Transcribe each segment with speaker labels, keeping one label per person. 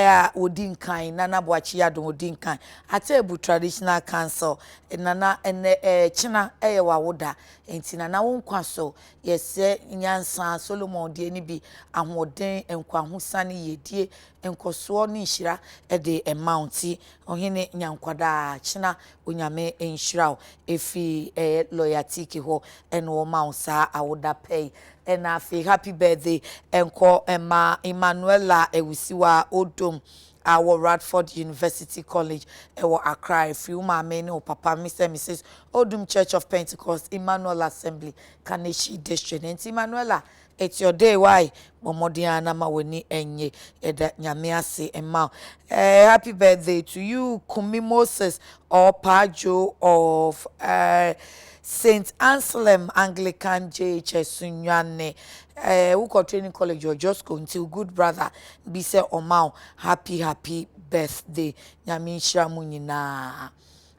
Speaker 1: A ɔdi nkan, Nana Boakye Yiadom ɔdi nkan, Atebu Traditional Council, Nana ɛnɛ ɛɛ kyena ɛyɛ w'awoda, nti Nana wo nkwa so, yɛsrɛ nyansa, Solomon deɛ no bi, ahoɔden, nkwahosan, yiedie, nkɔsoɔ ne nhyira de mma wo, nti Ɔhene nya nkwa daa, kyena Onyame nhyira wo, ɛfiri ɛyɛ Lawyer Tiki hɔ ɛna ɔma wo saa awoda pa yi. Ɛna afei happy birthday nkɔ mma Emmanuella Ewusiwa Odom a ɔwɔ Radford University College ɛwɔ Accra ɛfiri wo maame ne wo papa Mr and Mrs Odum Church of Pentecost Emmanuel Assembly Kaneshie District. Nti Emmanuella It's your day wai bɔ mmɔden ara na ma w'ani nnye yɛda Nyame ase mma wo eh, happy birthday to you Kumi Moses or Paa Joe of eh, Saint Anselm Anglican JHS Sunyani eh, wokɔ training college wɔ Josco nti wo good brother bi sɛ ɔma wo happy happy birthday Nyame nhyira mo nyinaa.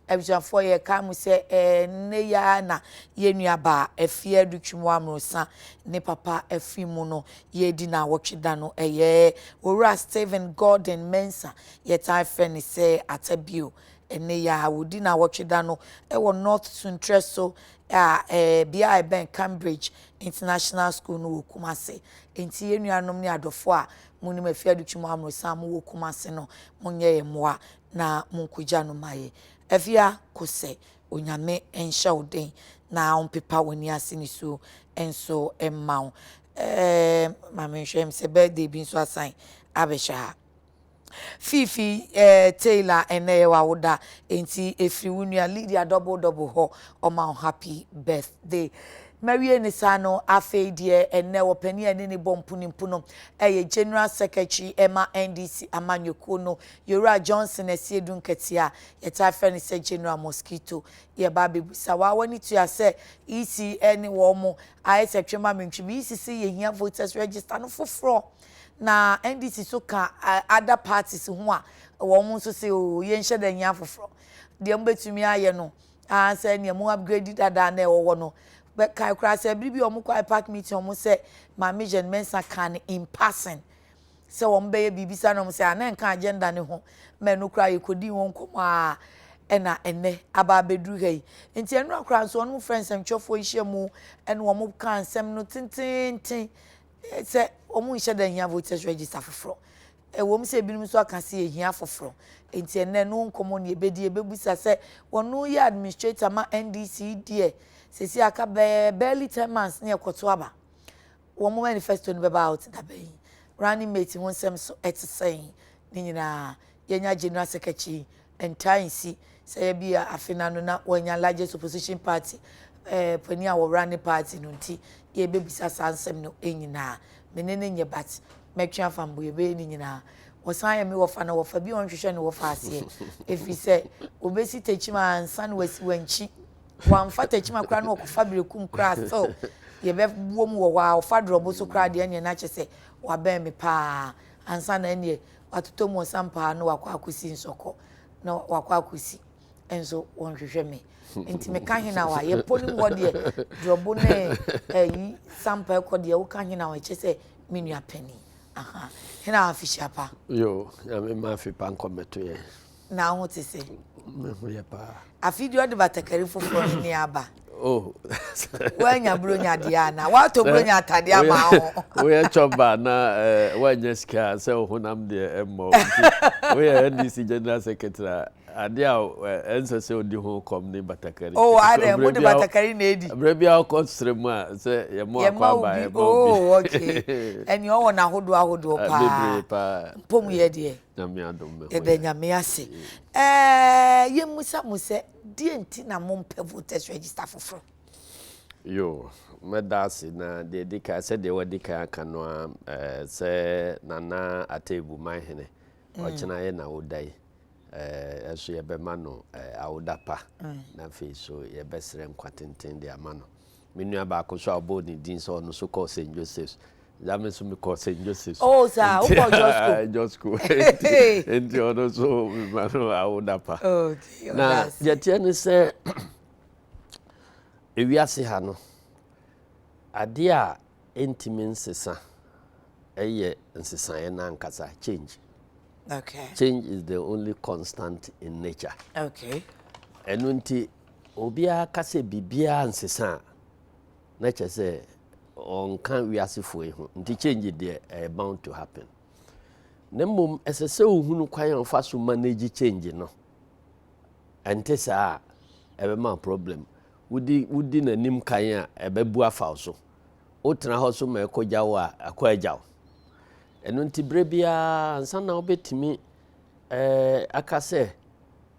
Speaker 1: Abusuafoɔ yɛkae mo sɛ ɛnnɛ yi ara na yɛn nua baa Afie Adutwum Amrosa ne papa afiri mu no yɛredi naawɔtwe da no ɛyɛ Owura Stephen Gordon Mensah yɛtaa frɛ no sɛ Atabio ɛnnɛ yi ara wɔdi naawɔtwe da no wɔ North Suntrɛ so a bea a ɛbɛn Cambridge International School no wɔ Kumasi enti yɛn nuanom ne adɔfoɔ a monim Afie Adutwum Amrosa a mowɔ Kumasi no monyɛ yɛn mmoa na monkogya no ma yɛn. Afia kosɛ Onyame nhyɛ wo den na ɔmpepa w'ani ase nisuo nso mma wo. Ɛɛm ma menhwɛ m sɛ birthday bi nso asan abɛhyɛ ha. Fifi eh, Taylor ɛnɛ yɛ w'awoda enti ɛfiri wo nua Lydia double double hɔ ɔma wo happy birthday. Mawie ne saa no afei deɛ ɛnɛ ɔpanin a ɛne ne bɔ mpunimpu no ɛyɛ General Secretary ɛma NDC amanyɔkuo no Yewura Johnson Asiedu Nketiah a yɛtaa frɛ no sɛ General Mosquito. Yɛreba abɛbisa wo a w'ani tua sɛ EC ne wɔn ayɛ sɛ twe ma mentwe bi. EC se yɛhia voters register no foforɔ na NDC nso ka other parties ho a wɔn nso se oo yɛnhyɛ da nhia foforɔ. Deɛ mobɛtumi ayɛ no ara sɛ nea mo upgrade dada na ɛwɔ hɔ no. Kae koraa sɛ bere bi a wɔkɔ IPAC meeting wɔn sɛ Maame Jean Mensah kaa no in passing. sɛ wɔn bɛyɛ biribi saa na wɔn sɛ a na ɛnka agenda no ho ma ɛno koraa yɛkɔdii ho nkɔmmɔ a ɛna ɛnɛ aba abɛduru ha yi nti ɛnora koraa nso wɔn frɛ nsɛmtwerɛfoɔ nhyia mu ɛna wɔn ka nsɛm no tententen sɛ wɔn nhyɛ da hia voters register foforɔ ɛwɔ mu sɛ ebinom nso aka sɛ yɛhia foforɔ nti ɛnɛ no nkɔmmɔ ne yɛbɛdi yɛbɛbusa sɛ wɔn yɛ administrator ma NDC deɛ sɛsi aka bɛɛ barely 10 months ne yɛkɔto aba. Wɔn manifesto no bɛba out da bɛn? Running mate ho nsɛm nso ɛte sɛn? Ne nyinaa yɛnya General Secretary ntaa nsi sɛ yɛ bi a afe no ano na wɔanya largest opposition party eh, panin a wɔwura ne party no nti yɛbɛbisa saa nsɛm no nyinaa. Me ne no nyɛ but mɛtwe afa mbo yɛbɛyɛ ne nyinaa. Wɔsan yɛ me wɔfa na wɔfa bi a ɔnhwehwɛ ne wɔfa aseɛ ɛfiri sɛ wɔbɛsi Tekyima ansa na wasi wankyi. Wamfa Tekyima koraa na ɔkɔfa Berekum koraa still yɛbɛwɔ mu wɔ hɔ a ɔfa Drɔbo so koraa deɛ ɛneɛ na kyɛ sɛ wabɛn me paa ansa na ɛneɛ watotɔ mu ɔsampaa na wakɔ akɔsi nsɔkɔ na wakɔ akɔsi nso wɔnhwehwɛ me nti meka hena wa yɛpɔ no mu hɔ deɛ Drɔbo ne ɛyi sampa ɛkɔ deɛ woka hena wa ɛkyɛ sɛ me nua panin aha hena wa afihyia pa.
Speaker 2: Yo, nyame ma afi pa nkɔmmɛto yɛn.
Speaker 1: Na ho te sɛ.
Speaker 2: Me ho yɛ paa.
Speaker 1: Afi deɛ ɔde batakari foforɔ ne ne aba. Oh. Woanya buronya deɛ ana? Woatɔ buronya atadeɛ ama ho.
Speaker 2: Woyɛ chɔba na eh, woanya sika sɛ wo honam deɛ ɛmmɔ. Nti woyɛ NDC General Secretary a adeɛ a ɛnsɛ sɛ odi ho kɔm ne batakari.
Speaker 1: Oh, adɛ mo de batakari na edi.
Speaker 2: Berɛ bi a wokɔ srɛ mu a sɛ yɛmɔ akɔ aba yɛma obi.
Speaker 1: Oh, okay. Ɛne ɔwɔ n'ahodoɔ ahodoɔ paa.
Speaker 2: Bebree paa.
Speaker 1: Mpom yɛ deɛ.
Speaker 2: Nyame adom me ho
Speaker 1: Yɛda
Speaker 2: yɛ.
Speaker 1: Nyame ase. Ɛɛ yɛmmisa mo sɛ deɛ nti na mompɛ voters register foforɔ?
Speaker 2: Yo, mɛda ase na deɛ ɛdi kan sɛdeɛ wadi kan aka no a ɛɛ sɛ Nana Atebu Manhene ɔkyena yɛ n'awoda yi ɛɛ ɛso yɛbɛma no ɛɛ awoda pa na afei so yɛbɛsrɛ nkwa tenten de ama no. Me nua baako so a ɔbɔɔ ne din sɛ ɔno so kɔɔ St Joseph's. Gya me nso mekɔɔ St Joseph's.
Speaker 1: Oh saa, wokɔɔ Josco?
Speaker 2: Josco. Nti ɔno nso mema no awoda pa.
Speaker 1: Okay,
Speaker 2: Na deɛ teɛ ne sɛ ewiase ha no adeɛ a ɛntumi nsesa ɛyɛ nsesaeɛ no ankasa change. Change is the only constant in nature. Ɛno nti obiara ka sɛ biribiara nsesa a, na kyerɛ sɛ ɔnka wiasefoɔ yi ho. Nti change deɛ, ɛyɛ bound to happen. Na mmom ɛsɛ sɛ wohunu kwan a wofa so manage change no. Ɛnte saa a, ɛbɛma problem. Wodi n'anim kan a, ɛbɛbu afa wo so. Wotena hɔ so ma ɛkɔgya wo a, akɔ agya wo. Ɛno nti berɛ biara ansa na wobɛtumi aka sɛ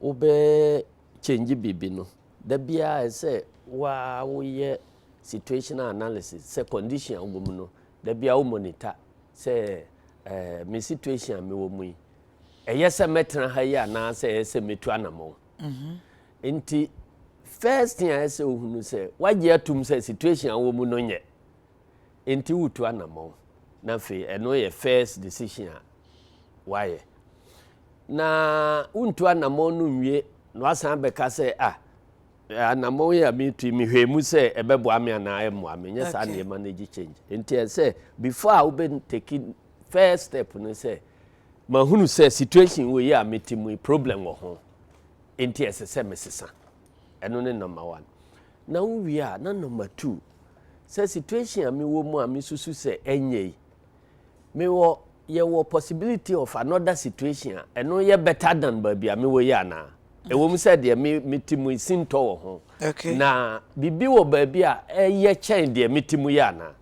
Speaker 2: wobɛ change biribi no, da biara ɛsɛ waa woyɛ situational analysis sɛ condition a wowɔ mu no, da biara wo monitor sɛ me situation a mewɔ mu yi, ɛyɛ sɛ mɛtena ha yi anaasɛ ɛyɛ sɛ mɛtu anammɔn. Nti first thing a ɛsɛ wohunu sɛ woagye atom sɛ situation a wowɔ mu no nyɛ, nti wotu anammɔn. Na afei ɛno yɛ first decision a wayɛ. Na wontu anammɔn no nwie na wasan bɛka sɛ, ah, anammɔn yi a metu yi, mehwɛ mu sɛ ɛbɛboa me anaa ɛmmoa me. Nyɛ saa nneɛma no gye change. Nti ɛsɛ before a wobɛ take first step no sɛ mahunu sɛ situation wɔ yi a mete mu yi, problem wɔ ho, nti ɛsɛ sɛ mesesa. Ɛno ne number one. Na wowie a, na number two sɛ situation a mewɔ mu a mesusu sɛ ɛnyɛ yi, mewɔ yɛwɔ possibility of another situation a ɛno yɛ better than baabi a mewɔ yi anaa? Ɛwɔ mu sɛ deɛ me mete mu yi sintɔ wɔ ho, na biribi wɔ baabi a ɛyɛ kyɛn deɛ mete mu yi anaa?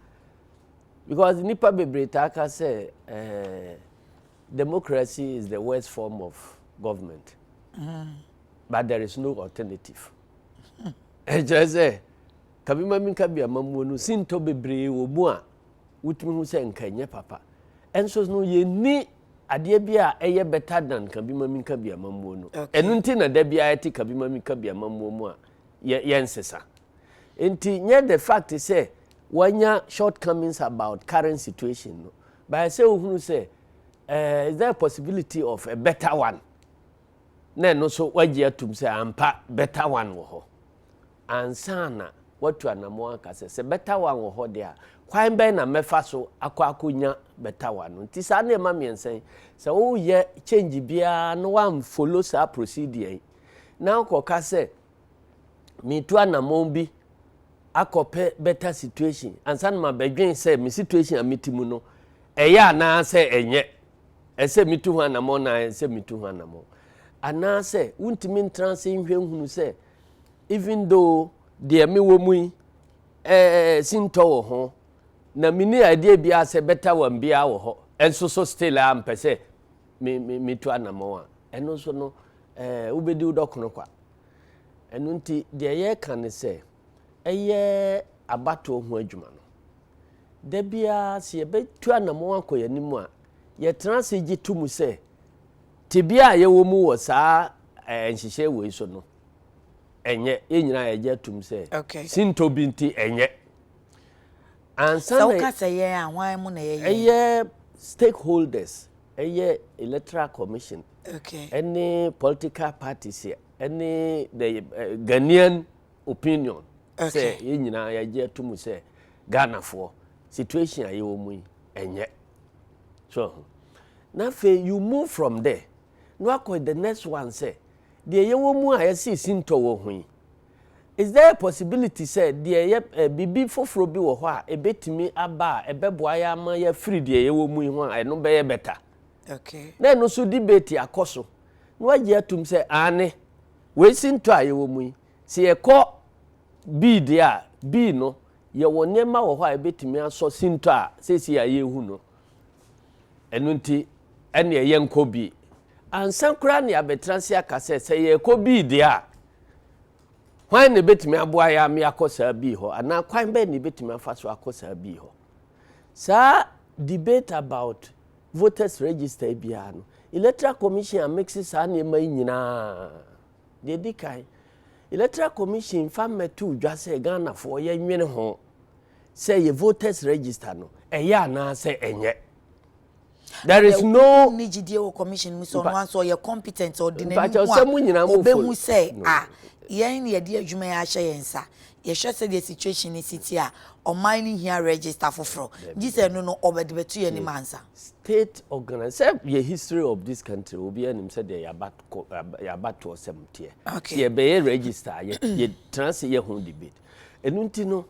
Speaker 2: Because nipa bebree taa ka sɛ democracy is the worst form of government, but there is no alternative. Ɛkyerɛ sɛ kabima mi nka bi amammuo no, sintɔ bebree wɔ mu a wotumi hu sɛ nka nyɛ papa. Ɛnso no yɛnni adeɛ bi a ɛyɛ better than kabima mi nka bi amammuo no. Ɛno nti na da biara yɛte kabima mi nka bi amammuo mu a yɛnsesa. Nti nyɛ the fact sɛ wanya shortcomings about current situation no, but sɛ ohunu sɛ is there a possibility of a better one, na ɛno nso wagye atum sɛ ampa better one wɔ hɔ ansa na watu anammɔn aka sɛ better one wɔ hɔ deɛ a, kwan bɛn na mɛfa so akɔ akɔnya better one no? Nti saa nneɛma mmiɛnsa yi, sɛ woyɛ change biara na woamfollow saa procedure yi na wokɔka sɛ metu anammɔn bi akɔpɛ better situation ansa na mabɛdwen sɛ me situation a mete mu no ɛyɛ anaasɛ ɛnyɛ, ɛsɛ metu ho anammɔn na ɛsɛ metu ho anammɔn, anaasɛ wontumi ntena ase nhwɛ nhunu sɛ even though deɛ mewɔ mu yi sintɔ wɔ ho na menni idea biara sɛ better one biara wɔ hɔ, ɛnso so still a mpɛ sɛ me me metu anammɔn a, ɛno nso no wobɛdi wo dɔkono kwa. Ɛno nti deɛ yɛreka ne sɛ ɛyɛ abatoɔ ho adwuma no, da biara sɛ yɛbɛtu anammɔn akɔ yɛn anim a, yɛtena ase gye to mu sɛ tebea a yɛwɔ mu wɔ saa nhyehyɛ wei so no ɛnyɛ. Yɛn nyinaa yɛgye atum sɛ sintɔ bi nti ɛnyɛ ansa
Speaker 1: sɛ
Speaker 2: na
Speaker 1: woka sɛ yɛn a, hwan mu na ɛyɛ yɛn?
Speaker 2: Ɛyɛ stakeholders, ɛyɛ Electoral Commission ɛne political parties ɛne the Ghanaian opinion sɛ yɛn nyinaa yɛgye atum sɛ Ghanafoɔ, situation a yɛwɔ mu yi ɛnyɛ so. Na afei you move from there na wakɔ the next one sɛ deɛ yɛwɔ mu a yɛsi sintɔ wɔ ho yi, is there a possibility sɛ deɛ yɛ biribi foforɔ bi wɔ hɔ a ebetumi aba a ɛbɛboa yɛ ama yɛafiri deɛ yɛwɔ mu yi ho a ɛno bɛyɛ better? Na ɛno nso debate akɔ so na wagye atum sɛ aane, wei sintɔ a yɛwɔ mu yi, sɛ yɛkɔ bii deɛ a bii no yɛwɔ nneɛma wɔ hɔ a ebetumi asɔ sintɔ a seesei a yɛrehu no. Ɛno nti ɛne ɛyɛ nkɔ bii ansa koraa ne abɛtena se aka sɛ yɛkɔ bii deɛ a, hwan na ebetumi aboa yɛ ama akɔ saa bii hɔ, anaa kwan bɛn na ebetumi afa so akɔ saa bii hɔ? Saa debate about voters register biara no, Electoral Commission amix saa nneɛma yi nyinaa. Deɛ di kan, Electoral Commission fa mmɛto dwa sɛ Ghanafoɔ yɛnwene ho sɛ yɛ voters register no ɛyɛ anaasɛ ɛnyɛ. There is no.
Speaker 1: Wonni gyidie wɔ commission mu sɛ ɔno ara nso ɔyɛ competent, ɔde n'ani hu a ɔbɛhu sɛ ah yɛn na yɛde adwuma yi ahyɛ yɛn nsa. Yɛhwɛ sɛdeɛ situation no si te a, ɔman no hia register foforɔ. Gye sɛ ɛno no ɔbɛde bɛto yɛn anim ansa.
Speaker 2: State organi sɛ yɛ history of this country obiara nim sɛdeɛ yɛabatoɔ sɛm teɛ. Sɛ yɛbɛyɛ register a yɛtena ase yɛ ho debate. Ɛno nti no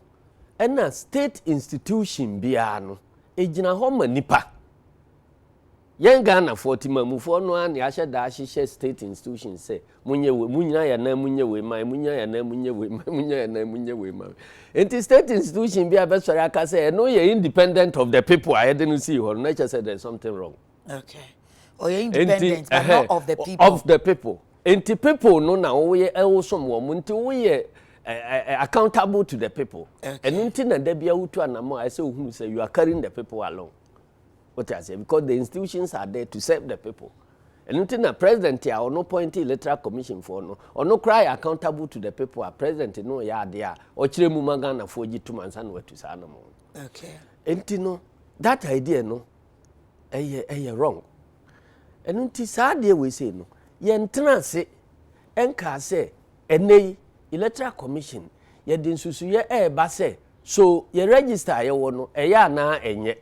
Speaker 2: ɛna state institution biara no Ɛgyina hɔ ma nipa. Yɛn Ghanafoɔ, temanmufoɔ no ara na yɛahyɛ da ahyehyɛ state institutions sɛ monyɛ wei, monyina yɛn anan mu nyɛ wei ma yɛn, monyina yɛn anan mu nyɛ wei ma yɛn, monyina yɛn anan mu nyɛ wei ma yɛn. Nti state institution bi a bɛsɔre aka sɛ ɛno yɛ independent of the people a yɛde no sii hɔ no, na kyerɛ sɛ there is something wrong.
Speaker 1: Okay. Ɔyɛ independent but not of the people.
Speaker 2: Of the people. Nti people no na woyɛ wosom wɔn nti woyɛ accountable to the people. Ɛno nti na da bia wotu anamɔ a ɛsɛ ohunu sɛ you are carrying the people along. Wote aseɛ because the institutions are there to serve the people. Ɛno nti na president a ɔno appoint electoral commission foɔ no ɔno koraa yɛ accountable to the people a president no yɛ adeɛ a ɔkyerɛ mu ma Ghanafoɔ gye tom ansa na watu saa anamɔ no.
Speaker 1: Okay.
Speaker 2: Nti no that idea no ɛyɛ ɛyɛ wrong. Ɛno nti saa adeɛ wei sei no, yɛntena ase nkaa sɛ ɛnnɛ yi Electoral Commission yɛde nsusuiɛ ɛreba sɛ so yɛ register a yɛwɔ no ɛyɛ anaa ɛnyɛ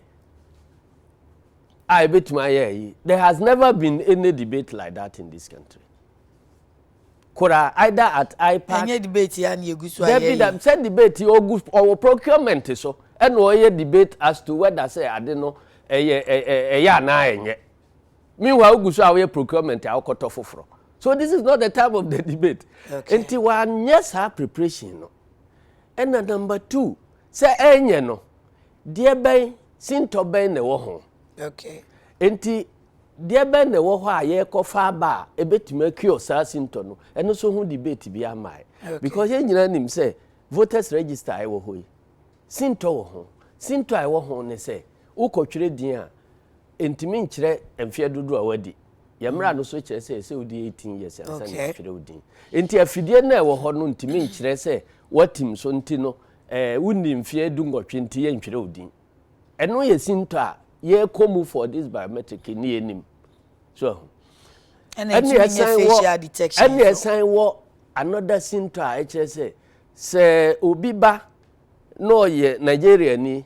Speaker 2: a ɛbɛtumi ayɛ ayi. There has never been any debate like that in this country. Koraa either at IPAC.
Speaker 1: Ɛnyɛ debate yi a na yɛgu so ayɛ yi.
Speaker 2: Dabi dabi sɛ debate yi ɔgu ɔwɔ procurement so ɛna ɔyɛ debate as to whether sɛ ade no ɛyɛ ɛyɛ anaa ɛnyɛ. Meanwhile wogu so a woyɛ procurement a wokɔtɔ foforɔ. So this is not the time of the debate.
Speaker 1: Okay.
Speaker 2: Nti wanyɛ saa preparation no. Ɛna number 2 sɛ ɛnyɛ no deɛ bɛn sintɔ bɛn na ɛwɔ ho.
Speaker 1: Okay.
Speaker 2: Nti Deɛ bɛn na ɛwɔ hɔ a yɛrekɔfa aba a ɛbɛtumi a cure saa sintɔ no? Ɛno nso ho debate biara mmaeɛ. Because yɛn nyinaa nim sɛ voters register a ɛwɔ hɔ yi, sintɔ wɔ ho. Sintɔ a ɛwɔ ho ne sɛ, wokɔtwerɛ din a, ɛntumi nkyerɛ mfeɛ dodoɔ a woadi. Yɛn mmara no nso kyerɛ sɛ ɛsɛ sɛ wodi 18 years ansa na yɛatwerɛ wo din. Nti afidie no a ɛwɔ hɔ no ntumi nkyerɛ sɛ woatim so nti no, eh, wonni mfeɛ dunwɔtwe nti yɛntwerɛ wo din. Ɛno yɛ sintɔ a yɛkɔ mu for this biometric ne yɛnim. So ahu.
Speaker 1: Ɛna ɛtumi nyɛ facial detection.
Speaker 2: Ɛna ɛsan wɔ another sintɔ a ɛkyerɛ sɛ sɛ obi ba na ɔyɛ Nigeria ni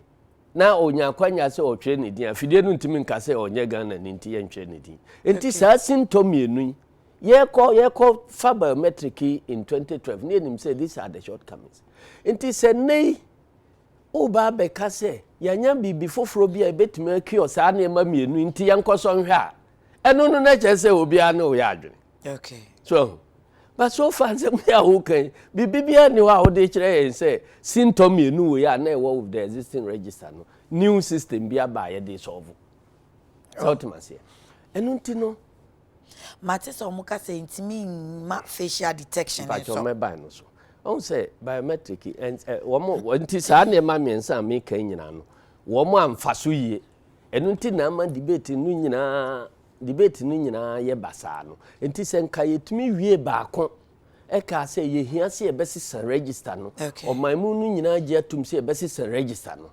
Speaker 2: na ɔnya akwanya sɛ ɔtwerɛ ne din a fidie no ntumi nka sɛ ɔnyɛ Ghana ni nti yɛntwerɛ ne din. Nti saa sintɔ mmienu yi yɛkɔ yɛkɔ fa biometric yi in 2012 ne yɛnim sɛ these are the shortcomings. Nti sɛ nnɛ yi Woreba abɛka sɛ yɛanya biribi foforɔ bi a ɛbɛtumi acure saa nneɛma mmienu yi nti yɛnkɔsɔ nhwɛ a, ɛno no na kyerɛ sɛ obiara ne wo yɛ adwene.
Speaker 1: Okay.
Speaker 2: So ahu. But so far nsɛm yi a woka yi, biribi biara nni hɔ a wode kyerɛ yɛn sɛ sintɔ mmienu wei a na ɛwɔ with the existing register no, new system bi aba a yɛde solve. Sɛ wotem aseɛ. Ɛno nti no,
Speaker 1: Mate sɛ wɔn ka sɛ ntumi mma facial detection nso.
Speaker 2: Mpakyɛw mɛba ɛno so. Ɔhu sɛ biometric yi wɔn nti saa nneɛma mmiɛnsa a meka yi nyinaa no wɔn amfa so yie. Ɛno nti na ama debate no nyinaa debate no nyinaa yɛ basaa no. Nti sɛ nka yɛtumi wie baako ɛkaa sɛ yɛhia sɛ yɛbɛsesa register no, ɔman mu no nyinaa gye atum sɛ yɛbɛsesa register no.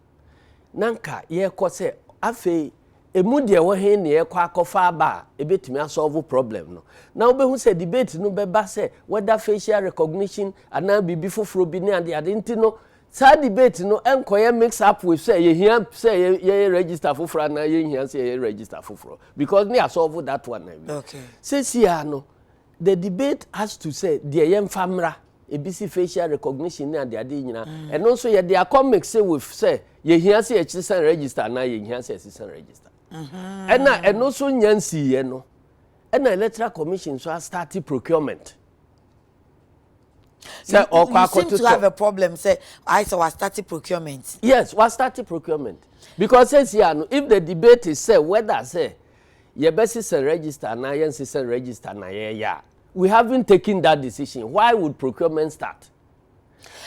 Speaker 2: Na nka yɛkɔ sɛ afei Emu deɛ ɛwɔ he ne yɛkɔ akɔfa aba a ɛbɛtumi asɔlvo problem no? Na wobɛhu sɛ debate no bɛba sɛ whether facial recognition anaa biribi foforɔ bi ne adeade nti no, saa debate no nkɔyɛ mix up with sɛ yɛhia sɛ yɛyɛ register foforɔ anaa yɛnhia sɛ yɛyɛ register foforɔ because ne yɛasɔlvo that one awie.
Speaker 1: Okay.
Speaker 2: Seesei ara no, the debate has to sɛ deɛ yɛmfa mmra. Ebi si facial recognition ne adeade yi nyinaa. Ɛno nso yɛde akɔ mixe with sɛ yɛhia sɛ yɛsesa register anaa yɛnhia sɛ yɛsesa register. Ɛna ɛno nso nya nsiiɛ no, ɛna Electoral Commission nso astarte procurement. Sɛ ɔkɔ
Speaker 1: You seem to have
Speaker 2: akɔtotɔ.
Speaker 1: a problem sɛ ayɛ sɛ wastarte procurement.
Speaker 2: Yes, wastarte procurement. Because seesia no, if the debate is sɛ whether sɛ yɛbɛsesa register anaa yɛnsesa register na yɛyɛ a, we haven't taken that decision why would procurement start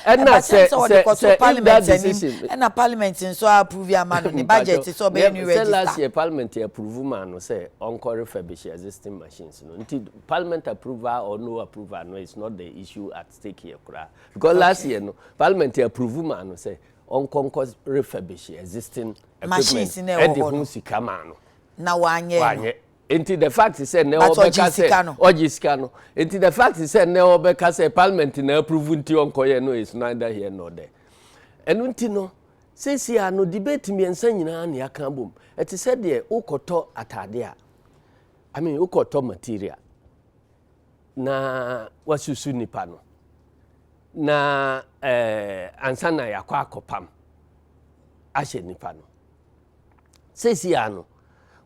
Speaker 2: ɛna sɛ sɛ sɛ if that decision
Speaker 1: ɛna parliament nso approve ama no ne budget sɛ ɔbɛyɛ new register
Speaker 2: sɛ last year parliament approve ma no sɛ ɔnkɔ refurbish existing machines no nti parliament approval or no approval no is not the issue at stake here koraa because last year no parliament approve ma no sɛ ɔnkɔ nkɔ refurbish existing equipment
Speaker 1: machines na ɛwɔ
Speaker 2: ɛde
Speaker 1: hɔ
Speaker 2: ho
Speaker 1: no
Speaker 2: sika ma no.
Speaker 1: Na wanyɛ no.
Speaker 2: Wanyɛ. Nti the fact sɛ nnɛ
Speaker 1: But
Speaker 2: ɔbɛka
Speaker 1: ɔgye
Speaker 2: sɛ
Speaker 1: sika no.
Speaker 2: Ɔgye sika no. Nti the fact sɛ nnɛ ɔbɛka sɛ parliament na approve nti ɔnkɔyɛ no is neither here nor there. Ɛno nti no, seesei a no debate mmiɛnsa nyinaa ne aka abom. Ɛte sɛ deɛ wokɔtɔ atade a, I mean, wokɔtɔ material na wasusu nipa no na ansa na yɛakɔ akɔpam ahyɛ nipa no. Seesei a no,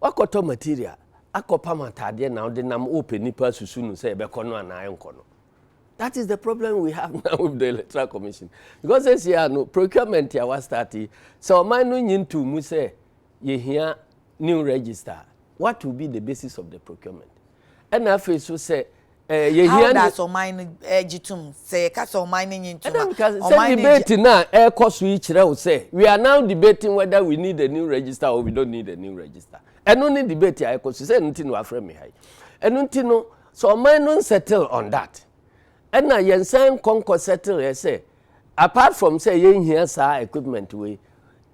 Speaker 2: wakɔtɔ material akɔpam atadeɛ na wode nam wopɛ nipa asusu no sɛ ɛbɛkɔ no anaa ɛnkɔ no. That is the problem we have now with the Electoral Commission, because seesei a no procurement a wastart yi, sɛ ɔman no nyi nto mu sɛ yɛhia new register, what will be the basis of the procurement? Ɛna afei so sɛ
Speaker 1: How
Speaker 2: yɛhia
Speaker 1: does ɔman no gye tom sɛ yɛka sɛ ɔman no nyi ntom
Speaker 2: ɛna
Speaker 1: a
Speaker 2: meka sɛ
Speaker 1: ɔman no gye
Speaker 2: debate na ɛrekɔ so yi kyerɛ wo sɛ we are now debating whether we need a new register or we don't need a new register. Ɛno ne debate a ɛkɔ so sɛ ɛno nti na wafrɛ me ha yi. Ɛno nti no, sɛ ɔman no nsettle on that, ɛna yɛnsan nkɔnkɔ settle yɛ sɛ apart from sɛ yɛnhia saa equipment wei,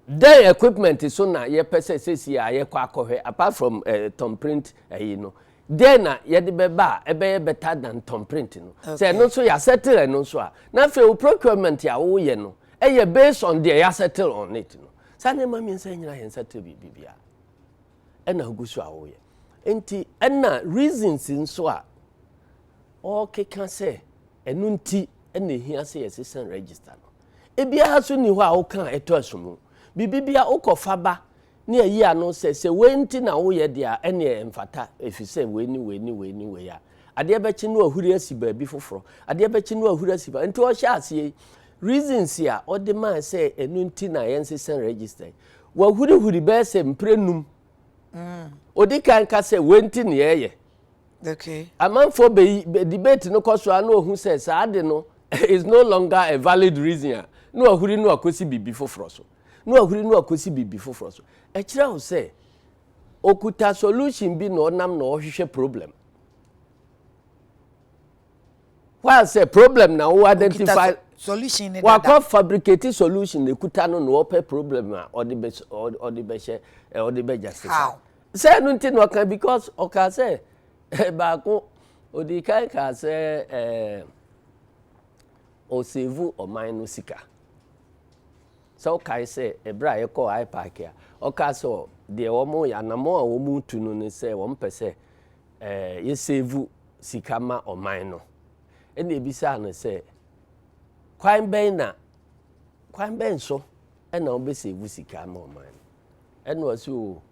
Speaker 2: then equipment so na yɛpɛ sɛ sɛsi a yɛkɔ akɔhwɛ apart from thumbprint ɛyi no, then na yɛde bɛba a ɛbɛyɛ better than thumbprint no. Sɛ ɛno nso yɛasettle ɛno nso a, na afei wo procurement a woyɛ no ɛyɛ based on deɛ yɛasettle on it no. Saa nneɛma mmiɛnsa nyinaa yɛn settle biribi biara ɛna ogu so a woyɛ. Nti ɛna reasons nso a ɔrekeka sɛ ɛno nti ɛna ehia sɛ yɛsesa register no, ebiara so ni hɔ a woka ɛtɔ asomu. Biribi bia wokɔfa ba ne ayi ano sɛ wei nti na woyɛ deɛ a, ɛne ɛmfata, ɛfiri sɛ wei ni, wei ni, wei ni, wei a adeɛ bɛkye no ahuri asi baabi foforɔ, adeɛ bɛkye no ahuri asi baabi. Nti ɔhyɛ aseɛ yi, reasons a ɔde maa sɛ ɛno nti na yɛnsesa register yi, wahurihuri bɛyɛ sɛ mpire num. Odi kan ka sɛ wei nti na yɛyɛ. Amanfoɔ bɛyi debate no kɔ so a, na ohu sɛ saa de no is no longer a valid reason a, na wahuri no akɔsi biribi foforɔ so, na wahuri no akɔsi biribi foforɔ so. Ɛkyerɛ wo sɛ okuta solution bi na ɔnam na ɔhwehwɛ problem, while sɛ problem na wo identify
Speaker 1: solution ne dada.
Speaker 2: Wakɔ fabricate solution na ekuta no na ɔpɛ problem a ɔde bɛ ɔde bɛhyɛ ɔde bɛ justify.
Speaker 1: How?
Speaker 2: Sɛ ɛno nti na ɔka, because ɔka sɛ baako odi kan ka sɛ ɔsave ɔman no sika. Sɛ ɔkae sɛ ɛberɛ a yɛkɔɔ IPAC a, ɔka sɛ deɛ wɔn yɛ anammɔn a wɔn tu no ne sɛ wɔn pɛ sɛ yɛsave sika ma ɔman no. Ɛna ebisaa no sɛ kwan bɛn na kwan bɛn so ɛna wɔbɛsave sika ma ɔman no? Ɛna ɔsɛ o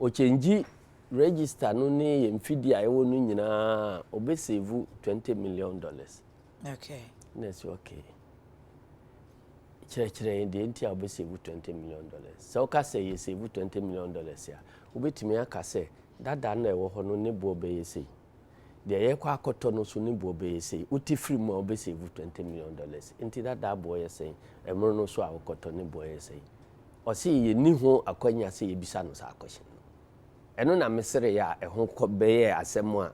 Speaker 2: ɔkyɛngyi register no ne yɛn mfidie a ɛwɔ no nyinaa, ɔbɛsave $20 million. Na ɛsɛ okay, kyerɛkyerɛ yɛn deɛ nti a wobɛsave $20 million. Sɛ woka sɛ yɛsave $20 million a, wobɛtumi aka sɛ dada no a ɛwɔ hɔ no ne boɔ bɛyɛ sei, deɛ yɛkɔ akɔtɔ no so ne boɔ bɛyɛ sei, wote firi mu a wobɛsave $20 million. Nti dada boɔ yɛ sɛn, ɛmoro no so a wokɔtɔ ne boɔ yɛ sɛn? Ɔse yɛnni ho akwanya sɛ yɛbisa no saa question no. Ɛno na mesereeɛ a ɛho kɔ bɛyɛɛ asɛm a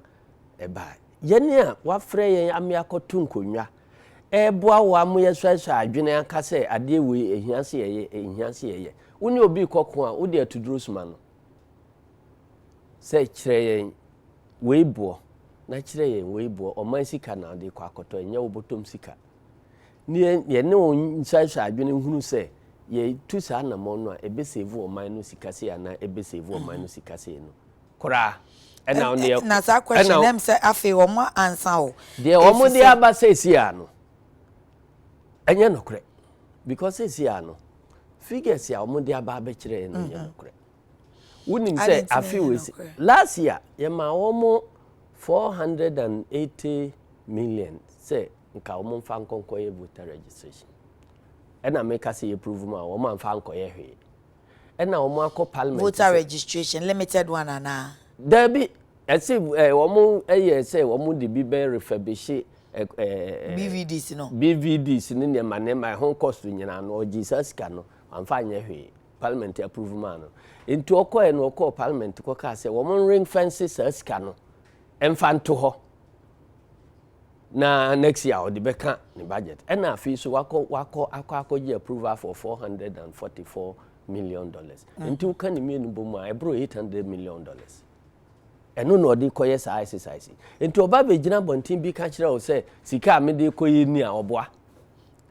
Speaker 2: ɛbaa yɛne a wafrɛ yɛn ame akɔto nkonnwa ɛɛboa wo amo yɛsuasua adwene aka sɛ adeɛ wei ehia sɛ yɛyɛ, ehia sɛ yɛyɛ. Wo ne obi kɔko a, wode atuduro soma no sɛ kyerɛ yɛn wei boɔ na kyerɛ yɛn wei boɔ. Ɔman sika na wode kɔ akɔtɔ, ɛnyɛ wo bɔtɔm sika. Ne yɛne wo nsuasua adwene hunu sɛ yɛtu saa anammɔn no a, ɛbɛsave ɔman no sika sei anaa ɛbɛsave ɔman no sika sei no koraa ɛna wo ne yɛ
Speaker 1: Na saa question
Speaker 2: ɛna
Speaker 1: nem sɛ afei wɔn ansa o.
Speaker 2: Deɛ wɔn de
Speaker 1: Ɛfiri sɛ-
Speaker 2: aba seesie a no ɛnyɛ nokorɛ, because seesie a no figures a wɔn de aba abɛkyerɛ yɛn no nyɛ nokorɛ. Wonim
Speaker 1: Ade
Speaker 2: sɛ
Speaker 1: nti na
Speaker 2: afe
Speaker 1: ɛnyɛ
Speaker 2: wei si
Speaker 1: nokorɛ?
Speaker 2: Last year yɛma wɔn 480 million sɛ nka wɔn mfa nkɔnkɔyɛ voter registration. Ɛna meka sɛ yɛ prove mu a, wɔn amfa nkɔyɛ hwee. Ɛna wɔn akɔ parliament
Speaker 1: Voter
Speaker 2: sɛ
Speaker 1: registration limited one anaa?
Speaker 2: Dabi, ɛsi wɔn ɛyɛ sɛ wɔn de bi bɛ refurbish ɛ ɛ
Speaker 1: BVDs no.
Speaker 2: BVDs ne nneɛma nneɛma ɛho cost nyinaa no. Ɔgye saa sika no, wamfa anyɛ hwee. Parliament approve maa no. Nti ɔkɔɛ no, ɔkɔɔ parliament kɔkaa sɛ wɔn ring fence saa sika no ɛmfa nto hɔ na next year ɔde bɛka ne budget. Ɛna afei so wakɔ wakɔ akɔ akɔgye approval for 444. million dollars. Nti woka ne mmienu bɔ mu a, ɛboro $800 million. Ɛno na ɔde kɔyɛ saa exercise yi. Nti ɔba bɛgyina abɔnten bi ka kyerɛ wo sɛ sika a mede kɔyɛ ni a, ɔboa.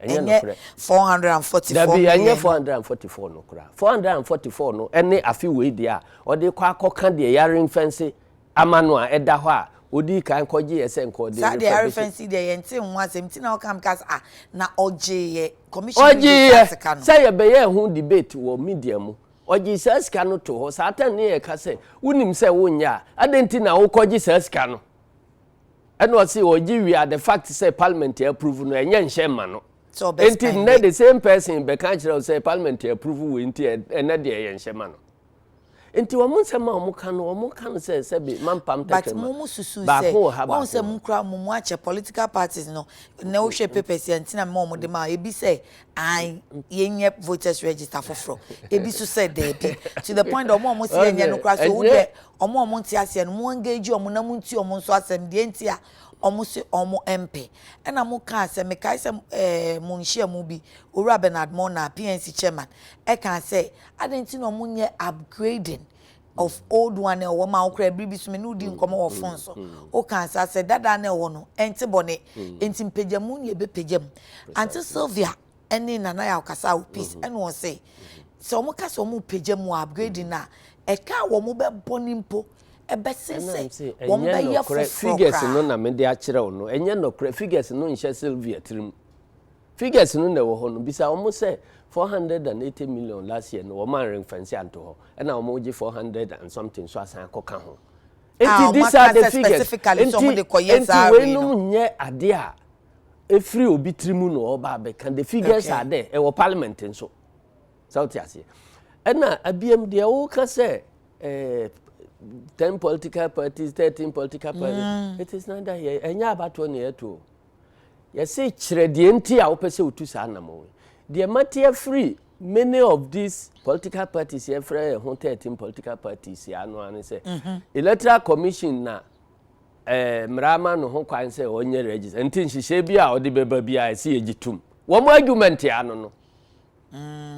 Speaker 2: Ɛnyɛ
Speaker 1: ɛnyɛ
Speaker 2: nokorɛ.
Speaker 1: 444
Speaker 2: Dabi, ɛnyɛ
Speaker 1: million.
Speaker 2: 444 no koraa. 444 no ɛne afe wei deɛ a ɔde kɔ akɔka deɛ yare mfɛnse ama no a ɛda hɔ a ɔdi kan kɔgye yɛ sɛ nkɔde
Speaker 1: Saa deɛ yare fɛnsi deɛ, yɛnte ho asɛm, nti na ɔka mka sɛ, ah, na ɔgye yɛ commission bi de saa
Speaker 2: Ɔgye
Speaker 1: sika no.
Speaker 2: Sɛ yɛbɛyɛ ho debate wɔ media mu, ɔgye saa sika no to hɔ saa tan ne yɛka sɛ wonim sɛ wonyɛ a, adɛn nti na wokɔgye saa sika no? Ɛna ɔse ɔgye wie a, the fact sɛ parliament approve no, ɛnyɛ nhyɛ mma no.
Speaker 1: Sɛ ɔbɛ
Speaker 2: Nti
Speaker 1: spend.
Speaker 2: nnɛ the same person bɛka kyerɛ wo sɛ parliament approve wei nti ɛnɛ deɛ ɛyɛ nhyɛ ma no. Nti wɔn nsɛm a wɔn ka no, wɔn ka no sɛ sɛbi mampam
Speaker 1: But
Speaker 2: tɛtɛma
Speaker 1: mo mu susu
Speaker 2: baako
Speaker 1: sɛ
Speaker 2: wɔ ha,
Speaker 1: wɔn
Speaker 2: baako
Speaker 1: sɛ
Speaker 2: wɔ
Speaker 1: mo
Speaker 2: ha.
Speaker 1: kura mo mu akyɛ political parties no na wohwɛ papers yɛn ntina mo a wɔde ma ebi sɛ an yɛnyɛ voters register foforɔ, ebi nso sɛ dɛɛbi, to the point that ɔmo a ɔmo si yɛnyɛ no kora so wo deɛ, ɔmo a ɔmo nte aseɛ no, mo engage ɔmo na mo nti ɔmo nso asɛm deɛ nti a ɔmo si ɔmo mpɛ. Ɛna mo kaa sɛ, mekae sɛ mo nhyia mu bi, Owura Bernard Mornah, PNC chairman, ɛka sɛ adan nti na ɔmo nyɛ upgrading of old one ɛwɔ ma wokora ebiri bi so me ne wodi nkɔmɔ wɔ phone so, woka sa sɛ dada na ɛwɔ no ɛnte bɔne, nti mpagyamu ne ɛbɛpagya mu. Auntie Sylvia ɛne Nana Yaw kasa wɔ Peace, ɛna wɔ sɛ sɛ ɔmo ka sɛ ɔmo pagya mu upgrading a, ɛka a wɔn bɛbɔ ne mpo ɛbɛsen sɛ wɔn bɛyɛ foforɔ.
Speaker 2: Figures no
Speaker 1: koraa.
Speaker 2: Na mede akyerɛ wo no, ɛnyɛ nɔkorɛ. Figures no nhyɛ Sylvia tirim. Figures no na ɛwɔ hɔ no, bisa wɔn sɛ 480 million last year no, wɔn anremfɛnse anto hɔ, ɛna wɔn gye 400 and something so asan akɔka ho.
Speaker 1: Nti
Speaker 2: these are the figures.
Speaker 1: Nti
Speaker 2: nti weinom nyɛ adeɛ a efiri obi tiri mu na ɔba abɛka. The figures are there, ɛwɔ parliament nso sɛ wote aseɛ. Ɛna abiam deɛ wɔka sɛ 10 political parties, 13 political parties, it is not that. Yɛ ɛnyɛ abatoɔ na yɛto o. Yɛsɛ kyerɛ deɛ nti a wopɛ sɛ wotu saa nam wo deɛ mate afiri many of these political parties, yɛfrɛ yɛn ho 13 political parties yɛ ano ano sɛ Electoral Commission na mmara ama no ho kwan sɛ ɔnyɛ register, nti nhyehyɛ bi a ɔde bɛba bi a ɛsɛ yɛgye tom. Wɔn argument ano no,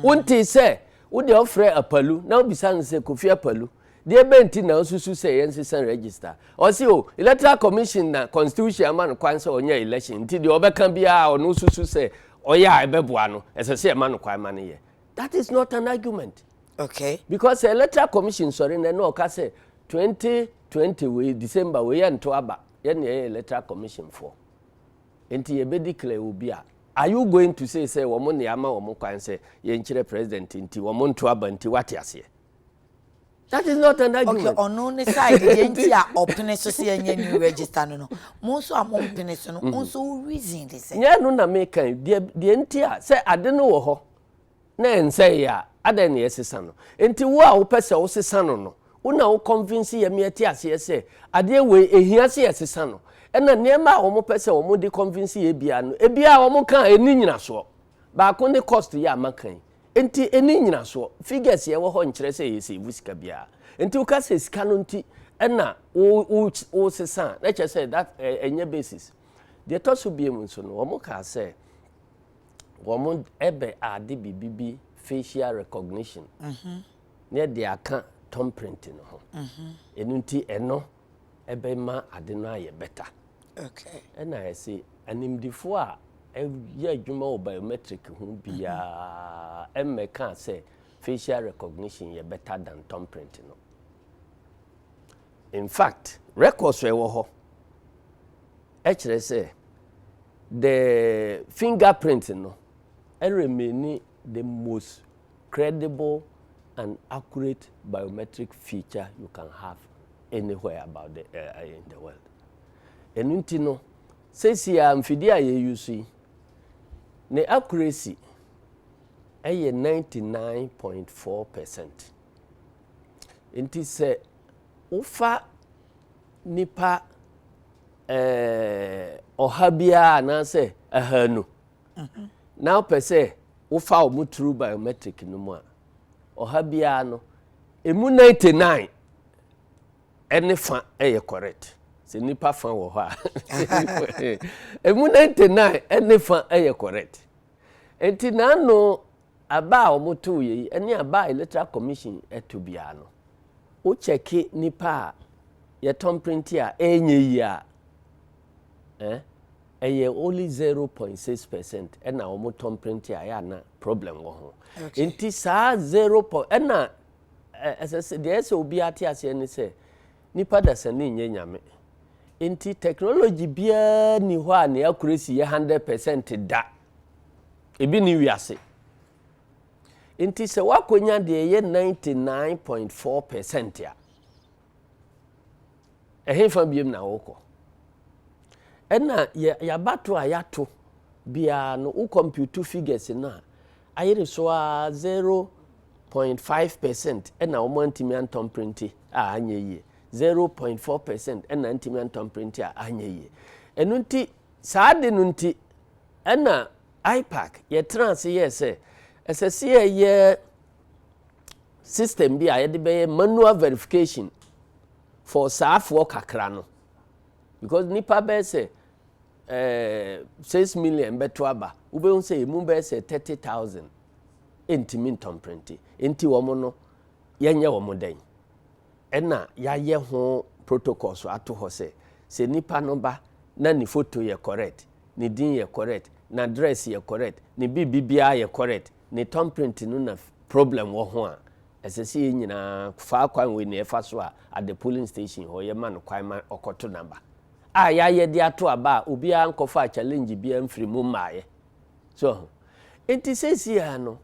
Speaker 2: wonte sɛ wode ɔfrɛ Apalu na wobisa no sɛ, Kofi Apalu, deɛ bɛn nti na wosusu sɛ yɛnsesa register? Ɔsi o, Electoral Commission na constitution ama no kwan sɛ ɔnyɛ election, nti deɛ ɔbɛka biara ɔno susu sɛ ɔyɛ a ɛbɛboa no, ɛsɛ sɛ ɛma no kwan ma no yɛ. That is not an argument. Because Electoral Commission sɔre na ɛna ɔka sɛ 2020 wei December wei yɛ nto aba, yɛn na yɛyɛ Electoral Commission foɔ, nti yɛbɛ declare obi a, are you going to say sɛ wɔn na ama wɔn kwan sɛ yɛnkyerɛ president, nti wɔn nto aba? Nti wate aseɛ, that is not an argument.
Speaker 1: Okay, ɔno ne side deɛ nti a ɔpene so sɛ yɛnyɛ new register no, mo nso a mo mpene so no nso, wo reason de sɛ?
Speaker 2: Nyɛ no na meka yi. Deɛ nti a sɛ ade no wɔ hɔ na ɛnsɛ yɛ a, adɛn na yɛsesa no? Nti wo a wopɛ sɛ wosesa no, wo na wo convince yɛ meɛte aseɛ sɛ adeɛ wei ehia sɛ yɛsesa no. Ɛna nneɛma a wɔn pɛ sɛ wɔn de convince yɛ bia no, ebia wɔn ka ɛni nyinasoɔ. Baako ne cost yɛ ama kan yi, nti ɛni nyinasoɔ. Figures yɛ wɔ hɔ nkyerɛ sɛ yɛ save sika biara. Nti woka sɛ sika no nti ɛna wo sesa, na kyerɛ sɛ that ɛnyɛ basis. Deɛ ɛtɔ so biem nso no, wɔn kaa sɛ wɔn ɛbɛ ade biribi bi facial recognition ne yɛde aka thumbprint no ho, ɛno nti ɛno ɛbɛma ade no ayɛ better. Ɛna yɛsɛ animdifoɔ a ɛyɛ adwuma wɔ biometric ho biara ɛmmɛka sɛ facial recognition yɛ better than thumbprint no. In fact, records a ɛwɔ hɔ ɛkyerɛ sɛ the fingerprint no ɛremain the most credible and accurate biometric feature you can have anywhere about in the world. Ɛno nti no, seesei a mfidie a yɛyi so yi ne accuracy ɛyɛ 99.4%. Nti sɛ wofa nipa 100 biara anaasɛ 200 na wopɛ sɛ wofa wɔn through biometric no mu a, 100 biara no, emu 99 ɛne fa ɛyɛ correct. Sɛ nipa fa wɔ hɔ a, emu 99 ɛne fa ɛyɛ correct. Nti n'ano Aba a wɔtoo yɛ yi ne aba a Electoral Commission to biara no, wo kyɛke nipa a yɛ thumbprint a ɛnyɛ yie a, eh, ɛyɛ only 0.6% ɛna wɔn thumbprint a ɛyɛ ana problem wɔ ho. Nti saa 0 point ɛna ɛsɛ sɛ deɛ ɛsɛ obiara te aseɛ ne sɛ nipa dasani nyɛ Nyame. Nti technology biara ni hɔ a ne accuracy yɛ 100% da. Ebi ni wiase. Nti sɛ woakɔnya deɛ ɛyɛ 99.4% a, ɛhefa biom na wokɔ? Ɛna yɛabato a yɛato biara no, wo compute figures no a, ayere so a 0.5% ɛna wɔn antumi anthumbprint a anyɛ yie, 0.4% ɛna antumi anthumbprint a anyɛ yie. Ɛno nti saa de no nti ɛna IPAC yɛtena ase yɛ sɛ ɛsɛ sɛ yɛyɛ system bi a yɛde bɛyɛ manual verification for saafoɔ kakra no, because nipa bɛyɛ sɛ 6 million bɛto aba, wobɛhu sɛ emu bɛyɛ sɛ 30,000 ntumi nthumbprint. Nti wɔn no yɛnyɛ wɔn dɛn? Ɛna yɛayɛ ho protocol so ato hɔ sɛ nipa no ba na ne photo yɛ correct, ne din yɛ correct, na address yɛ correct, ne biribi biara yɛ correct, ne thumbprint no na problem wɔ ho a, ɛsɛ sɛ yɛn nyinaa fa kwan wei na ɛfa so a at the polling station hɔ yɛma no kwan ma ɔkɔto naba a yɛayɛ de ato aba a obiara nkɔfa challenge biara mfiri mu mmaayɛ so. Nti seesie ha no,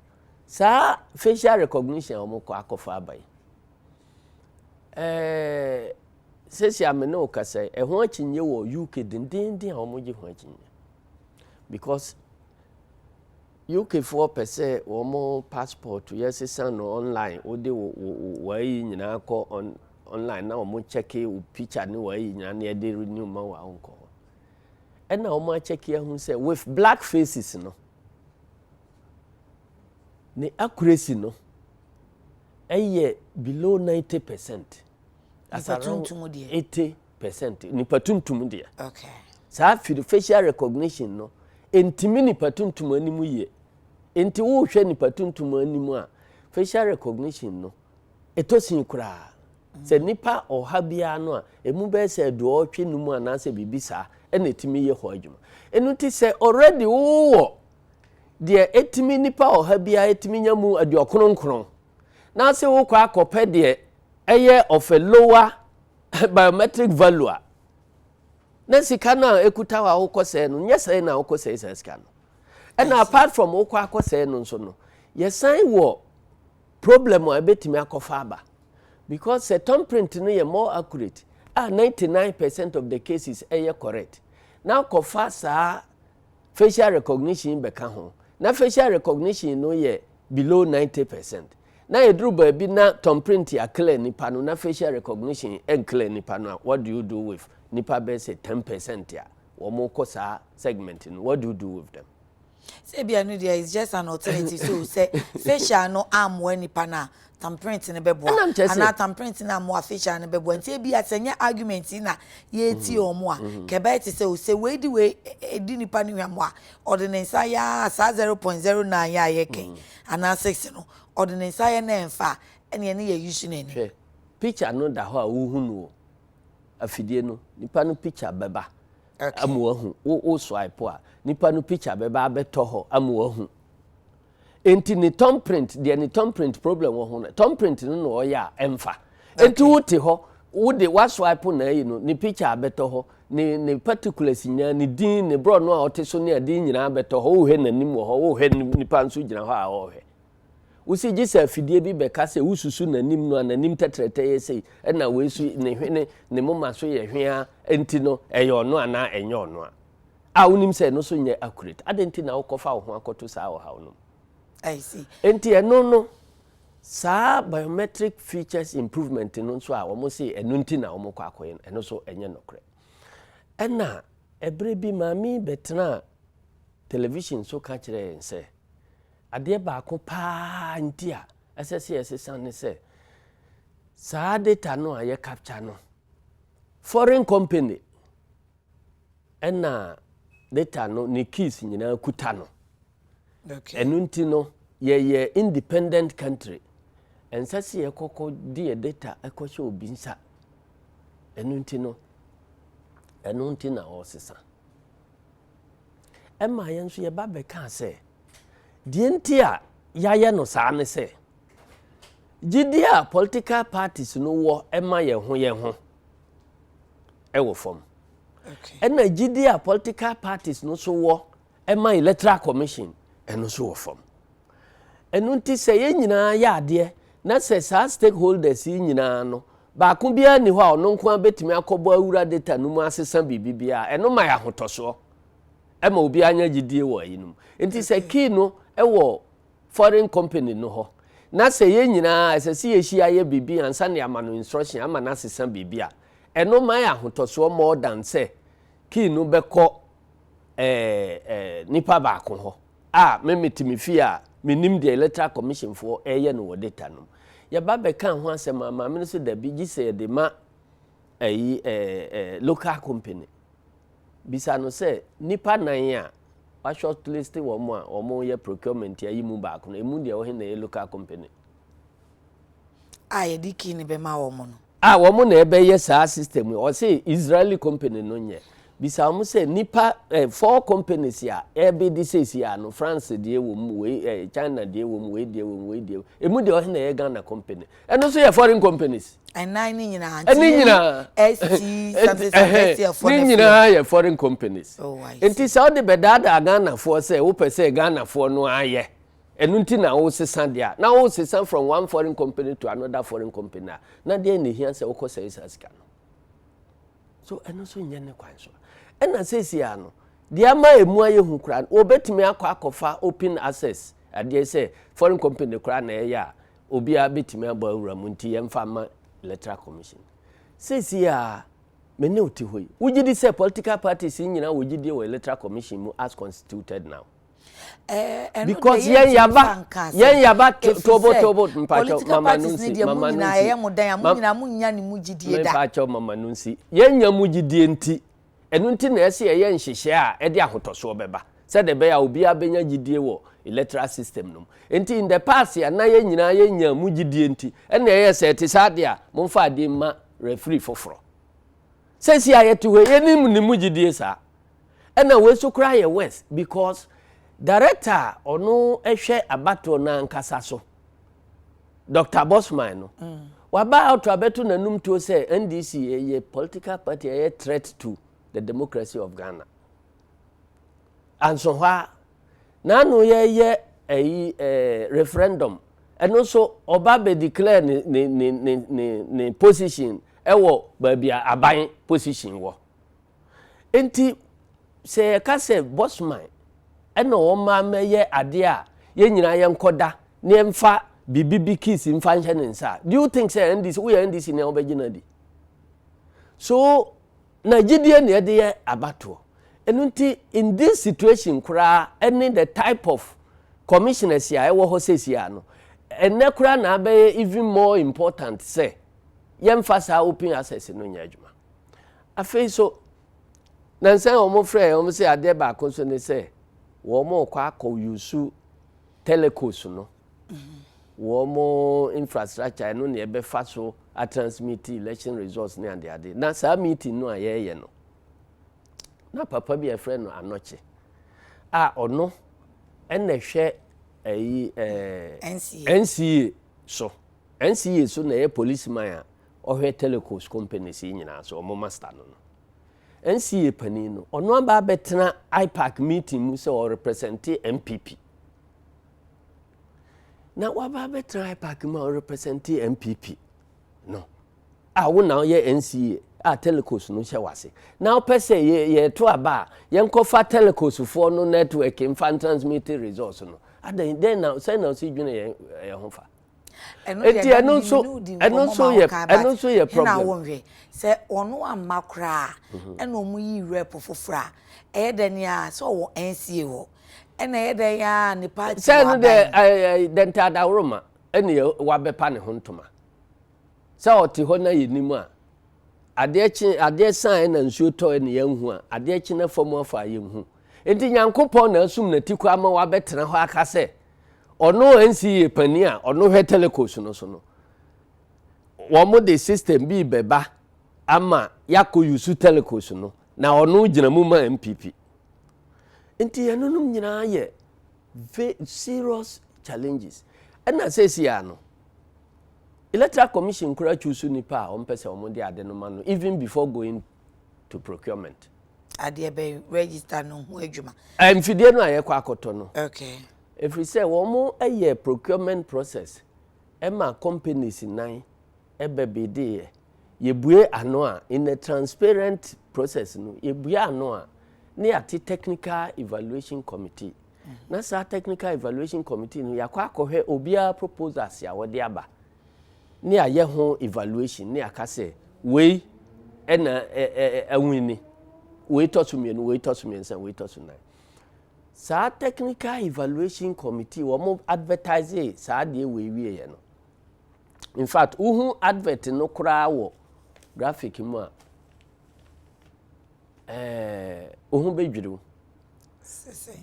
Speaker 2: saa facial recognition a wɔn kɔ akɔfa aba yi, seesie a me ne wo kasa yi, ɛho akyinnye wɔ UK dendenden a wɔn gye ho akyinnye, because UK foɔ pɛ sɛ wɔn passport yɛsesa no online. Wode wo wo wɔayi nyinaa kɔ online na wɔn check wo picture ne wɔayi nyinaa na yɛde renew ma wo a wonkɔ hɔ. Ɛna wɔn acheck ahu sɛ with black faces no, ne accuracy no ɛyɛ below 90%.
Speaker 1: Nipa tuntum deɛ.
Speaker 2: 80% nipa tuntum deɛ. Saa firi facial recognition no ntumi nipa tuntum anim yie. Nti wohwɛ nipa tuntum anim a, facial recognition no ɛtɔ sin koraa sɛ nipa 100 biara no a, emu bɛyɛ sɛ 85 anaasɛ biribi saa ɛna ɛtumi yɛ hɔ adwuma. Ɛno nti sɛ already wowɔ deɛ ɛtumi nipa 100 biara ɛtumi nya mu 99 na sɛ wokɔ akɔpɛ deɛ ɛyɛ of a lower biometric value a, na sika no a ɛkuta hɔ a wokɔ sɛɛ no nyɛ sɛɛ na wokɔ sɛɛ saa sika no. Ɛna apart from wokɔ akɔ sɛɛ no nso no, yɛsan wɔ problem a ɛbɛtumi akɔfa aba, because sɛ thumbprint no yɛ more accurate a 99% of the cases ɛyɛ correct, na akɔfa saa facial recognition bɛka ho na facial recognition no yɛ below 90%, na yɛduru baabi na thumbprint aclear nipa no na facial recognition ɛnclear nipa no a, what do you do with nipa bɛyɛ sɛ 10% a wɔn kɔ saa segment no? What do you do with them?
Speaker 1: Sɛ ebia no deɛ is just an alternative, so sɛ facial no ammoa nipa no a, thumbprint no bɛboa.
Speaker 2: Ɛna nkyɛ sɛ-
Speaker 1: Anaa thumbprint no ammoa, facial no bɛboa. Nti ebia sɛ nyɛ argument yi na yɛtie wɔn a, kɛbɛyɛ te sɛ o sɛ wei di wei edi nipa no hwam a, ɔde ne nsa yɛ a saa 0.09 yɛ a yɛkɛn anaa 6 no, ɔde ne nsa yɛ na ɛnfa a, ɛne ɛne yɛ use n'ani.
Speaker 2: Hwɛ, picture no da hɔ a wohu no o, afidie no nipa no picture bɛba ama wahu. Wo swipe a, nipa no picture bɛba abɛtɔ hɔ ama wahu. Nti ne thumbprint deɛ, ne thumbprint problem wɔ ho no, thumbprint no na ɔyɛ a ɛmfa. Nti wote hɔ, wode waswipe na ayi no, ne picture abɛtɔ hɔ, ne particulars nyinaa, ne din, ne borɔ no a ɔte so ne ade nyinaa bɛtɔ hɔ. Wohwɛ n'anim wɔ hɔ, wohwɛ nipa nso gyina hɔ a ɔrehwɛ wosi gye sɛ afidie bi bɛka sɛ wosusu n'anim no a, n'anim tɛtrɛtɛ yɛ sei, ɛna wei so ne hwene ne moma so yɛ hwea, nti no ɛyɛ ɔno anaa ɛnyɛ ɔno a wonim sɛ ɛno so nyɛ accurate ade. Nti na wokɔfa wo ho akɔto saa ɔhaw no mu.
Speaker 1: I see.
Speaker 2: Nti ɛno no, saa biometric features improvement no nso a wɔn se ɛno nti na wɔn kɔ akɔyɛ no, ɛno nso ɛnyɛ nokorɛ. Ɛna ɛberɛ bi maame bɛtena television so ka kyerɛ yɛn sɛ adeɛ baako paa nti a ɛsɛ sɛ yɛsesa ne sɛ saa data no a yɛ capture no, foreign company ɛna data no ne keys nyinaa kuta no. Ɛno nti no Yɛyɛ independent country, ɛnsɛ sɛ yɛkɔkɔ de yɛ data ɛkɔhyɛ obi nsa. Ɛno nti no, ɛno nti na ɔresesa. Ɛma yɛn nso yɛba bɛkaa sɛ, deɛ nti a yɛayɛ no saa ne sɛ, gyidie a political parties no wɔ ɛma yɛn ho ɛwɔ fam. Ɛna gyidie a political parties no so wɔ ɛma Electoral Commission, ɛno nso wɔ fam. Ɛno nti sɛ yɛn nyinaa yɛ adeɛ na sɛ saa stakeholders yi nyinaa no, baako biara ni hɔ a ɔno nko ara bɛtumi akɔbɔ awura data no mu asesa biribi biara, ɛno ma yɛ ahotɔsoɔ ɛma obiara nya gyidie wɔ ayi no mu. Nti sɛ key no ɛwɔ foreign company no hɔ na sɛ yɛn nyinaa ɛsɛ sɛ yɛhyia yɛ biribi ansa ne ama no instruction ama no asesa biribi a, ɛno ma yɛ ahotɔsoɔ more than sɛ key no bɛkɔ ɛɛ ɛɛ nipa baako hɔ a mímí mi fie a menim deɛ Electoral Commission foɔ ɛyɛ no wɔ data no mu. Yɛba bɛka ho asɛm a, maame no so dabi, gye sɛ yɛde ma ɛyi ɛɛ ɛɛ local company. Bisa no sɛ nipa nan a wa shortlist wɔn a wɔn yɛ procurement ayi mu baako no, emu deɛ wɔhe na ɛyɛ local company?
Speaker 1: A yɛde key ne bɛma wɔn no.
Speaker 2: A wɔn na ɛbɛyɛ saa system yi, ɔsɛ Israeli company no nyɛ. Bisa wɔn sɛ nipa four companies a ɛbɛdi seesi a no, France deɛ wɔ mu, wei China deɛ wɔ mu, wei deɛ wɔ mu, wei deɛ wɔ mu, emu deɛ ɔhe na ɛyɛ Ghana company? Ɛno nso yɛ foreign companies.
Speaker 1: Ɛnan ne nyinaa.
Speaker 2: Ɛne nyinaa.
Speaker 1: ST something something STL
Speaker 2: ne nyinaa yɛ foreign companies.
Speaker 1: Oh, I see.
Speaker 2: Nti sɛ wode bɛdaadaa Ghanafoɔ sɛ wopɛ sɛ Ghanafoɔ no ayɛ, ɛno nti na wosesa deɛ a, na wosesa from one foreign company to another foreign company a, na deɛ na ehia sɛ wokɔ sɛ saa sika no so, ɛno nso nyɛ ne kwan so. Ɛna seesie ano deɛ ama emu ayɛ hu koraa, wɔbɛtumi akɔ akɔfa open access adeɛ sɛ foreign company koraa na ɛyɛ a obiara bɛtumi abɔ awura mu, nti yɛmfa ma Electoral Commission. Seesie a me ne wote hɔ yi, wogye di sɛ political parties yi nyinaa wɔ gyidie wɔ Electoral Commission mu as constituted now? Because yɛn yaba tobo tobo, mpakyɛw, mama no nsi, mama no nsi.
Speaker 1: Ɛyɛ mo dan a mo nyinaa mo nya ne mu gyidie da.
Speaker 2: Mpakyɛw, mama no nsi. Yɛn nya mu gyidie nti, ɛno nti na ɛsɛ yɛyɛ nhyehyɛ a ɛde ahotɔsoɔ bɛba sɛdeɛ ɛbɛyɛ a obiara bɛnya gyidie wɔ electoral system no mu. Nti in the past a na yɛn nyinaa yɛn nya mu gyidie nti, ɛna ɛyɛ sɛ ɛte saa deɛ a, momfa adeɛ mma referee foforɔ. Sɛsi a yɛte hɔ, yɛnim ne mu gyidie saa. Ɛna wei so koraa yɛ worse because director a ɔno hwɛ abatoɔ no ankasa so, Dr Bosman no, waba out abɛto n'anum tuo sɛ NDC ɛyɛ political party ɛyɛ threat to the democracy of Ghana. Anso hɔ a n'ano yɛyɛ ɛyi referendum, ɛno nso ɔba bɛ declare ne position ɛwɔ baabi a aban position wɔ. Nti sɛ yɛka sɛ Bosman ɛna wɔn mɛyɛ adeɛ a yɛn nyinaa yɛn nkɔda na yɛmfa biribi bi keys mfa nhyɛ ne nsa, do you think sɛ NDC, woyɛ NDC nea wobɛgyina di so na gyidie na yɛde yɛ abatoɔ? Ɛno nti in this situation koraa, ɛne the type of commissioners a ɛwɔ hɔ seesie ano ɛnɛ koraa na abɛyɛ even more important sɛ yɛmfa saa open access no nyɛ adwuma. Afei so nansan wɔn frɛ wɔn sɛ adeɛ baako nso ne sɛ wɔn kɔ akɔ use telecos no, wɔn infrastructure, ɛno na yɛbɛfa so atransmit election results ne adeade. Na saa meeting no a yɛreyɛ no, na papa bi a yɛfrɛ no Anɔkye a ɔno ɛna hwɛ ɛyi
Speaker 1: NCA.
Speaker 2: NCA so, NCA so na ɛyɛ policeman a ɔhwɛ telecos companies yi nyinaa so, ɔmo master no, NCA panin no, ɔno aba abɛtena IPAC meeting mu sɛ ɔrepresente NPP. Na waba abɛtena IPAC mu a ɔrepresente NPP no a, wo na ɔyɛ NCA a telecos no hyɛ wase na wopɛ sɛ yɛto aba a, yɛnkɔfa telecos foɔ no network mfa transmit results no adan dɛn na sɛn na ɔsi dwene yɛn ho fa? Eti ɛno nso yɛ problem.
Speaker 1: Wɔn hwɛ sɛ ɔno amma koraa, ɛna ɔmo yi rep foforɔ a, ɛyɛ dɛ nea sɛ ɔwɔ NCA hɔ, ɛna ɛyɛ dɛ ya ne party.
Speaker 2: Sɛ no deɛ, ɛɛ dɛnta adaworoma ɛna yɛ wabɛpa ne ho ntoma sɛ ɔte hɔ na yɛ nim a, adeɛ kye, adeɛ san na nsuo tɔ ɛna yɛn hu a, adeɛ kye na fam afa yɛn hu. Nti Nyankopɔn na asum n'ati kɔ ama wabɛtena hɔ aka sɛ Ɔno NCA panin a ɔno hwɛ telecos no so no, wɔn de system bi bɛba ama yɛakɔ use telecos no, na ɔno gyina mu ma NPP. Nti ɛnonom nyinaa yɛ serious challenges. Ɛna seesie ano Electoral Commission koraa choose nipa a wɔn pɛ sɛ wɔn de ade no ma no even before going to procurement.
Speaker 1: Adeɛ bɛn? Register no ho adwuma?
Speaker 2: Mfidie no a yɛkɔ akɔtɔ no. Ɛfiri sɛ wɔn yɛ procurement process ɛma companies nan ɛbɛ bideeɛ. Yɛbue ano a, in a transparent process no, yɛbue ano a ne yɛate technical evaluation committee. Na saa technical evaluation committee no, yɛakɔ akɔhwɛ obiara proposals a wɔde aba ne yɛayɛ ho evaluation ne yɛaka sɛ wei ɛna ɛwini, wei tɔ so mmienu, wei tɔ so mmiɛnsa, wei tɔ so nan. Saa technical evaluation committee, wɔn advertise saa adeɛ wei wieɛ no, in fact, wohu advert no koraa wɔ graphic mu a, wohu bɛdwiri wo.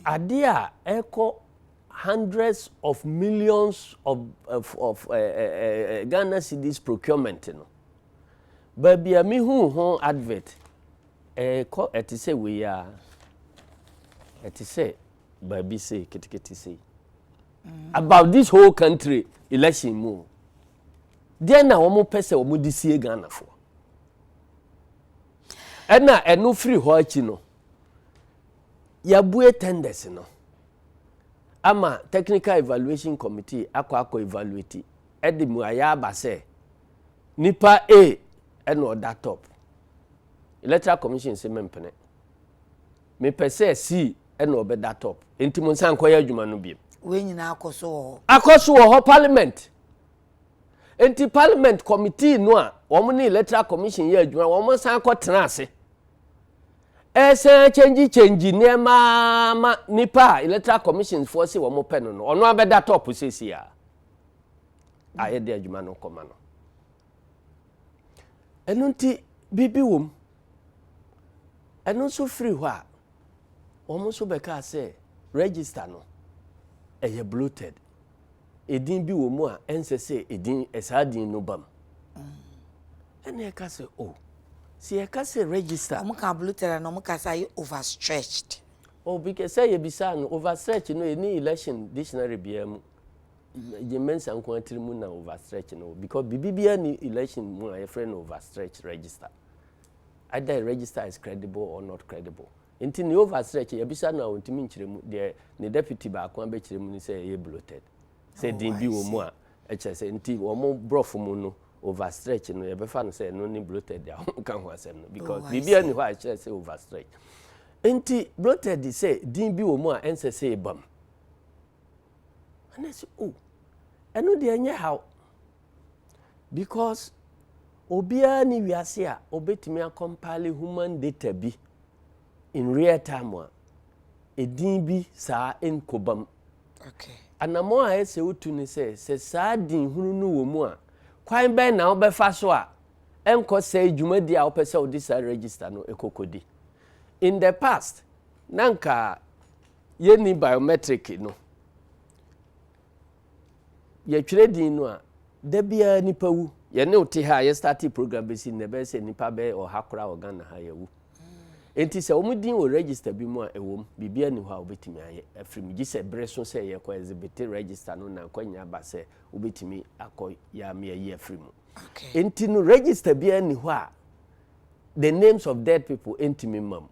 Speaker 2: Adeɛ a ɛkɔ hundreds of millions of Ghana cedis procurement no, baabi a mehu ho advert ɛkɔ, ɛte sɛ wei a, ɛte sɛ baabi sei ketekete sei about this whole country election mu deɛ na wɔn pɛ sɛ wɔn de sie Ghanafoɔ. Ɛna ɛno firi hɔ akyi no, yɛabue tenders no ama technical evaluation committee akɔ evaluate, ɛde mu ayɛ aba sɛ nipa A ɛna ɔda top. Electoral Commission sɛ mempene, mepɛ sɛ C ɛna ɔbɛda top, nti mo nsa nkɔyɛ adwuma no biem.
Speaker 1: Wei nyinaa akɔ so wɔ hɔ?
Speaker 2: Akɔ so wɔ hɔ, parliament. Nti parliament committee no a wɔn ne Electoral Commission yɛ adwuma, wɔn san kɔ tena ase ɛsɛn kyɛngyi kyɛngyi nneɛma ma nipa a Electoral Commission foɔ si wɔn pɛ no, ɔno abɛda top siesie a yɛde adwuma no kɔma no. Ɛno nti biribi wɔ mu. Ɛno nso firi hɔ a, wɔn nso bɛka sɛ register no ɛyɛ bloated, edin bi wɔ mu a ɛnsɛ sɛ edin ɛsaa din no ba mu. Ɛna ɛka sɛ o, si yɛka sɛ register.
Speaker 1: Wɔn ka bloated na wɔn ka sɛ ayɛ overstretched.
Speaker 2: Oh, because sɛ yɛbisa no, overstretch no ɛni election dictionary biara mu. Jean Mensa nko atiri mu na overstretch no, because biribi biara ni election mu a yɛfrɛ no overstretch register. Either a register is credible or not credible. Nti ne overstretch, yɛbisa no a, ɔntumi nkyerɛ mu. Deɛ ne deputy baako abɛkyerɛ mu ni sɛ ɛyɛ bloated, sɛ din bi wɔ mu a ɛkyerɛ sɛ, nti wɔn borɔfo mu no, overstretch no, yɛbɛfa no sɛ ɛno ne bloated a wɔn ka ho asɛm no, because biribi ani hɔ a ɛkyerɛ sɛ overstretch. Nti bloated sɛ din bi wɔ mu a ɛnsɛ sɛ ɛba mu. Ɛna sɛ o, ɛno deɛ ɛnyɛ haw, because obiara ne wiase a obetumi acompile human data bi in real time a edin bi saa nkɔba mu. Anammɔn a ɛsɛ wotu ne sɛ saa din hunu no wɔ mu a, kwan bɛn na wobɛfa so a ɛnkɔ sɛ dwumadi a wopɛ sɛ wode saa register no ɛkɔkɔdi? In the past, na nka yɛnni biometric no, yɛtwerɛ din no a, da biara nipa wu. Yɛne wo te ha a yɛstart program bɛsi nnɛ, bɛyɛ sɛ nipa bɛyɛ 100 koraa wɔ Ghana ha yɛwu. Nti sɛ wɔn din wɔ register bi mu a, ɛwɔ mu, biribiara ni hɔ a wobɛtumi ayɛ afiri mu, gye sɛ bere so sɛ yɛkɔ exhibit register no na nkɔnya aba sɛ wobɛtumi akɔ yɛame ayi afiri mu. Nti no register biara ni hɔ a the names of dead people ntumi mma mu.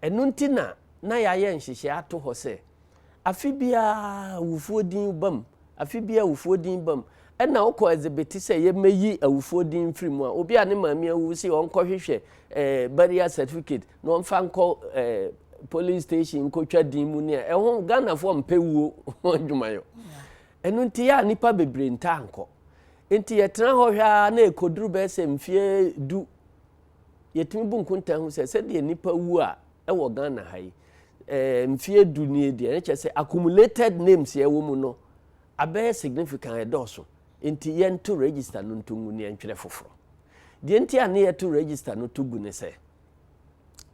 Speaker 2: Ɛno nti na yɛayɛ nhyehyɛ ato hɔ sɛ afe biara awufoɔ din ba mu, afe biara awufoɔ din ba mu. Ɛna wokɔ exhibit sɛ yɛmɛyi awufoɔ din mfiri mu a, obi a ne maame awu sɛ ɔnkɔhwehwɛ burial certificate na ɔmfa nkɔ polling station nkɔtwa din mu ne a ɛho Ghanafoɔ mpɛ wuo ho adwumayɔ. Ɛno nti yɛ a nipa bebree ntaa nkɔ. Nti yɛtena hɔ hwɛ a, na ɛkɔduru bɛyɛ sɛ mfeɛ 10, yɛtumi bu nkonta ho sɛ sɛdeɛ nipa wu a ɛwɔ Ghana ha yi, mfeɛ 10 nie deɛ, ɛkyɛ sɛ accumulated names yɛwɔ mu no abɛyɛ significant, ɛdɔɔso. Nti yɛnto register no nto ngu ne yɛntwerɛ foforɔ. Deɛ nti a ne yɛto register no to gu ne sɛ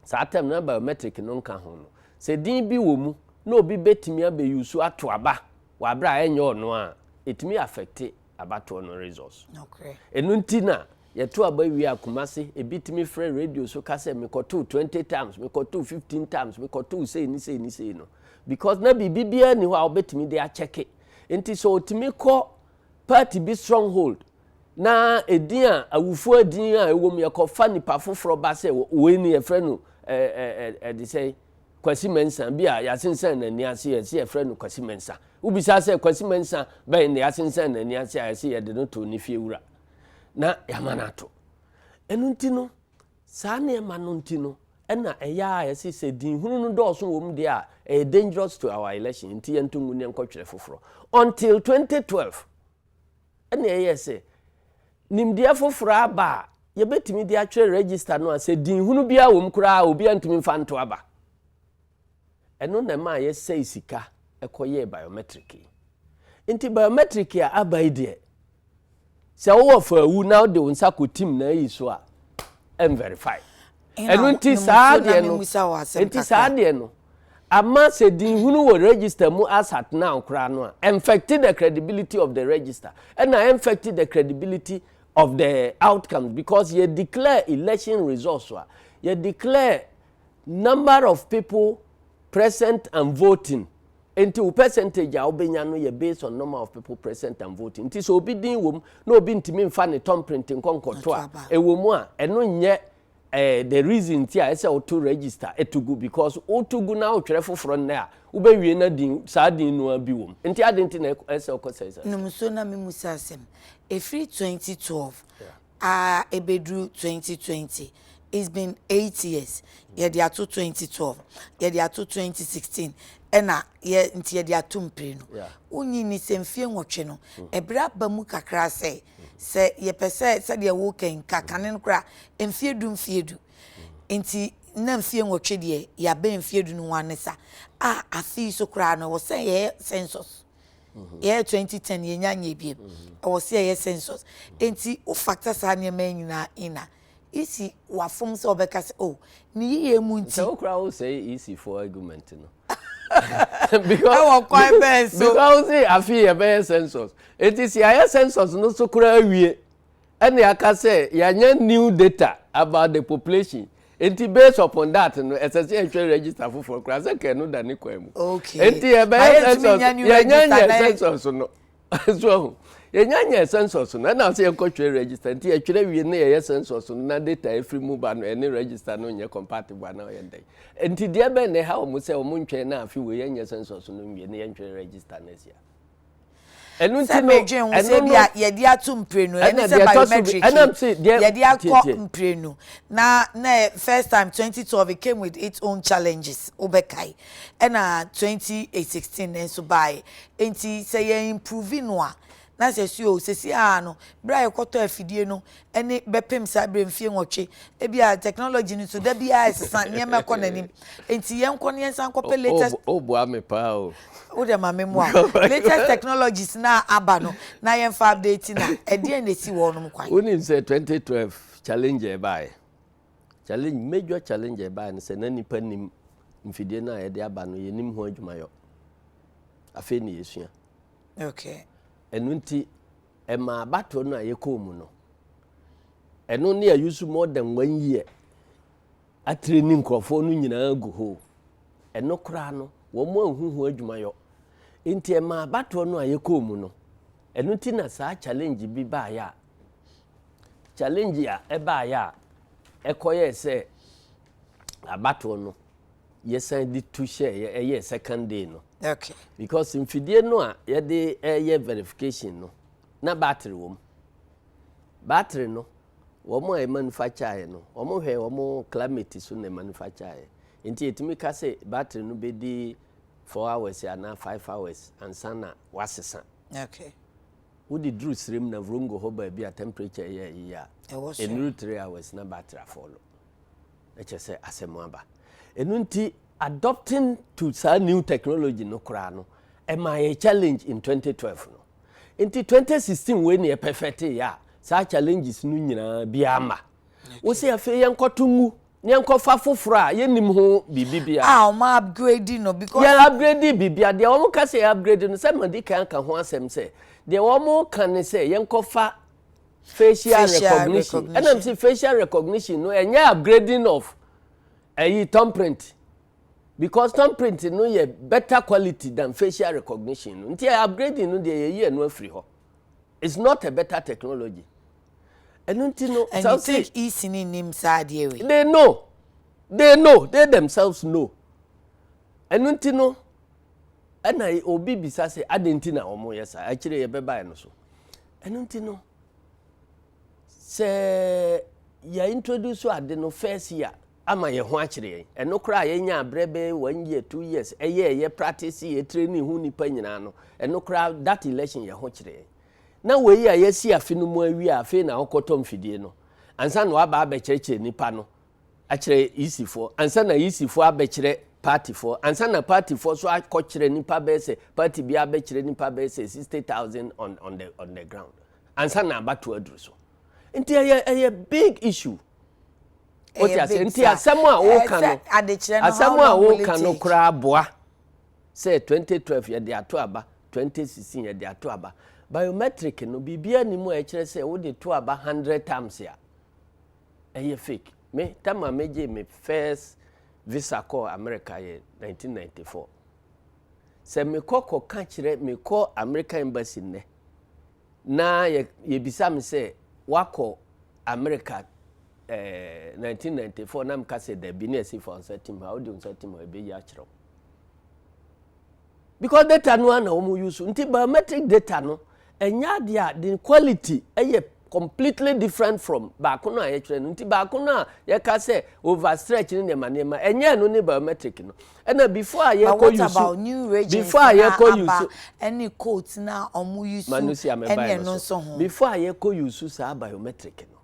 Speaker 2: saa term na biometric no nka ho no, sɛ din bi wɔ mu na obi bɛtumi abɛyi so ato aba. wɔ aberɛ a ɛnyɛ ɔno a, ɛtumi affecte abatoɔ no results. Ɛno nti na yɛto aba wie a Kumasi, ebi tumi frɛ radio so ka sɛ mekɔtoo 20 times, mekɔtoo 15 times, mekɔtoo sei ne sei ne sei no. Because na biribi biara nni hɔ a wobɛtumi de akyɛke. Nti sɛ ɔtumi kɔ party bi stronghold na edin a awufoɔ edin a ɛwɔ mu yɛkɔfa nipa foforɔ ba sɛ wei ni yɛfrɛ no ɛɛ ɛɛ ɛde sɛ Kwasi Mensah bi a yɛasensɛn n'ani ase yɛsɛ yɛfrɛ no Kwasi Mensah. Wobisa sɛ Kwasi Mensah bɛn na yɛasensɛn n'ani ase a yɛsɛ yɛde no too ne fie wura na yɛama no ato. Ɛno nti no, saa nneɛma no nti no, ɛna ɛyɛ a yɛse sɛ din hunu no dɔɔso wɔ mu deɛ a, ɛyɛ dangerous to our election nti yɛnto ngu ne yɛnkɔtwerɛ foforɔ. Until 2012, ɛna ɛyɛ sɛ nimdeɛ foforɔ aba a yɛbɛtumi de atwerɛ register no a sɛ din hunu biara wɔ mu koraa a obiara ntumi mfa nto aba. Ɛno na ɛma yɛsɛe sika ɛkɔyɛɛ biometric yi. Nti biometric a aba yi deɛ, sɛ wowɔ faawu na wode wo nsa kɔtim na ayi so a, ɛnverify. Ɛno nti saa deɛ no, nti saa deɛ no, ama sɛ din hunu wɔ register mu as at now koraa no a, ɛnfect the credibility of the register, ɛna ɛnfect the credibility of the outcomes because yɛ declare election results a, yɛ declare number of people present and voting. Nti wo percentage a wobɛnya no yɛ based on number of people present and voting. Nti sɛ obi din wɔ mu na obi ntumi nfa ne thumbprint nkɔ nkɔto a, ɛwɔ mu a, ɛno nyɛ the reason ti a ɛsɛ woto register ɛto gu because woto gu na wotwerɛ foforɔ nnɛ a wobɛwie na din saa din no bi wɔ mu. Nti ade nti na ɛsɛ wokɔ sɛ sɛ.
Speaker 1: Numuso na memusa asɛm. Ɛfiri 2012 a ɛbɛduru 2020, it's been 8 years. Yɛde ato 2012, yɛde ato 2016, ɛna yɛ nti yɛde ato mprenu. Wonyi ni sɛ mfie 8 no, ɛberɛ aba mu kakra sɛ yɛpɛ sɛ sɛdeɛ woka nka kane no koraa mfie 10 mfie 10 nti na mfie 8 deɛ yɛabɛn mfie 10 no ho ane sa a afei so koraa no ɛwɔ sɛ yɛyɛ census. Yɛyɛ 2010, yɛnya nyɛ biem, ɛwɔ sɛ yɛyɛ census. Nti wo factor saa nneɛma yi nyinaa in a, EC wafom sɛ ɔbɛka sɛ oh ne yiyɛ mu nti.
Speaker 2: Sɛ wokora wo sɛ EC for argument no.
Speaker 1: Because ɛwɔ kwan bɛn so?
Speaker 2: Because sɛ afei yɛbɛyɛ census, eti sɛ yɛayɛ census no so koraa awie ɛna yɛaka sɛ yɛanya new data about the population, nti based upon that no ɛsɛ sɛ yɛhwɛ register foforɔ koraa sɛ kɛn no da ne kwan mu. Nti yɛbɛyɛ census, yɛnya nyɛ census no so ahu, yɛnya nyɛ census no ɛna sɛ yɛnkɔtwerɛ register. Nti yɛtwerɛ wie ne yɛyɛ census no na data efiri mu ba no ɛne register no nyɛ compatible ana ɔyɛ dɛn? Nti deɛ bɛn na ɛha wɔn sɛ wɔn ntwɛn na afi wei yɛnyɛ census no nwie ne yɛntwerɛ register no asia?
Speaker 1: Ɛno nti no, ɛno no yɛde ato mprenu ɛne sɛ biometric yɛde akɔ mprenu na first time 2012, it came with its own challenges, wobɛkae, ɛna 2016 nso baeɛ. Nti sɛ yɛn improve no a na sɛ si o sisi a no bere a yɛkɔtɔ afidie no ɛne bɛpem saa bere mfie 8, ebi a technology no so da bi a ɛsesa nneɛma kɔ n'anim, nti yɛn kɔ ne yɛn nsa nkɔpɛ latest.
Speaker 2: O boa mi paa o.
Speaker 1: O de ma mi mu a latest technologies na aba no na yɛn fa update na ɛdeɛn na esi wɔn nom kwan.
Speaker 2: Wonim sɛ 2012 challenge ɛbaeɛ, challenge, major challenge ɛbaeɛ no sɛ na nipa nim mfidie no a yɛde aba no, yɛnim ho adwumayɔ, afei ne yɛsua. Ɛno nti ɛma abatoɔ no a yɛkɔɔ mu no, ɛno ne yɛ more than one year atire ne nkurɔfoɔ no nyinaa gu hɔ. Ɛno koraa no wɔn mu anhu ho adwumayɔ, nti ɛma abatoɔ no a yɛkɔɔ mu no, ɛno nti na saa challenge bi baeɛ a, challenge a ɛbaeɛ a ɛkɔyɛɛ sɛ abatoɔ no yɛsan de tu hyɛ ɛyɛ second day no. Because mfidie no a yɛde ɛyɛ verification no na battery wɔ mu. Battery no, wɔn a manufacture yɛ no, wɔn hwɛ wɔn climate so na manufacture yɛ, nti yɛtumi ka sɛ battery no bɛdi 4 hours anaa 5 hours ansa na wasesa. Wode duru sirem na Vrongo hɔ baabi a temperature yɛ yie a, ɛnuru 3 hours na battery afɔlo, ɛkyɛ sɛ asɛm aba. Ɛno nti adopting to saa new technology no koraa no ɛma yɛ challenge in 2012 no. Nti 2016 wei ne yɛ perfect yɛ a saa challenges no nyinaa bi ama wo sɛ afei yɛnkɔto ngu. Na yɛnkɔfa foforɔ a yɛnnim ho biribi biara.
Speaker 1: A wɔn upgrade no because.
Speaker 2: Yɛ upgrade biribiara. Deɛ wɔn ka sɛ yɛ upgrade no, sɛ madi kan aka ho asɛm sɛ, deɛ wɔn ka ne sɛ yɛnkɔfa facial recognition. Ɛna mese facial recognition no ɛnyɛ upgrading of ɛyi thumbprint, because thumbprint no yɛ better quality than facial recognition no. Nti upgrading no deɛ, yɛyi ɛno afiri hɔ. It's not a better technology. Ɛno nti no.
Speaker 1: And you think EC ni nim saa adeɛ wei?
Speaker 2: They know, they know, they themselves know. Ɛno nti no, ɛna obi bisa sɛ adi nti na wɔn yɛ saa. Akyire yɛbɛba ɛno so. Ɛno nti no, sɛ yɛ introduce ade no first year ama yɛn ho akyerɛ yɛn, ɛno koraa yɛnya abrɛ bɛyɛ one year, 2 years, ɛyɛ ɛyɛ practice, yɛ training ho nipa nyinaa no, ɛno koraa that election yɛn ho kyerɛ yɛn. Na wei a yɛsi afe no mu awie a, afei na akɔtɔ mfidie no ansa na waba abɛkyerɛkyerɛ nipa no akyerɛ EC foɔ, ansa na EC foɔ abɛkyerɛ party foɔ, ansa na party foɔ so akɔkyerɛ nipa bɛyɛ sɛ party bi abɛkyerɛ nipa bɛyɛ sɛ 60,000 on the ground ansa na abato aduru so. Nti ɛyɛ big issue. O ti ase? Nti asɛm a wɔka no, asɛm a wɔka no koraa boa sɛ 2012 yɛde ato aba, 2016 yɛde ato aba. Biometric no, biribiara ni mu a ɛkyerɛ sɛ wode to aba 100 times a ɛyɛ fake. Me tama megye me first visa kɔɔ America yɛ 1994. Sɛ mekɔ kɔka kyerɛ, mekɔ American Embassy nnɛ na yɛbisa me sɛ wakɔ America 1994 na meka sɛ dabi, ne ɛsi fa nsa tim ha, wode nsa tim ha, ɛbɛyi akyerɛ wo, because data no ana wɔn use. Nti biometric data no, ɛnyɛ adeɛ a the quality ɛyɛ completely different from baako no a yɛtwerɛ no. Nti baako no a yɛka sɛ overstretch ne nneɛma nneɛma, ɛnyɛ no ne biometric no. Ɛna before a yɛkɔ
Speaker 1: use,
Speaker 2: before a yɛkɔ use
Speaker 1: ɛne coat na ɔmo use.
Speaker 2: Manusi
Speaker 1: ɛne ɛno nso ho.
Speaker 2: Before a yɛkɔ use saa biometric no,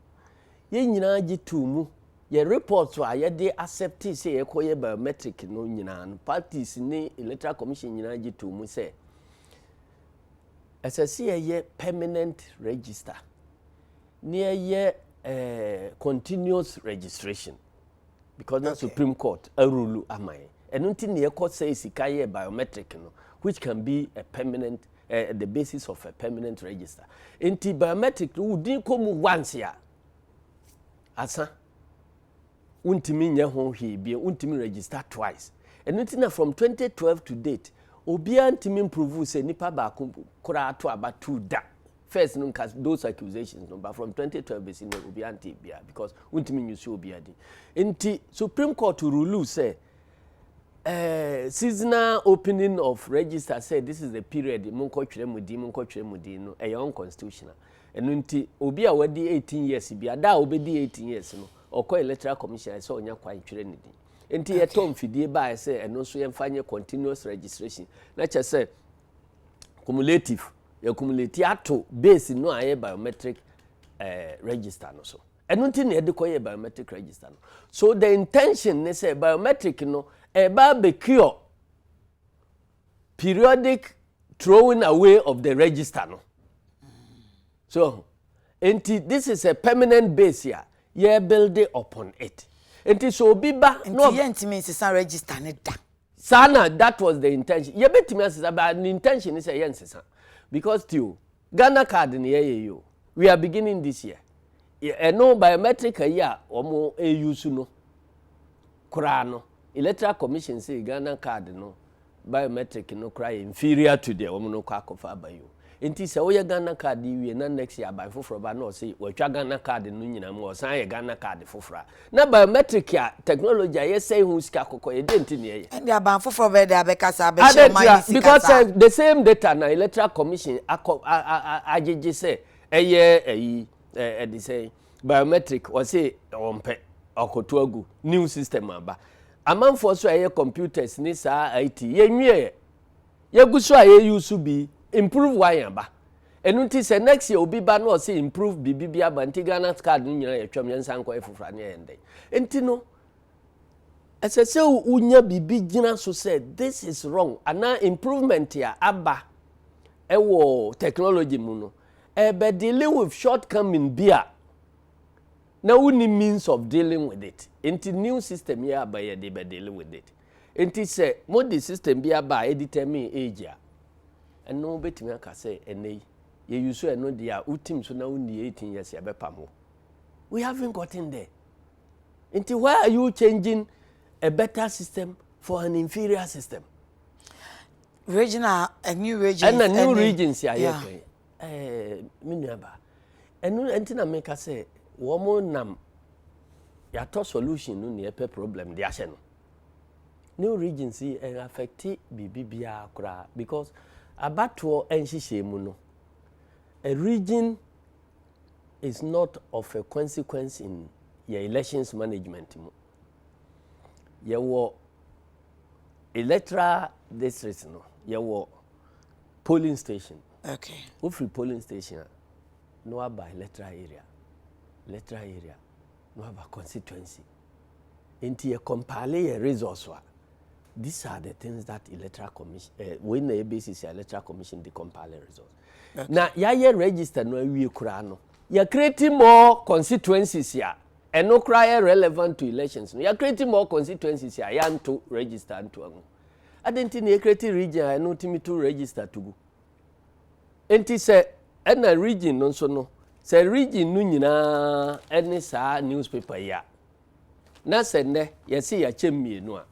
Speaker 2: yɛn nyinaa gye tuu mu. Yɛ report a yɛde accept sɛ yɛkɔ yɛ biometric no nyinaa no, parties ne Electoral Commission nyinaa gye tuu mu sɛ ɛsɛ sɛ yɛyɛ permanent register ne yɛyɛ continuous registration, because na Supreme Court arule ama yɛn. Ɛno nti ne yɛkɔ sɛ sika yɛ biometric no, which can be a permanent the basis of a permanent register. Nti biometric no, wodin kɔ mu once a, asa, wontumi nyɛ ho hwee bio, wontumi register twice. Ɛno nti na from 2012 to date, obiara ntumi improve sɛ nipa baako koraa to aba two da. First no nka those accusations no, but from 2012 bɛsi no, obiara nte bia, because wontumi nyusu obiara din. Nti Supreme Court rule sɛ seasonal opening of register, sɛ this is the period monkɔtwerɛ mu din, monkɔtwerɛ mu din no, ɛyɛ unconstitutional. Ɛno nti obi a wadi 18 years bi ada a wobɛdi 18 years no, ɔkɔ Electoral Commission sɛ ɔnya kwan twerɛ ne din. Nti yɛtɔ mfidie baa sɛ ɛno nso yɛmfa nyɛ continuous registration, na kyerɛ sɛ cumulative, yɛ cumulate ato base no a ɛyɛ biometric register no so. Ɛno nti na yɛde kɔyɛ biometric register no. So the intention ne sɛ biometric no ɛba abɛcure periodic throwing away of the register no. So nti this is a permanent base a yɛ build upon it. Nti so obi ba.
Speaker 1: Nti yɛntumi nsesa register ne da?
Speaker 2: Saa na that was the intention. Yɛbɛtumi asesa, but the intention is sɛ yɛnsesa, because tio Ghana Card ne yɛyɛ yi o, we are beginning this year. Ɛno biometric ayi a wɔn use no koraa no, Electoral Commission sɛ Ghana Card no biometric no koraa yɛ inferior to deɛ wɔn no kɔ akɔfa aba yi o. Nti sɛ woyɛ Ghana Card yi wie na next year aban foforɔ ba na ɔsɛ wɔatwa Ghana Card no nyinaa mu, ɔsan yɛ Ghana Card foforɔ a, na biometric a technology a yɛsɛn ho sika kɔkɔ yɛ de nti ne yɛyɛ.
Speaker 1: Ɛnde aban foforɔ bɛyɛ de abɛka saa abɛhyɛ ɔman yi sika?
Speaker 2: Because the same data na Electoral Commission akɔ agyegye sɛ ɛyɛ ɛyi ɛde sɛ biometric, ɔsɛ ɔmpɛ, ɔkɔto agu, new system aba. Amanfoɔ so a ɛyɛ computers ne saa IT yɛnwie, yɛgu so a yɛyi so bi improve one aba. Ɛno nti sɛ next year obi ba na ɔsɛ improve biribi bi aba, nti Ghana Card no nyinaa yɛtwam, yɛn nsa nkɔyɛ foforɔ ne yɛn dɛn. Nti no ɛsɛ sɛ wonya biribi gyina so sɛ this is wrong anaa improvement a aba ɛwɔ technology mu no ɛbɛ dealing with shortcoming bi a. Na wonni means of dealing with it. Nti new system yi aba, yɛde bɛ dealing with it. Nti sɛ mode system bi aba a ɛdetermine age a, ɛno wobɛtumi aka sɛ ɛnɛ yi yɛyi so, ɛno deɛ a wotim so na wonni 18 years, yɛbɛpam wo. We haven't gotten there, nti why are you changing a better system for an inferior system?
Speaker 1: Regional new regions.
Speaker 2: Ɛna new regions a yɛka me nuaba, ɛno ɛnti na meka sɛ wɔn nam yɛatɔ solution no na yɛpɛ problem de ahyɛ no. New regions yi ɛn affect biribi biara koraa, because abatoɔ nhyehyɛ mu no, a region is not of a consequence in yɛ elections management mu. Yɛwɔ electoral district no, yɛwɔ polling station. Wofiri polling station a, na waba electoral area, electoral area na waba constituency. Nti yɛ compile yɛ results a, these are the things that Electoral Commission wei na yɛ basis Electoral Commission de compile results. Na yɛayɛ register no awie koraa no, yɛ create more constituencies a ɛno koraa yɛ relevant to elections no. Yɛ create more constituencies a yɛanto register nto agu ade. Nti na yɛ create region a ɛno tumi to register to gu. Nti sɛ ɛna region no nso no, sɛ region no nyinaa ɛne saa newspaper yi a, na sɛ nnɛ yɛsi yɛakyɛ mmienu a,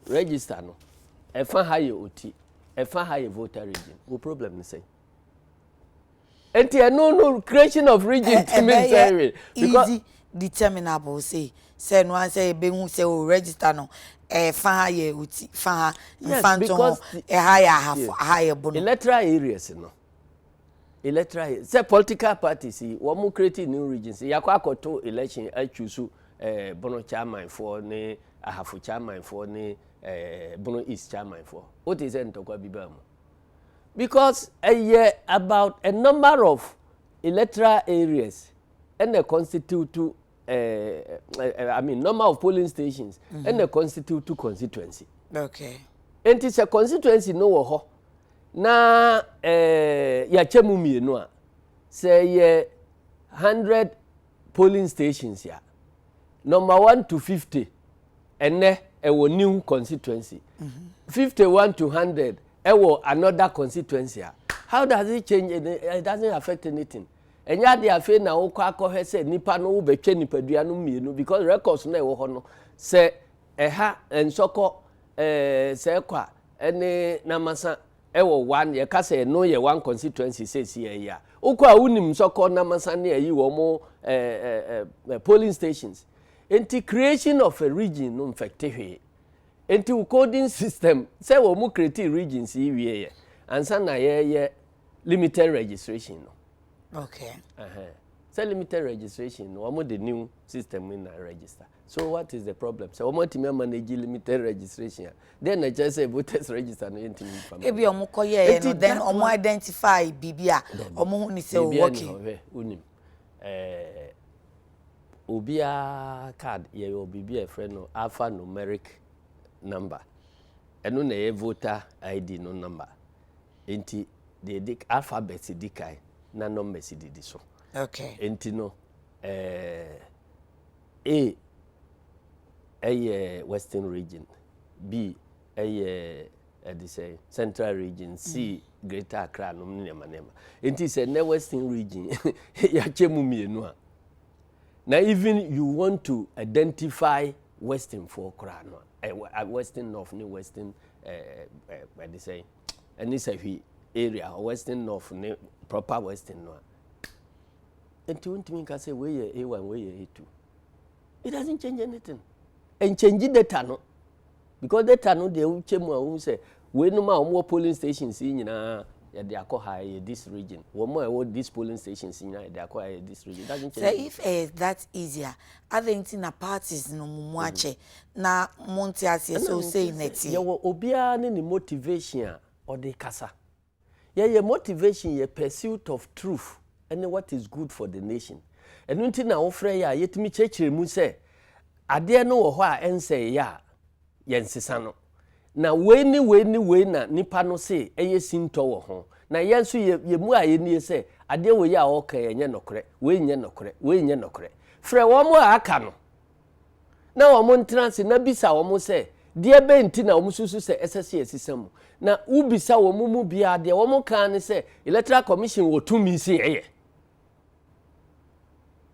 Speaker 2: register no ɛfa ha yɛ Oti, ɛfa ha yɛ Volta Region, wo problem ne sɛn? Nti ɛno no, creation of region timi nsɛn
Speaker 1: because easy determinable sɛ no ansɛ yɛbɛhu sɛ o register no ɛfa ha yɛ Oti, fa ha nfa nto ho, ɛha yɛ Ahafo, aha yɛ Bono.
Speaker 2: Electoral areas no, electoral sɛ political parties yi, wɔn mo create new regions, yakɔ akɔto election atwi so, Bono chairman foɔ ne Ahafo chairman foɔ ne Bono East chairman foɔ, o ti sɛ ntɔkwa bi ba mu, because ɛyɛ about a number of electoral areas ɛna constitute I mean, number of polling stations ɛna constitute constituency. Nti sɛ constituency no wɔ hɔ na yɛakyɛ mu mmienu a, sɛ yɛ 100 polling stations a, number 1 to 50 ɛnɛ ɛwɔ new constituency, 51 to 100 ɛwɔ another constituency a, how does it change? It doesn't affect anything. Ɛnyɛ ade afei na wokɔ akɔhwɛ sɛ nipa no wobɛtwa nipadua no mmienu, because records no ɛwɔ hɔ no, sɛ ɛha Nsɔkɔ sɛ ɛkɔ a ɛne Namasa ɛwɔ one, yɛka sɛ ɛno yɛ one constituency sɛsi ɛyi a, wokɔ a wonim Nsɔkɔ, Namasa ne ɛyi wɔn mo ɛɛ ɛɛ polling stations. Nti creation of a region no nfɛte hwee. Nti wo coding system sɛ wɔn mo create regions yi wie yɛ ansa na yɛyɛ limited registration no. Sɛ limited registration no, wɔn de new system in na register, so what is the problem? Sɛ wɔn atumi amanage limited registration a, then na kyerɛ sɛ voters register no yɛntumi nfa.
Speaker 1: Ebi ɔmo kɔ yɛ no, then ɔmo identify biribi a ɔmo hu ni sɛ o okay.
Speaker 2: Biribi a ɛɛ obiara card, yɛwɔ biribi a yɛfrɛ no alphanumeric number, ɛno na ɛyɛ voter ID no number. Nti deɛ di alphabet di kan na numbers didi so. Nti no A ɛyɛ Western Region, B ɛyɛ ɛde sɛ Central Region, C Greater Accra nom ne nneɛma nneɛma. Nti sɛ nɛ Western Region yɛakyɛ mu mmienu a, na even you want to identify Western foɔ koraa no, Western North ne Western ɛɛ ɛde sɛ ɛne Sɛhwi area, Western North ne proper Western no a, nti wontumi nka sɛ wei yɛ A1, wei yɛ A2. It doesn't change anything. Nkyɛngyi data no, because data no deɛ, wokyɛ mu a, wohu sɛ weinom a wɔwɔ polling stations yi nyinaa, yɛde akɔ ha, yɛ this region. Wɔn a ɛwɔ this polling stations nyinaa, yɛde akɔ ha, yɛ this region. It doesn't change.
Speaker 1: Sɛ if ɛyɛ that easy a, adɛn nti na parties no mu akyɛ na mo nte aseɛ sɛ osei na ɛteɛ?
Speaker 2: Yɛwɔ obiara ne ne motivation a ɔde kasa. Yɛyɛ motivation yɛ pursuit of truth ɛne what is good for the nation. Ɛno nti na wofrɛ yɛ a, yɛtumi kyerɛkyerɛ mu sɛ adeɛ no wɔ hɔ a ɛnsɛ yɛ a yɛnsesa no, na wei ne wei ne wei na nipa no se ɛyɛ sintɔ wɔ ho. Na yɛn nso yɛ yɛ mu a yɛnie sɛ adeɛ wei a ɔreka yi ɛnyɛ nokorɛ, wei nyɛ nokorɛ, wei nyɛ nokorɛ. Frɛ wɔn a aka no na wɔn ntena ase na bisa wɔn sɛ deɛ bɛn nti na wɔn susu sɛ ɛsɛ sɛ yɛsesa mu. Na wobisa wɔn mu biara deɛ wɔn ka ne sɛ Electoral Commission wɔ tumi sɛ yɛyɛ.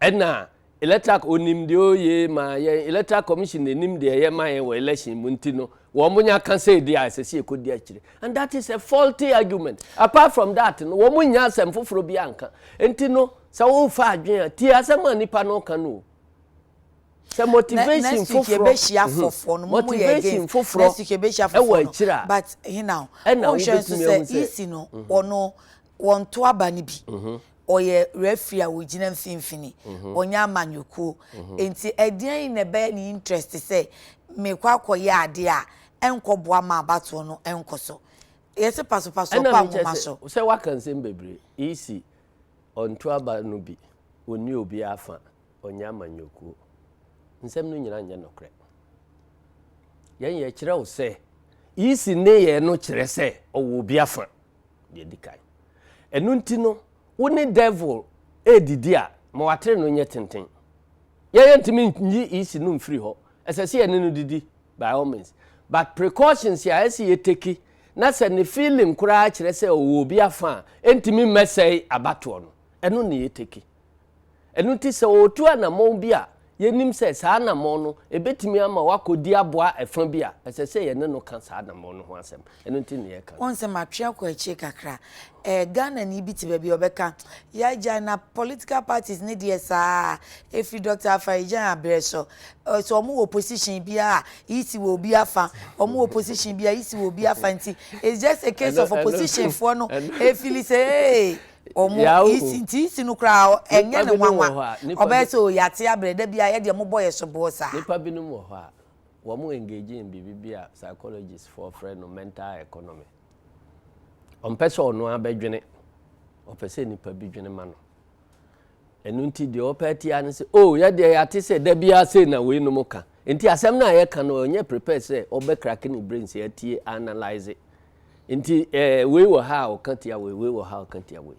Speaker 2: Ɛna electoral onim deɛ ɔyɛ ma yɛn, Electoral Commission anim deɛ ɛyɛ ma yɛn wɔ election mu nti no wɔn nya ka sɛ deɛ a ɛsɛ sɛ yɛkɔdi akyire, and that is a faulty argument. Apart from that no, wɔn nya asɛm foforɔ bi anka. Nti no sɛ wɔrefa adwene a, tie asɛm a nipa no ka no o. Sɛ motivation foforɔ motivation foforɔ ɛwɔ akyire a
Speaker 1: but hina ɛna wohwɛ nso sɛ EC no, ɔno wɔnto aba no bi, ɔyɛ referee a wɔgyina mfimfini, ɔnyɛ amanyɔkuo. Nti ɛdeɛn na ɛbɛyɛ ne interest sɛ mekɔ akɔyɛ adeɛ a ɛnkɔboa ma abatoɔ no ɛnkɔ so? Yɛsɛ pasopaso pa nwoma so.
Speaker 2: Sɛ waka nsɛm bebree, EC ɔnto aba no bi, ɔnni obi afa, ɔnyɛ amanyɔkuo, nsɛm no nyinaa nyɛ nokorɛ. Yɛn yɛkyerɛ wo sɛ EC ne yɛn no kyerɛ sɛ ɔwɔ obi afa deɛ di kan. Ɛno nti no, wo ne devil ɛredidi a, ma watere no nyɛ tenten. Yɛyɛ ntumi nyi EC no mfiri hɔ. Ɛsɛ sɛ yɛne no didi by all means, but precautions a ɛsɛ yɛ take na sɛ ne feeling koraa kyerɛ sɛ ɔwɔ obi afa a, ɛntumi mmɛsɛe abatoɔ no, ɛno ne yɛ take. Ɛno nti sɛ ɔtu anammɔn bi a yɛnim sɛ saa anammɔn no ɛbɛtumi ama wakɔdi aboa ɛfa bi a, ɛsɛ sɛ yɛne no ka saa anammɔn no ho asɛm. Ɛno nti ne yɛka.
Speaker 1: Wɔn sɛ matwe akɔ akyire kakra, Ghana ni bi te baabi a ɔbɛka yɛagya na political parties ne deɛ saa ɛfiri Dr. Afari-Gyan aberɛ so, sɛ ɔmo wɔ position biara, EC wɔ obi afa, ɔmo wɔ position biara, EC wɔ obi afa. Nti it's just a case of opposition foɔ no efili sɛ ee ɔmo EC, nti EC no koraa ɛnyɛ ne nwanwa ɔbɛyɛ sɛ o yate aberɛ da bi a yɛdeɛ mo bɔ yɛ so boɔ saa.
Speaker 2: Nipa binom wɔ hɔ a wɔn engage in biribi bi a psychologist foɔ frɛ no mental economy. Ɔmpɛ sɛ ɔno abɛdwene, ɔpɛ sɛ nipa bi dwene ma no. Ɛno nti deɛ ɔpɛ atia no sɛ o yɛdeɛ yɛate sɛ da biara sei na wei nom ka. Nti asɛm no a yɛka no, ɔnyɛ prepare sɛ ɔbɛcrack ne brain sɛ atie, analyse. Nti wei wɔ ha a ɔka tia wei, wei wɔ ha a ɔka tia wei.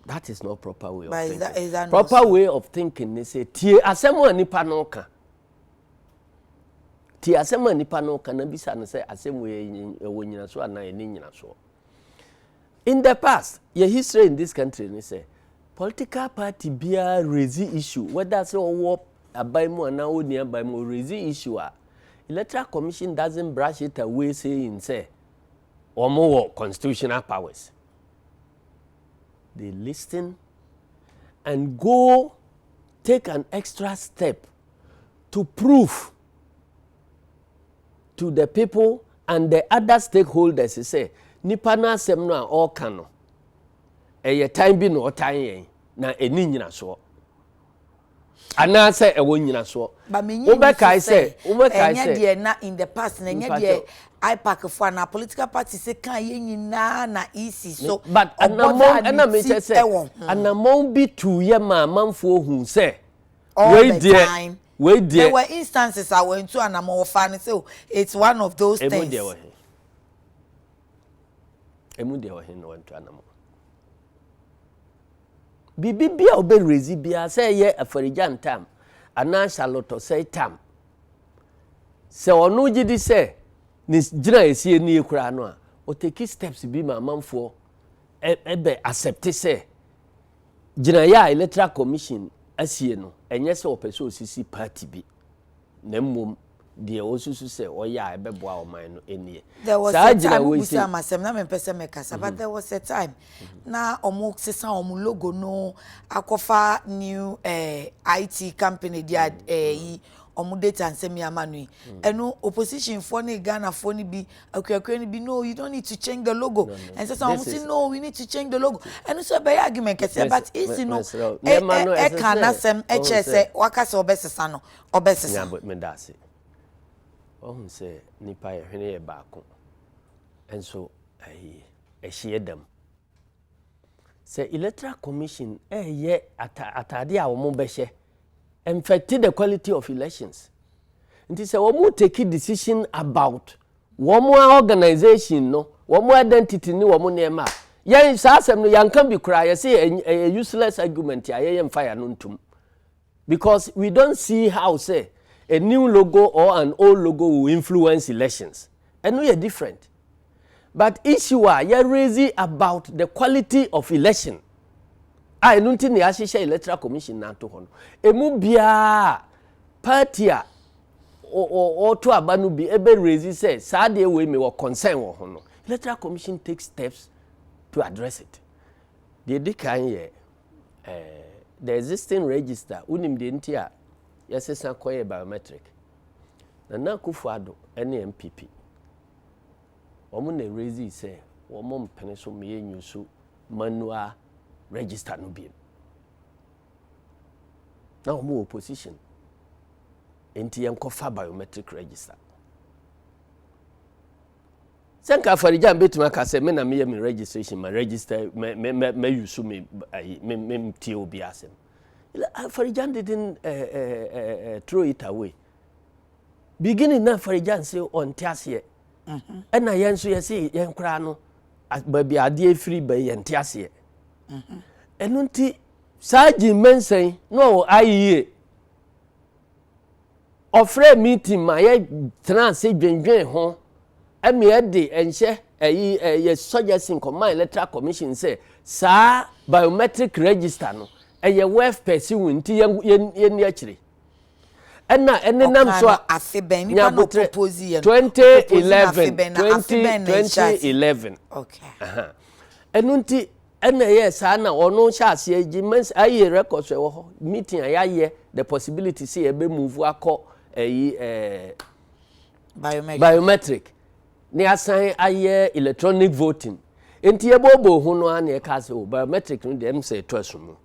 Speaker 2: That is not proper way of
Speaker 1: But is
Speaker 2: thinking.
Speaker 1: Is that not
Speaker 2: Proper
Speaker 1: so?
Speaker 2: way of thinking ne sɛ tie asɛm a nipa no ka, tie asɛm a nipa no ka na bisa no sɛ asɛm wei ɛwɔ nyinasoɔ anaa ɛni nyinasoɔ. In the past, yɛ history in this country ne sɛ political party biara raise issue, whether sɛ ɔwɔ aban mu anaa ɔnni aban mu, raise issue a, Electoral Commission doesn't brush it away saying sɛ wɔn wɔ constitutional powers. They listen and go take an extra step to prove to the people and the other stakeholders sɛ nipa n'asɛm no a ɔreka no, ɛyɛ tan bi na ɔtan yɛn na ɛni nyinasoɔ anaasɛ ɛwɔ nyinasoɔ.
Speaker 1: But me nyi
Speaker 2: Wobɛkae sɛ, wobɛkae
Speaker 1: ɛnyɛ
Speaker 2: sɛ
Speaker 1: deɛ na in the past na ɛnyɛ
Speaker 2: Mpakyɛw.
Speaker 1: deɛ IPAC fo ana political parties ka yɛ nyinaa na EC so
Speaker 2: But
Speaker 1: ɔbɔ
Speaker 2: anammɔn
Speaker 1: daa
Speaker 2: ɛna
Speaker 1: ne ti
Speaker 2: mekyɛ sɛ
Speaker 1: ɛwɔ ho.
Speaker 2: Anammɔn bi tu yɛ ma amanfoɔ hu sɛ
Speaker 1: All
Speaker 2: wei
Speaker 1: the
Speaker 2: deɛ
Speaker 1: time
Speaker 2: wei
Speaker 1: there
Speaker 2: deɛ
Speaker 1: were instances a wɔntu anammɔn, wɔfa ne sɛ o it's one of those
Speaker 2: Emu
Speaker 1: things.
Speaker 2: Deɛ wɔ he? Emu deɛ wɔ he na wɔntu anammɔn? Biribi bi a wobɛrezi biara, sɛ ɛyɛ Afari-Gyan tam anaa Charlotte Osei tam, sɛ ɔno gye di sɛ ne gyina esie nie koraa no a, ɔtake steps bi ma amanfoɔ ɛbɛ accept sɛ gyinaeɛ a Electoral Commission asie no, ɛnyɛ sɛ ɔpɛ sɛ ɔsisi party bi, na mmom deɛ ɔsusu sɛ ɔyɛ a ɛbɛboa ɔman no nie.
Speaker 1: There was
Speaker 2: Saa
Speaker 1: a time
Speaker 2: gyina wei
Speaker 1: wobusa
Speaker 2: sɛ
Speaker 1: ama asɛm na mempɛ sɛ mekasa, but there was a time na ɔmo sesa ɔmo logo no akɔfa new IT company di a yi ɔmo data nsɛm yi ama no yi. Ɛno opposition foɔ ne Ghana foɔ ne bi akuakua ne bi, "No, you don't need to change the logo." Ɛnsɛ sɛ ɔmo si, "No, we need to change the logo." Ɛno nso ɛbɛyɛ argument kɛseɛ, but EC no ɛka n'asɛm ɛkyerɛ sɛ waka sɛ ɔbɛsesa no, ɔbɛsesa.
Speaker 2: Meda ase. Ɔhu sɛ nipa yɛ hwene yɛ baako nso ɛyi ɛhyia dam sɛ Electoral Commission ɛyɛ ataade a wɔn bɛhyɛ affect the quality of elections. Nti sɛ wɔn take decision about wɔn organization no, wɔn identity ne wɔn nneɛma a Yɛn saa asɛm no yɛnka bi koraa, yɛsɛ ɛyɛ useless argument a yɛyɛ mfa yɛn ano ntom, because we don't see how sɛ a new logo or an old logo will influence elections. Ɛno yɛ different, but issue a yɛ raise about the quality of election a ɛno nti na yɛahyehyɛ Electoral Commission na ato hɔ no, emu biara party a ɔto aba no bi ebe raise sɛ saa deɛ wei mi wɔ concern wɔ ho no, Electoral Commission take steps to address it. Deɛ di kan yɛ the existing register. Wonim deɛ nti a yɛsesa kɔyɛ biometric? Nana Akufo-Addo ne NPP wɔn na raise sɛ wɔn mpene so ma yɛn use manual register no biem na wɔn wɔ opposition, nti yɛn kɔfa biometric register. Sɛ nka Afari-Gyan bɛtumi aka sɛ me na meyɛ me registration, ma register, mɛ mɛ mɛ mɛ use me ayi, me me tie obi asɛm. Afari-Gyan didn't throw it away. Beginning na Afari-Gyan sɛ ɔnte aseɛ, ɛna yɛn nso yɛsɛ yɛn koraa no, baabi adeɛ firi bɛyi, yɛn te aseɛ. Ɛno nti saa Jean Mensa na ɔwɔ IEA, ɔfrɛ meeting ma yɛ tena ase dwendwen ho, ɛmi ɛde ɛnhyɛ ɛyi ɛyɛ suggestion kɔma Electoral Commission sɛ saa biometric register no ɛyɛ worth pursuing, nti yɛn yɛn yɛn ni akyire ɛna ɛnenam so a
Speaker 1: afe bɛn nipa na ɔpropose yɛ no?
Speaker 2: 2011, 2011. Ɛno nti ɛna ɛyɛ saa na ɔno hyɛ aseɛ gye mɛns ayɛ records ɛwɔ hɔ, meeting a yɛayɛ, the possibility sɛ yɛbɛ move akɔ ɛyi
Speaker 1: biometric,
Speaker 2: biometric ne asan ayɛ electronic voting. Nti yɛbɔbɔ ho no ara na yɛka sɛ o, biometric no deɛ, ɛm sɛ ɛtɔ ɛso mu,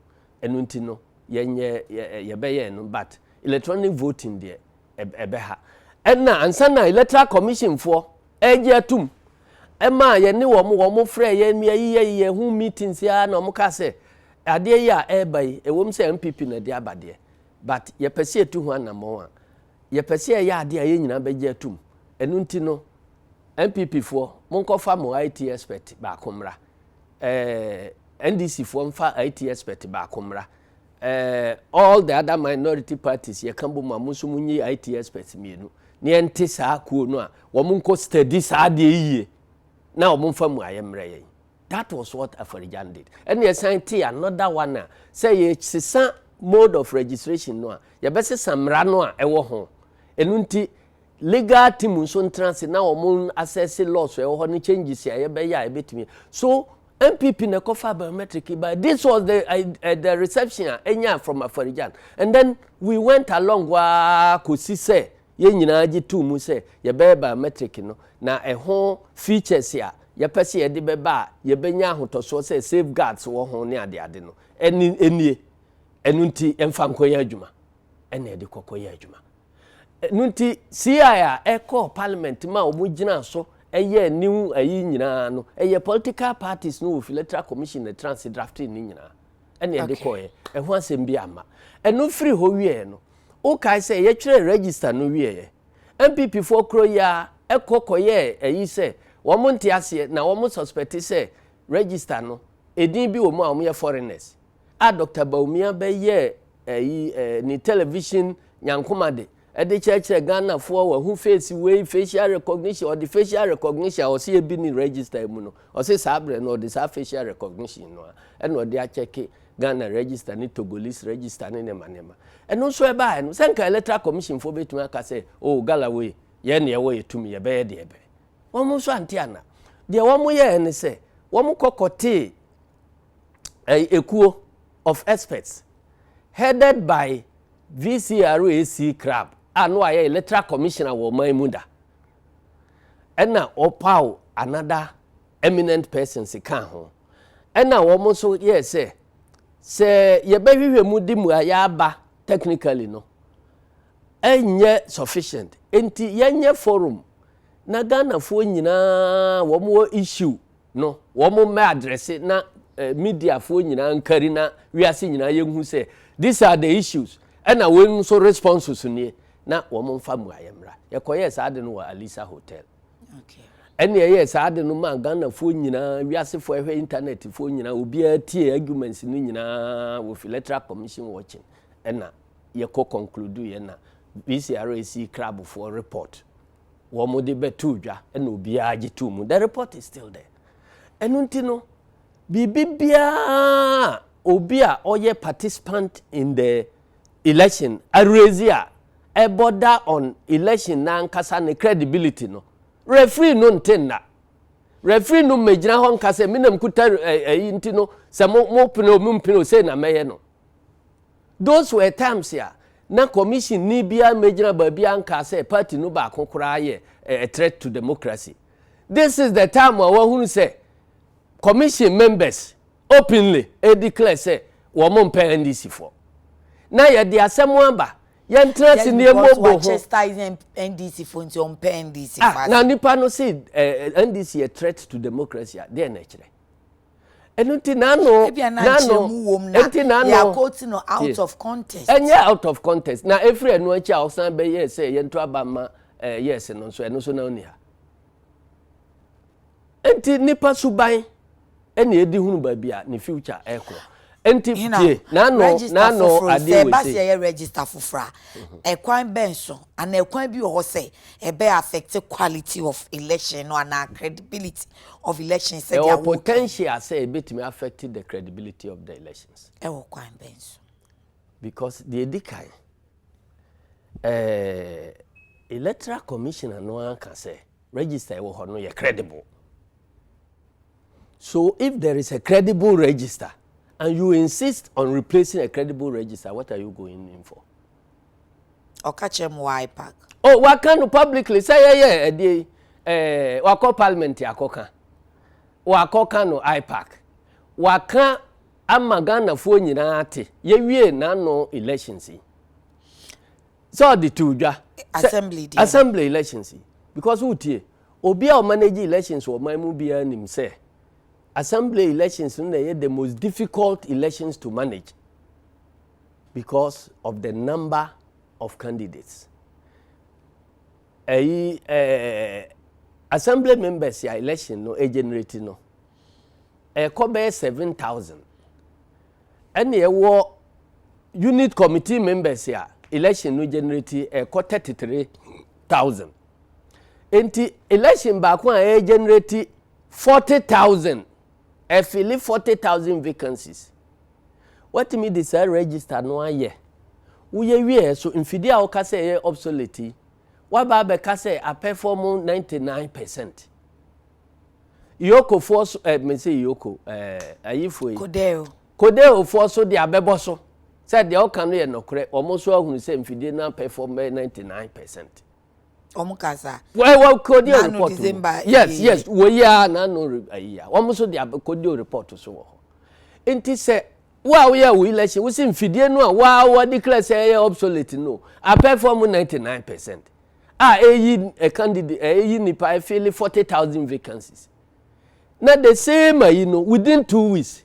Speaker 2: ɛno nti no yɛnyɛ yɛbɛyɛ no, but electronic voting deɛ ɛbɛha. Ɛna ansa na Electoral Commission foɔ ɛgye atum ɛma yɛne wɔn frɛ yɛn, yɛyi yɛn ho meetings ya, na wɔn ka sɛ adeɛ yi a ɛreba yi, ɛwɔ mu sɛ NPP na ɛde aba deɛ, but yɛpɛ sɛ yɛtu ho anammɔn a yɛpɛ sɛ yɛyɛ adeɛ a yɛn nyinaa bɛgye atum. Ɛno nti no, NPP foɔ, monkɔfa mo IT expert baako mmra, NDC foɔ mfa IT expert baako mmra, all the other minority parties yɛka bɔ mu a, mo nso mo nyi IT experts mmienu ne yɛnte saa kuo no a wɔn nkɔ study saa adeɛ yie na wɔn mfa mu ayɛ mmerɛ yɛn. That was what Afari-Gyan did. Ɛna yɛsan te another one a sɛ yɛsesa mode of registration no a, yɛbɛsesa mmara no a ɛwɔ ho. Ɛno nti legal team nso ntena ase na wɔn assess laws ɛwɔ hɔ ne changes a yɛbɛyɛ a yɛbɛtumi. So NPP na ɛkɔfa biometric, but this was the reception a ɛnya from Afari-Gyan, and then we went along waa kòsi sɛ yɛn nyinaa gye tuu mu sɛ yɛbɛyɛ biometric no na ɛho features a yɛpɛ sɛ yɛde bɛba a yɛbɛnya ahotɔsoɔ sɛ safeguards wɔ ho ne adeade no ɛne ɛnie. Ɛno nti ɛmfa nkɔyɛ adwuma, ɛna yɛde kɔkɔ yɛ adwuma. Ɛno nti CI a ɛkɔɔ parliament ma wɔn gyina so ɛyɛ new ɛyi nyinaa no, ɛyɛ political parties no wɔ Electoral Commission na trans drafting ne nyinaa ɛna yɛde kɔɔyɛ. Ɛho asɛm bi ama ɛno firi hɔ wieɛ no, wokae sɛ yɛtwerɛ register no wieɛ, NPP foɔ kuro yi a ɛkɔ kɔyɛ ɛyi sɛ wɔn nte aseɛ na wɔn suspect sɛ register no edin bi wɔ mu a wɔn yɛ foreigners a Dr Bawumia bɛyɛ ɛyi ne television nyankomade ɛde kyerɛkyerɛ Ghanafoɔ wɔn ho face wei, facial recognition. Ɔde facial recognition a ɔsi ebi ne register mu no, ɔsi saa abirɛ no ɔde saa facial recognition no a ɛna ɔde akyɛke Ghana register ne Togolese register ne nneɛma nneɛma. Ɛno nso ɛbaeɛ no sɛ nka Electoral Commission foɔ bɛtumi aka sɛ o gala wei yɛn ne ɛwɔ yɛ tumi yɛbɛyɛ deɛ ɛbɛyɛ. Wɔn nso ante ana deɛ wɔn yɛɛ ne sɛ wɔn kɔ kɔtee ekuo of experts headed by VCRAC Crab a no ayɛ electoral commissioner wɔ ɔman mu da, ɛna ɔpaw another eminent persons ka ho, ɛna wɔn nso yɛɛ sɛ yɛbɛhwehwɛ mu di mu a yɛaba technically no ɛnyɛ sufficient, nti yɛnyɛ forum na Ghanafoɔ nyinaa wɔn wɔ issue no wɔn mmɛ address na mediafoɔ nyinaa nkari na wiase nyinaa yɛnhu sɛ these are the issues, ɛna wɔn nso responses nie na wɔn mfa mu ayɛ mmra. Yɛkɔyɛ saa de no wɔ Alisa Hotel. Ɛna ɛyɛɛ saa ade no maa Ghanafoɔ nyinaa, wiasefoɔ ɛhwɛ internetfoɔ nyinaa, obiara tie arguments no nyinaa wɔ Electoral Commission watching. Ɛna yɛkɔ conclude yɛ na VCRAC crabfoɔ report wɔn de bɛtoo dwa, ɛna obiara gye too mu. The report is still there. Ɛno nti no, biribi biara obi a ɔyɛ participant in the election arezi a ɛbɔda on election n'ankasa ne credibility no, referee no nte nna. Referee no mmegyina hɔ nka sɛ menam kuta ɛyi nti no sɛ mo pene o, mo mpene o, sei na mɛyɛ no. Those were times a na commission ni biara mmegyina baabi anka sɛ party no baako koraa yɛ a threat to democracy. This is the time a wɔhunu sɛ commission members openly e declare sɛ wɔn mpɛ NDC foɔ na yɛde asɛm aba, yɛntena se nneɛma bɔ ho.
Speaker 1: Chastising NDC fo nti ɔmpɛ NDC.
Speaker 2: Ah, na nipa no se NDC yɛ threat to democracy a, deɛ na ɛkyerɛ ɛno nti n'ano
Speaker 1: n'ano nti n'ano yɛakɔti no out of context.
Speaker 2: Ɛnyɛ out of context, na efiri ɛno akyi a ɔsan bɛyɛ sɛ yɛnto aba ma yes no nso, ɛno nso na ɔni ha. Nti nipa suban ɛna edi hunu baabi a ne future ɛkɔ. Nti tie, n'ano n'ano adeɛ
Speaker 1: wɔ se sɛ ɛba sɛ yɛyɛ register foforɔ a, ɛkwan bɛn so ana ɛkwan bi wɔ hɔ sɛ ɛbɛ affect quality of election no ana credibility of election?
Speaker 2: Sɛ ɛwɔ potential sɛ ebetumi affect the credibility of the elections.
Speaker 1: Ɛwɔ kwan bɛn so?
Speaker 2: Because deɛ edi kan, Electoral Commissioner no aka sɛ register ɛwɔ hɔ no yɛ credible. So if there is a credible register and you insist on replacing a credible register, what are you going in for?
Speaker 1: Ɔka kyerɛ mu wɔ IPAC.
Speaker 2: Oh, waka no publicly sɛ yɛyɛ ɛdeɛ wakɔ parliament akɔka, wakɔka no IPAC, waka ama Ghanafoɔ nyinaa te. Yɛwie n'ano elections yi sɛ ɔde to dwa.
Speaker 1: Assembly
Speaker 2: deɛ. Assembly elections yi, because wotie, obi a ɔmanage elections wɔ ɔman mu biara nim sɛ assembly elections no na ɛyɛ the most difficult elections to manage because of the number of candidates. Ɛyi assembly members a election no generate no ɛkɔ bɛyɛ 7,000, ɛna ɛwɔ unit committee members a election no generate ɛkɔ 33,000. Nti election baako a ɛyɛ generate 40,000, ɛfill 40,000 vacancies, wɔtumi de saa register no ayɛ. Woyɛ wie so, mfidie a wɔka sɛ ɛyɛ obsolete yi, waba abɛka sɛ aperform 99%. EOCO foɔ so, mɛ sɛ EOCO ayifoɔ yi.
Speaker 1: CODEO.
Speaker 2: CODEO foɔ so de abɛbɔ so sɛ deɛ ɔka no yɛ nɔkorɛ. Wɔn nso ahunu sɛ mfidie no aperform bɛyɛ 99%.
Speaker 1: Wɔn kasa.
Speaker 2: Wɔ CODEO report mu, yes, wɔ yi a n'ano ayi a wɔn nso de abɛ CODEO report so wɔ hɔ. Nti sɛ wo a woyɛ wo election, wosi mfidie no a waa wɔ declare sɛ ɛyɛ obsolete no aperform 99% a eyi a candidate, eyi nipa efill 40,000 vacancies, na the same ayi no within 2 weeks,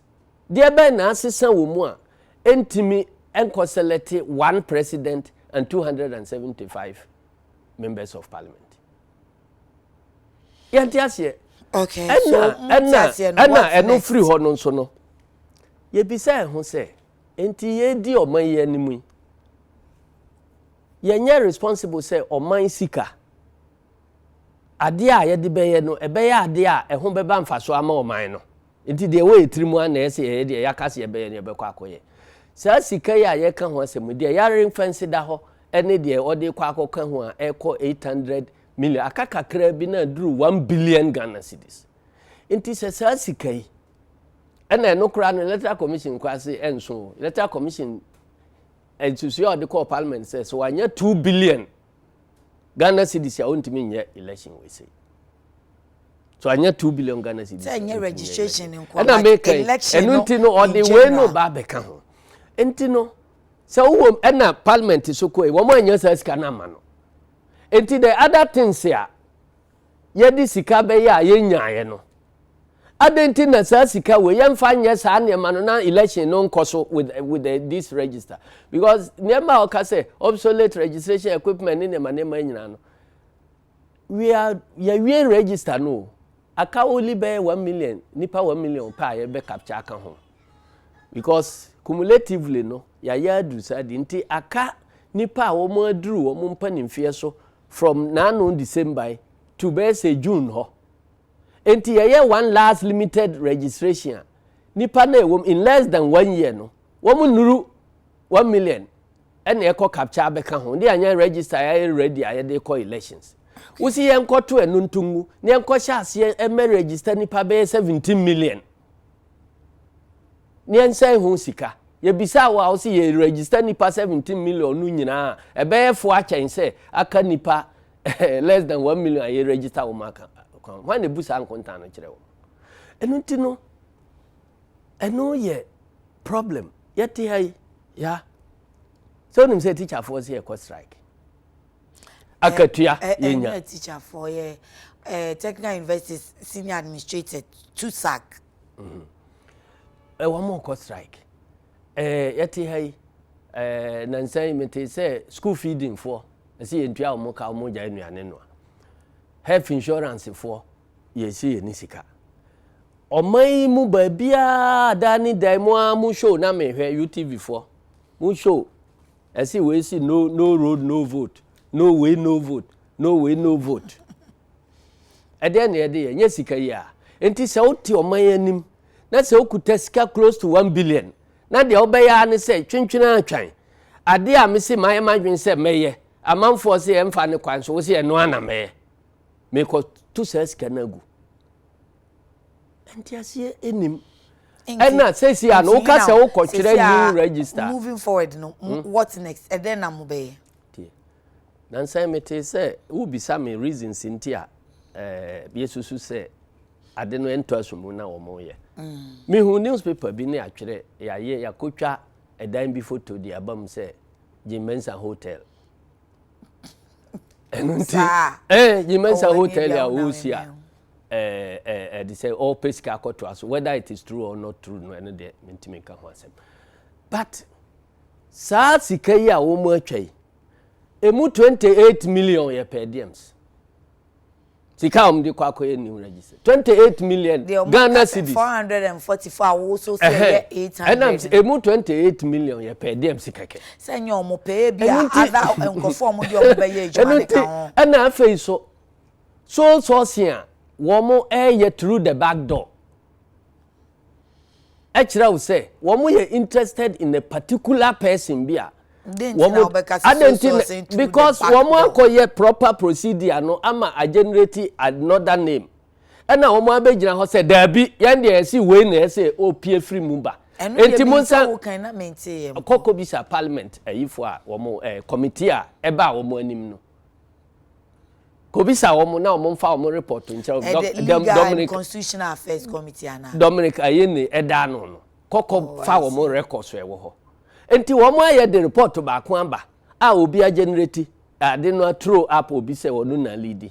Speaker 2: deɛ bɛn na asesa wɔ mu a ntumi nkɔ select one president and 275 members of parliament? Yɛn ti aseɛ.
Speaker 1: Okay.
Speaker 2: Ɛna ɛna ɛna ɛno firi hɔ no nso no, yɛbisa ɛho sɛ nti yɛdi ɔman yi anim yi, yɛnyɛ responsible sɛ ɔman sika adeɛ a yɛde bɛyɛ no ɛbɛyɛ adeɛ a ɛho bɛba mfaso ama ɔman no? Nti deɛ ɛwɔ yɛ tiri mu ana ɛsɛ yɛyɛ deɛ yɛaka sɛ yɛbɛyɛ no, yɛbɛkɔ akɔyɛ saa sika yi a yɛka ho asɛm deɛ yɛare mfɛnse da hɔ, ɛne deɛ ɔde kɔ akɔka ho a ɛkɔ 800 million, aka kakra bi na aduru 1 billion Ghana cedis. Nti sɛ saa sika yi ɛna ɛno koraa no, Electoral Commission koraa se ɛnso Electoral Commission nsusuo a ɔde kɔɔ parliament sɛ so wanyɛ 2 billion Ghana cedis a ɔntumi nyɛ election wɔ ese so anyɛ 2 billion Ghana cedis.
Speaker 1: Sɛ ɛnyɛ registration nko.
Speaker 2: Ɛna meka yi, ɛno nti no ɔde wei no ba abɛka ho. Nti no sɛ wowɔ ɛna parliament so kɔ yi, wɔn anyɛ saa sika no ama no. Nti the other things a yɛde sika bɛyɛ a yɛnyaeɛ no ade, nti na saa sika wei yɛmfa nyɛ saa nneɛma no na election no nkɔ so with this register, because nneɛma a ɔka sɛ obsolete registration equipment ne nneɛma nneɛma nyinaa no, we are yɛwie register no. Aka only bɛyɛ 1 million nipa, 1 million pɛ a yɛbɛ capture aka ho, because cumulatively no yɛayɛ aduru saa di. Nti aka nipa a wɔn aduru wɔn mpanimfeɛ so from n'ano December yi to bɛyɛ sɛ June hɔ. Nti yɛyɛ one last limited registration a, nipa na ɛwɔ mu in less than one year no, wɔn nnuru 1 million ɛna ɛkɔ capture abɛka ho de anyɛ register. Yɛayɛ ready a yɛde kɔ elections. Wosi yɛn nkɔto ɛno ntongu na yɛn nkɔhyɛ aseɛ ɛmɛ register nipa bɛyɛ 17 million ne yɛn nsɛn ho sika. Yɛbisa wɔ a, wosi yɛ register nipa 17 million no nyinaa, ɛbɛyɛ fo akyɛn sɛ aka nipa less than 1 million a yɛ register wɔn aka kwan. Wɔn na ebu saa nkontan no kyerɛ wɔn. Ɛno ti no, ɛno yɛ problem. Yɛte ha yi ya sɛ onim sɛ teacherfoɔ sɛ yɛkɔ strike, akatua yɛnya.
Speaker 1: Ɛnyɛ teacherfoɔ, yɛ Technical University senior administrator, TUSAC.
Speaker 2: Ɛwɔ mo kɔ strike. Yɛte ha yi, nansan mete sɛ school feeding foɔ ɛsɛ yɛntua wɔn ka, wɔn gya nnuane noa. Health insurance foɔ, yɛsi yɛ ni sika. Ɔman yi mu baabiara daa ne dan mu a mo show na mehwɛ UTV foɔ mo show, ɛsi wei si no, no road, no vote, no way, no vote, no way, no vote. Ɛdeɛ na yɛde yɛ nyɛ sika yi a. Nti sɛ wote ɔman yi anim na sɛ wokuta sika close to 1 billion na deɛ wobɛyɛ ara ne sɛ twentwene atwan adeɛ a mese mayɛ madwene sɛ mɛyɛ, amanfoɔ sɛ yɛmfa ne kwan so, wo sɛ ɛno ana mɛyɛ, mekɔto saa sika no agu. Nti aseɛ ɛnim ɛna sɛsi a no woka sɛ wokɔtwerɛ new register.
Speaker 1: Moving forward no, what next? Ɛdɛn na mo bɛyɛ?
Speaker 2: Tie, nansan mete sɛ wobisa me reasons nti a yɛsusu sɛ ade no ɛntɔ aso mu na wɔn yɛ. Mehu newspaper bi ne atwerɛ yɛayɛ, yɛakɔtwa ɛdan bi photo de aba mu sɛ Jean Mensa Hotel. Ɛno nti Jean Mensa Hotel a wɔresi a ɛɛ ɛɛ ɛde sɛ ɔrepɛ sika akɔtoa so, whether it is true or not true no, ɛno deɛ mentumi nka ho asɛm. But saa sika yi a wɔn atwa yi, emu 28 million yɛ per diems sika a wɔn de kɔ akɔyɛ new register, 28 million Ghana cedis.
Speaker 1: 444 a woso sɛ yɛ 800.
Speaker 2: Ɛnam emu 28 million yɛ per diem sika kɛ.
Speaker 1: Sɛ nyɛ ɔmo pɛɛ bi a, ada nkurɔfoɔ ɔmo de ɔmo bɛyɛ adwuma ne ka ho.
Speaker 2: Ɛna afei so sole sourcing a wɔn ɛyɛ through the back door ɛkyerɛ wo sɛ wɔn yɛ interested in a particular person bi a.
Speaker 1: Wɔn
Speaker 2: because wɔn akɔyɛ proper procedure no ama a generate another name, ɛna wɔn abɛgyina hɔ sɛ daabi, yɛn deɛ yɛsi wei na yɛsɛ opie firi mu ba.
Speaker 1: Eti mo nsa
Speaker 2: kɔkɔ bisa parliament ɛyifo a wɔn committee a ɛba wɔn anim no, kobisa wɔn na wɔn nfa wɔn report nkyɛn.
Speaker 1: Legal and Constitutional Affairs Committee ana?
Speaker 2: Dominic Ayine ɛda ano no, kɔkɔ fa wɔn records ɛwɔ hɔ. Nti wɔn ayɛ de report baako aba a obi agenerate ade no throw up obi sɛ ɔno na lead.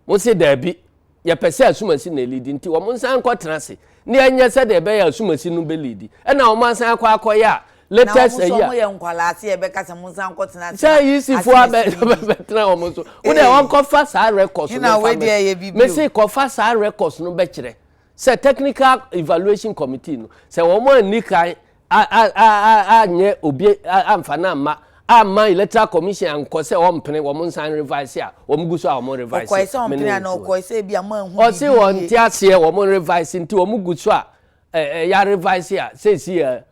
Speaker 2: Mo se daabi, yɛpɛ sɛ asumasi na lead, nti wɔn nsan kɔ tena ase ne ɛnyɛ sɛ deɛ ɛbɛyɛ asumasi no bɛ lead. Ɛna wɔn asan akɔ akɔyɛ a
Speaker 1: latest ɛyi a. Na wɔn nso wɔn yɛ nkwalaa ase, yɛbɛka sɛ mo nsan kɔ tena ase.
Speaker 2: Sɛ yi si fo abɛ bɛtena wɔn so, wo deɛ wɔn kɔfa saa records
Speaker 1: no fa bɛ
Speaker 2: mesi kɔfa saa records no bɛkyerɛ sɛ technical evaluation committee no sɛ wɔn ani kan anyɛ obi amfa na amma ama Electoral Commission ankɔ sɛ wɔmpene, wɔn nsan revise a wɔn gu so a wɔn revise.
Speaker 1: Ɔkɔɛ sɛ ɔmpene ana ɔkɔɛ sɛ ebi ama ehu?
Speaker 2: Ɔsi wɔn ti aseɛ, wɔn revise, nti wɔn gu so a ɛ ɛ ya revise a seesi yɛ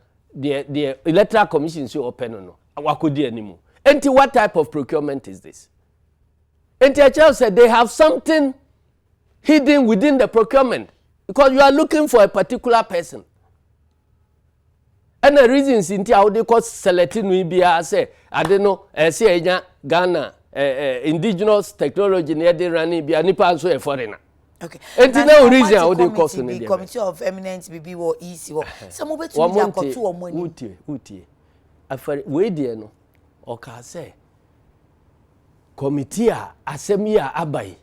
Speaker 2: deɛ Electoral Commission si ɔpɛ no wakɔdi anim. Nti what type of procurement is this? Nti ɛkyerɛ sɛ they have something hidden within the procurement, because you are looking for a particular person. Ɛna reasons nti a wode kɔ select no yi biara sɛ ade no ɛsɛ ɛnya Ghana indigenous technology na yɛde running bia, nipa nso yɛ foreigner.
Speaker 1: Enti
Speaker 2: na o reason a wode kɔ so no deɛ
Speaker 1: Committee of Eminent bibi wɔ EC hɔ sɛ mo bɛtumi de akɔto wɔn anim.
Speaker 2: Wotie, wotie, afari wei deɛ no, ɔkaa sɛ committee a asɛm yi a aba yi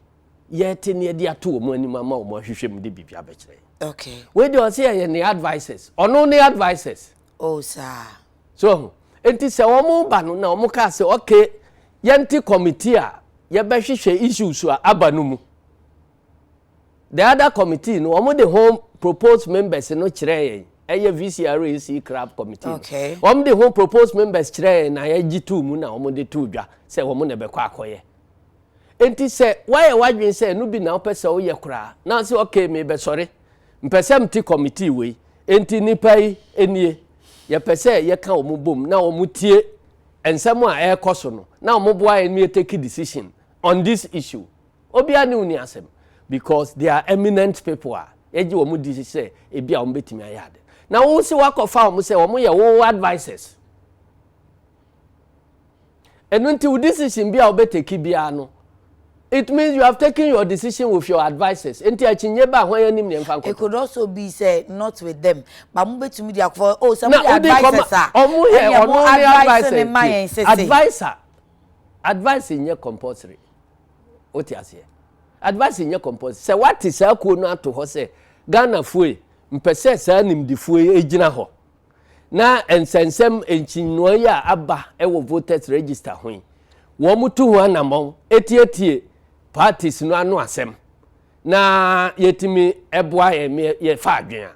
Speaker 2: yɛte ne yɛde ato wɔn anim ama wɔn ahwehwɛ mu de biribi abɛkyerɛ. Wei deɛ ɔsɛ yɛyɛ ne advisers, ɔno ne advisers.
Speaker 1: Oh saa.
Speaker 2: So nti sɛ wɔn ba no na wɔn kaa sɛ okay, yɛnte committee a yɛbɛhwehwɛ issues a aba no mu. The other committee no, wɔn de ho proposed members no kyerɛɛ yɛn, ɛyɛ VCRAC CRAB committee no. Wɔn de ho proposed members kyerɛɛ yɛn na yɛgye too mu na wɔn de too dwa sɛ wɔn na ɛbɛkɔ akɔyɛ. Enti sɛ woayɛ w'adwene sɛ ɛno bi na wopɛ sɛ woyɛ koraa na wose okay merebɛsɔre, mpɛ sɛ mete committee wei, enti nnipa yi nie, yɛpɛ sɛ yɛka wɔn bom na wɔn tie nsɛm a ɛrekɔ so no na wɔn boa yɛn ma yɛ take decision on this issue. Obiara ne wo nni asɛm because they are eminent people a yɛgye wɔn di sɛ ebi a wɔn bɛtumi ayɛ ade. Na wo se woakɔfa wɔn sɛ wɔn yɛ wo advisers. Ɛno nti wo decision bi a wobɛteki biara no, it means you have taken your decision with your advisers. Nti akyinnye ba a hwan anim na yɛmfa nkɔto?
Speaker 1: It could also be sɛ not with them but mobɛtumi de akɔfa oh sɛ moyɛ advisers a ɛneɛ mo advice ne ma yɛn sese.
Speaker 2: Adviser advice nyɛ compulsory. Wote aseɛ? Advice nyɛ compulsory. Sɛ woate saa kuo no ato hɔ sɛ Ghanafoɔ yi mpɛ sɛ saa nimdefoɔ yi gyina hɔ na nsɛnsɛm nkyinnoa yi a aba wɔ voters register ho yi, wɔn tu ho anammɔn tietie parties no ano asɛm na yɛtumi boa yɛn yɛfa adwene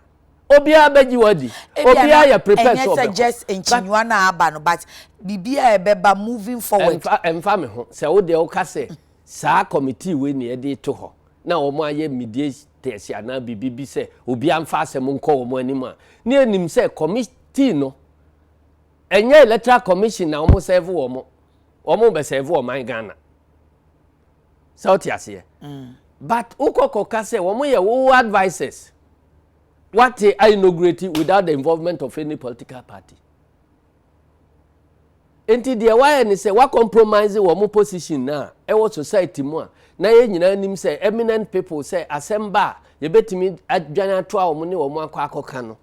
Speaker 2: a, obiara bɛgye wo adi. Obiara yɛ prepare sɛ
Speaker 1: ɔbɛkɔ. Ɛnyɛ sɛ just nkyinnoa no a aba no but biribi a ɛbɛba moving forward.
Speaker 2: Ɛmfa ɛmfa me ho sɛ wo deɛ woka sɛ saa committee wei na yɛde to hɔ na wɔn ayɛ mediators anaa biribi bi sɛ obiara mfa asɛm nkɔ wɔn anim a, ne yɛnim sɛ committee no ɛnyɛ electoral commission na wɔn serve wɔn, wɔn bɛ serve ɔman Ghana. Sɛ wote aseɛ? Mm. But wokɔ kɔka sɛ wɔn yɛ wo advisers, wate a inaugurate without the involvement of any political party. Nti deɛ wayɛ ne sɛ wa compromise wɔn position na ɛwɔ society mu a na yɛn nyinaa nim sɛ eminent people sɛ asɛm ba a yɛbɛtumi adwane atoa wɔn ne wɔn akɔ akɔka no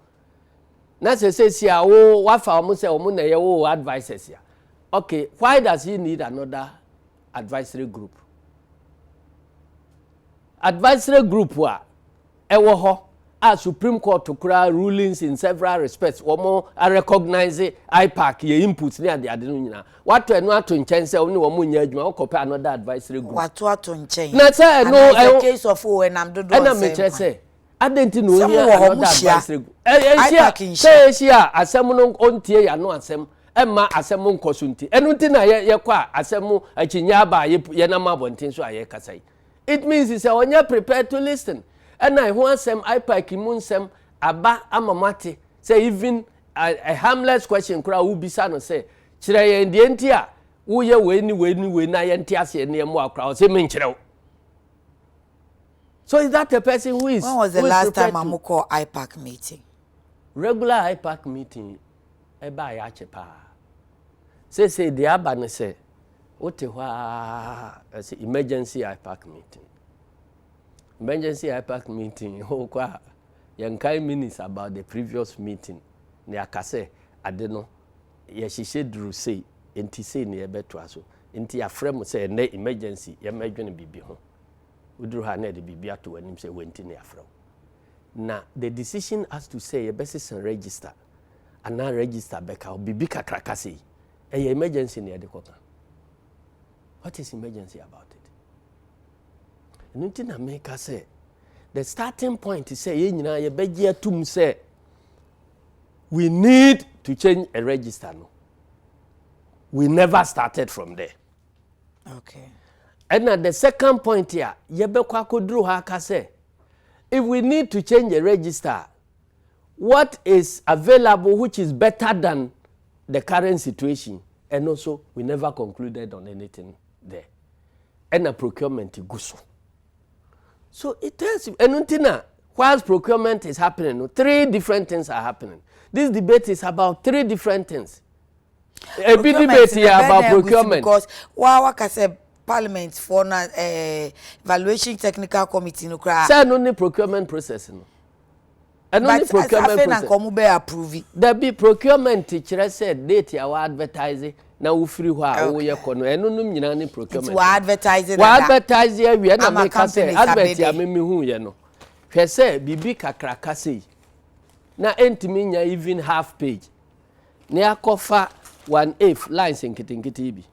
Speaker 2: na sɛ sɛsi a wo wafa wɔn sɛ wɔn na ɛyɛ wo advisers a, okay, why does he need another advisory group? Advisory group a ɛwɔ hɔ a Supreme Court koraa rulings in several respects wɔn recognize IPAC yɛ input ne adeade no nyinaa, wato ɛno ato nkyɛn sɛ wɔn ne wɔn nyɛ adwuma, wɔkɔpɛ another advisory group.
Speaker 1: Wato ato nkyɛn.
Speaker 2: Na sɛ ɛno
Speaker 1: ɛno case of o ɛnam dodoɔ
Speaker 2: ɛna mekyerɛ sɛ adɛn nti na ohia another advisory group? Ɛnhyia sɛ ɛhyia asɛm no ɔntie yɛ ano asɛm ɛmma asɛm nkɔ so, nti ɛno nti na yɛkɔ a asɛm akyinnye aba a yɛnam abɔnten so a yɛkasa yi. It means sɛ ɔnyɛ prepared to listen. Ɛna ɛho asɛm IPAC mu nsɛm aba ama mo ate sɛ even a harmless question koraa wobisa no sɛ kyerɛ yɛn deɛ nti a woyɛ wei ne wei ne wei na yɛnte aseɛ ne yɛmmoa koraa, ɔsɛ menkyerɛ wo. So is that a person who is
Speaker 1: When was the last time a mokɔ IPAC meeting?
Speaker 2: Regular IPAC meeting ɛbaa yɛ akyɛ paa. Seesei deɛ aba ne sɛ wote hɔ a ɛsɛ emergency IPAC meeting. Emergency IPAC meeting wokɔ a yɛnkae minutes about the previous meeting na yɛaka sɛ ade no yɛhyehyɛ duru sei nti sei ne yɛbɛtoa so, nti yɛafrɛ mo sɛ ɛnɛ emergency yɛmmɛdwene biribi ho. Woduru hɔ a na yɛde biribi ato w'anim sɛ wei nti ne yɛafrɛ wo. Na the decision as to sɛ yɛbɛsesa register anaa register bɛka hɔ biribi kakraka sei, ɛyɛ emergency na yɛde kɔka. What is emergency about it? Ɛno nti na meka sɛ the starting point sɛ yɛn nyinaa yɛbɛgye atum sɛ we need to change a register no, we never started from there. Ɛna the second point a yɛbɛkɔ akɔduru hɔ aka sɛ if we need to change a register, what is available which is better than the current situation? And also we never concluded on anything there. Ɛna procurement gu so. So it tells you, ɛno nti na whilst procurement is happening no, three different things are happening. This debate is about three different things. Ebi debate yɛ about procurement.
Speaker 1: Because wa waka sɛ parliament for na evaluation technical committee no koraa.
Speaker 2: Sɛ ɛno ne procurement process no, ɛno ne procurement
Speaker 1: process. But afei na nka ɔmo bɛ approve.
Speaker 2: Dabi, procurement kyerɛ sɛ date a wa advertise na wofiri hɔ a woyɛ kɔ no, ɛno nom nyinaa ne procurement.
Speaker 1: Nti wa advertise
Speaker 2: dada. Wa advertise awie na meka sɛ advert a mimi hu yɛ no, hwɛ sɛ biribi kakraka sei na ɛntumi nya even half page na yɛakɔfa one eighth lines nketenkete yi bi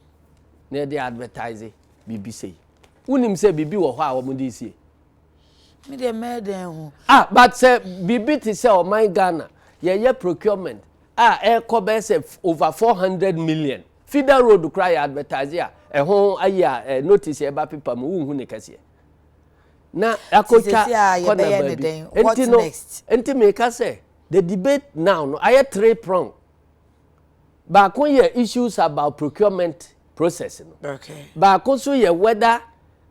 Speaker 2: na yɛde advertise biribi sei. Wonim sɛ biribi wɔ hɔ a wɔn de sie.
Speaker 1: Me deɛ mɛyɛ dɛn ahu.
Speaker 2: Ah but sɛ biribi te sɛ ɔman Ghana yɛyɛ procurement a ɛrekɔ bɛyɛ sɛ over 400 million feeder road koraa yɛ advertise a ɛho ayi a notice a ɛba paper mu wonhu ne kɛseɛ na akɔtwa kɔna baabi nti no nti meka sɛ the debate now no ayɛ three prong baako yɛ issues about procurement process no
Speaker 1: okay.
Speaker 2: Baako nso yɛ whether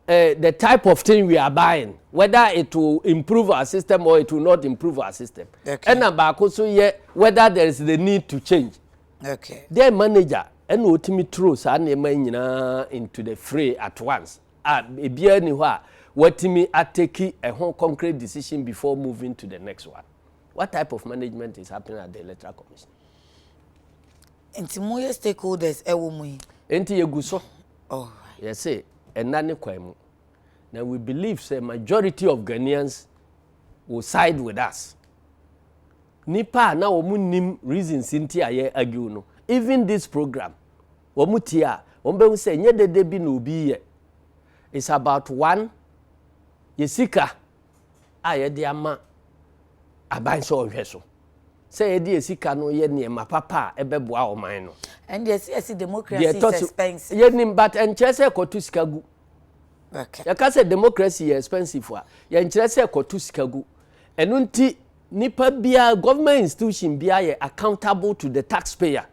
Speaker 2: the type of thing we are buying whether it will improve our system or it will not improve our system ɛna baako nso yɛ whether there is the need to change. Deɛ manager ɛna otumi throw saa nneɛma yi nyinaa into the fray at once a ebiara ni hɔ a watumi atake ɛho concrete decision before moving to the next one. What type of management is happening at the Electoral Commission?
Speaker 1: Nti mo yɛ stakeholders ɛwɔ mu yi.
Speaker 2: Nti yɛgu so. Yɛse ɛna ne kwan mu na we believe sɛ majority of Ghanaians will side with us. Nipa a na wɔn nim reasons nti a yɛ argue no, even this program wɔn tie a, wɔn bɛhu sɛ nyɛ dede bi na obi yɛ. It's about one yɛ sika a yɛde ama aban sɛ ɔhwɛ so sɛ yɛde yɛ sika no yɛ nneɛma papa a ɛbɛboa ɔman no.
Speaker 1: And yɛsi yɛsi democracy is expensive.
Speaker 2: Yɛnim, but nkyerɛ sɛ kɔto sika gu. Yɛka sɛ democracy yɛ expensive a, yɛnkyerɛ sɛ kɔto sika gu. Ɛno nti nipa biara, government institution biara yɛ accountable to the taxpayer.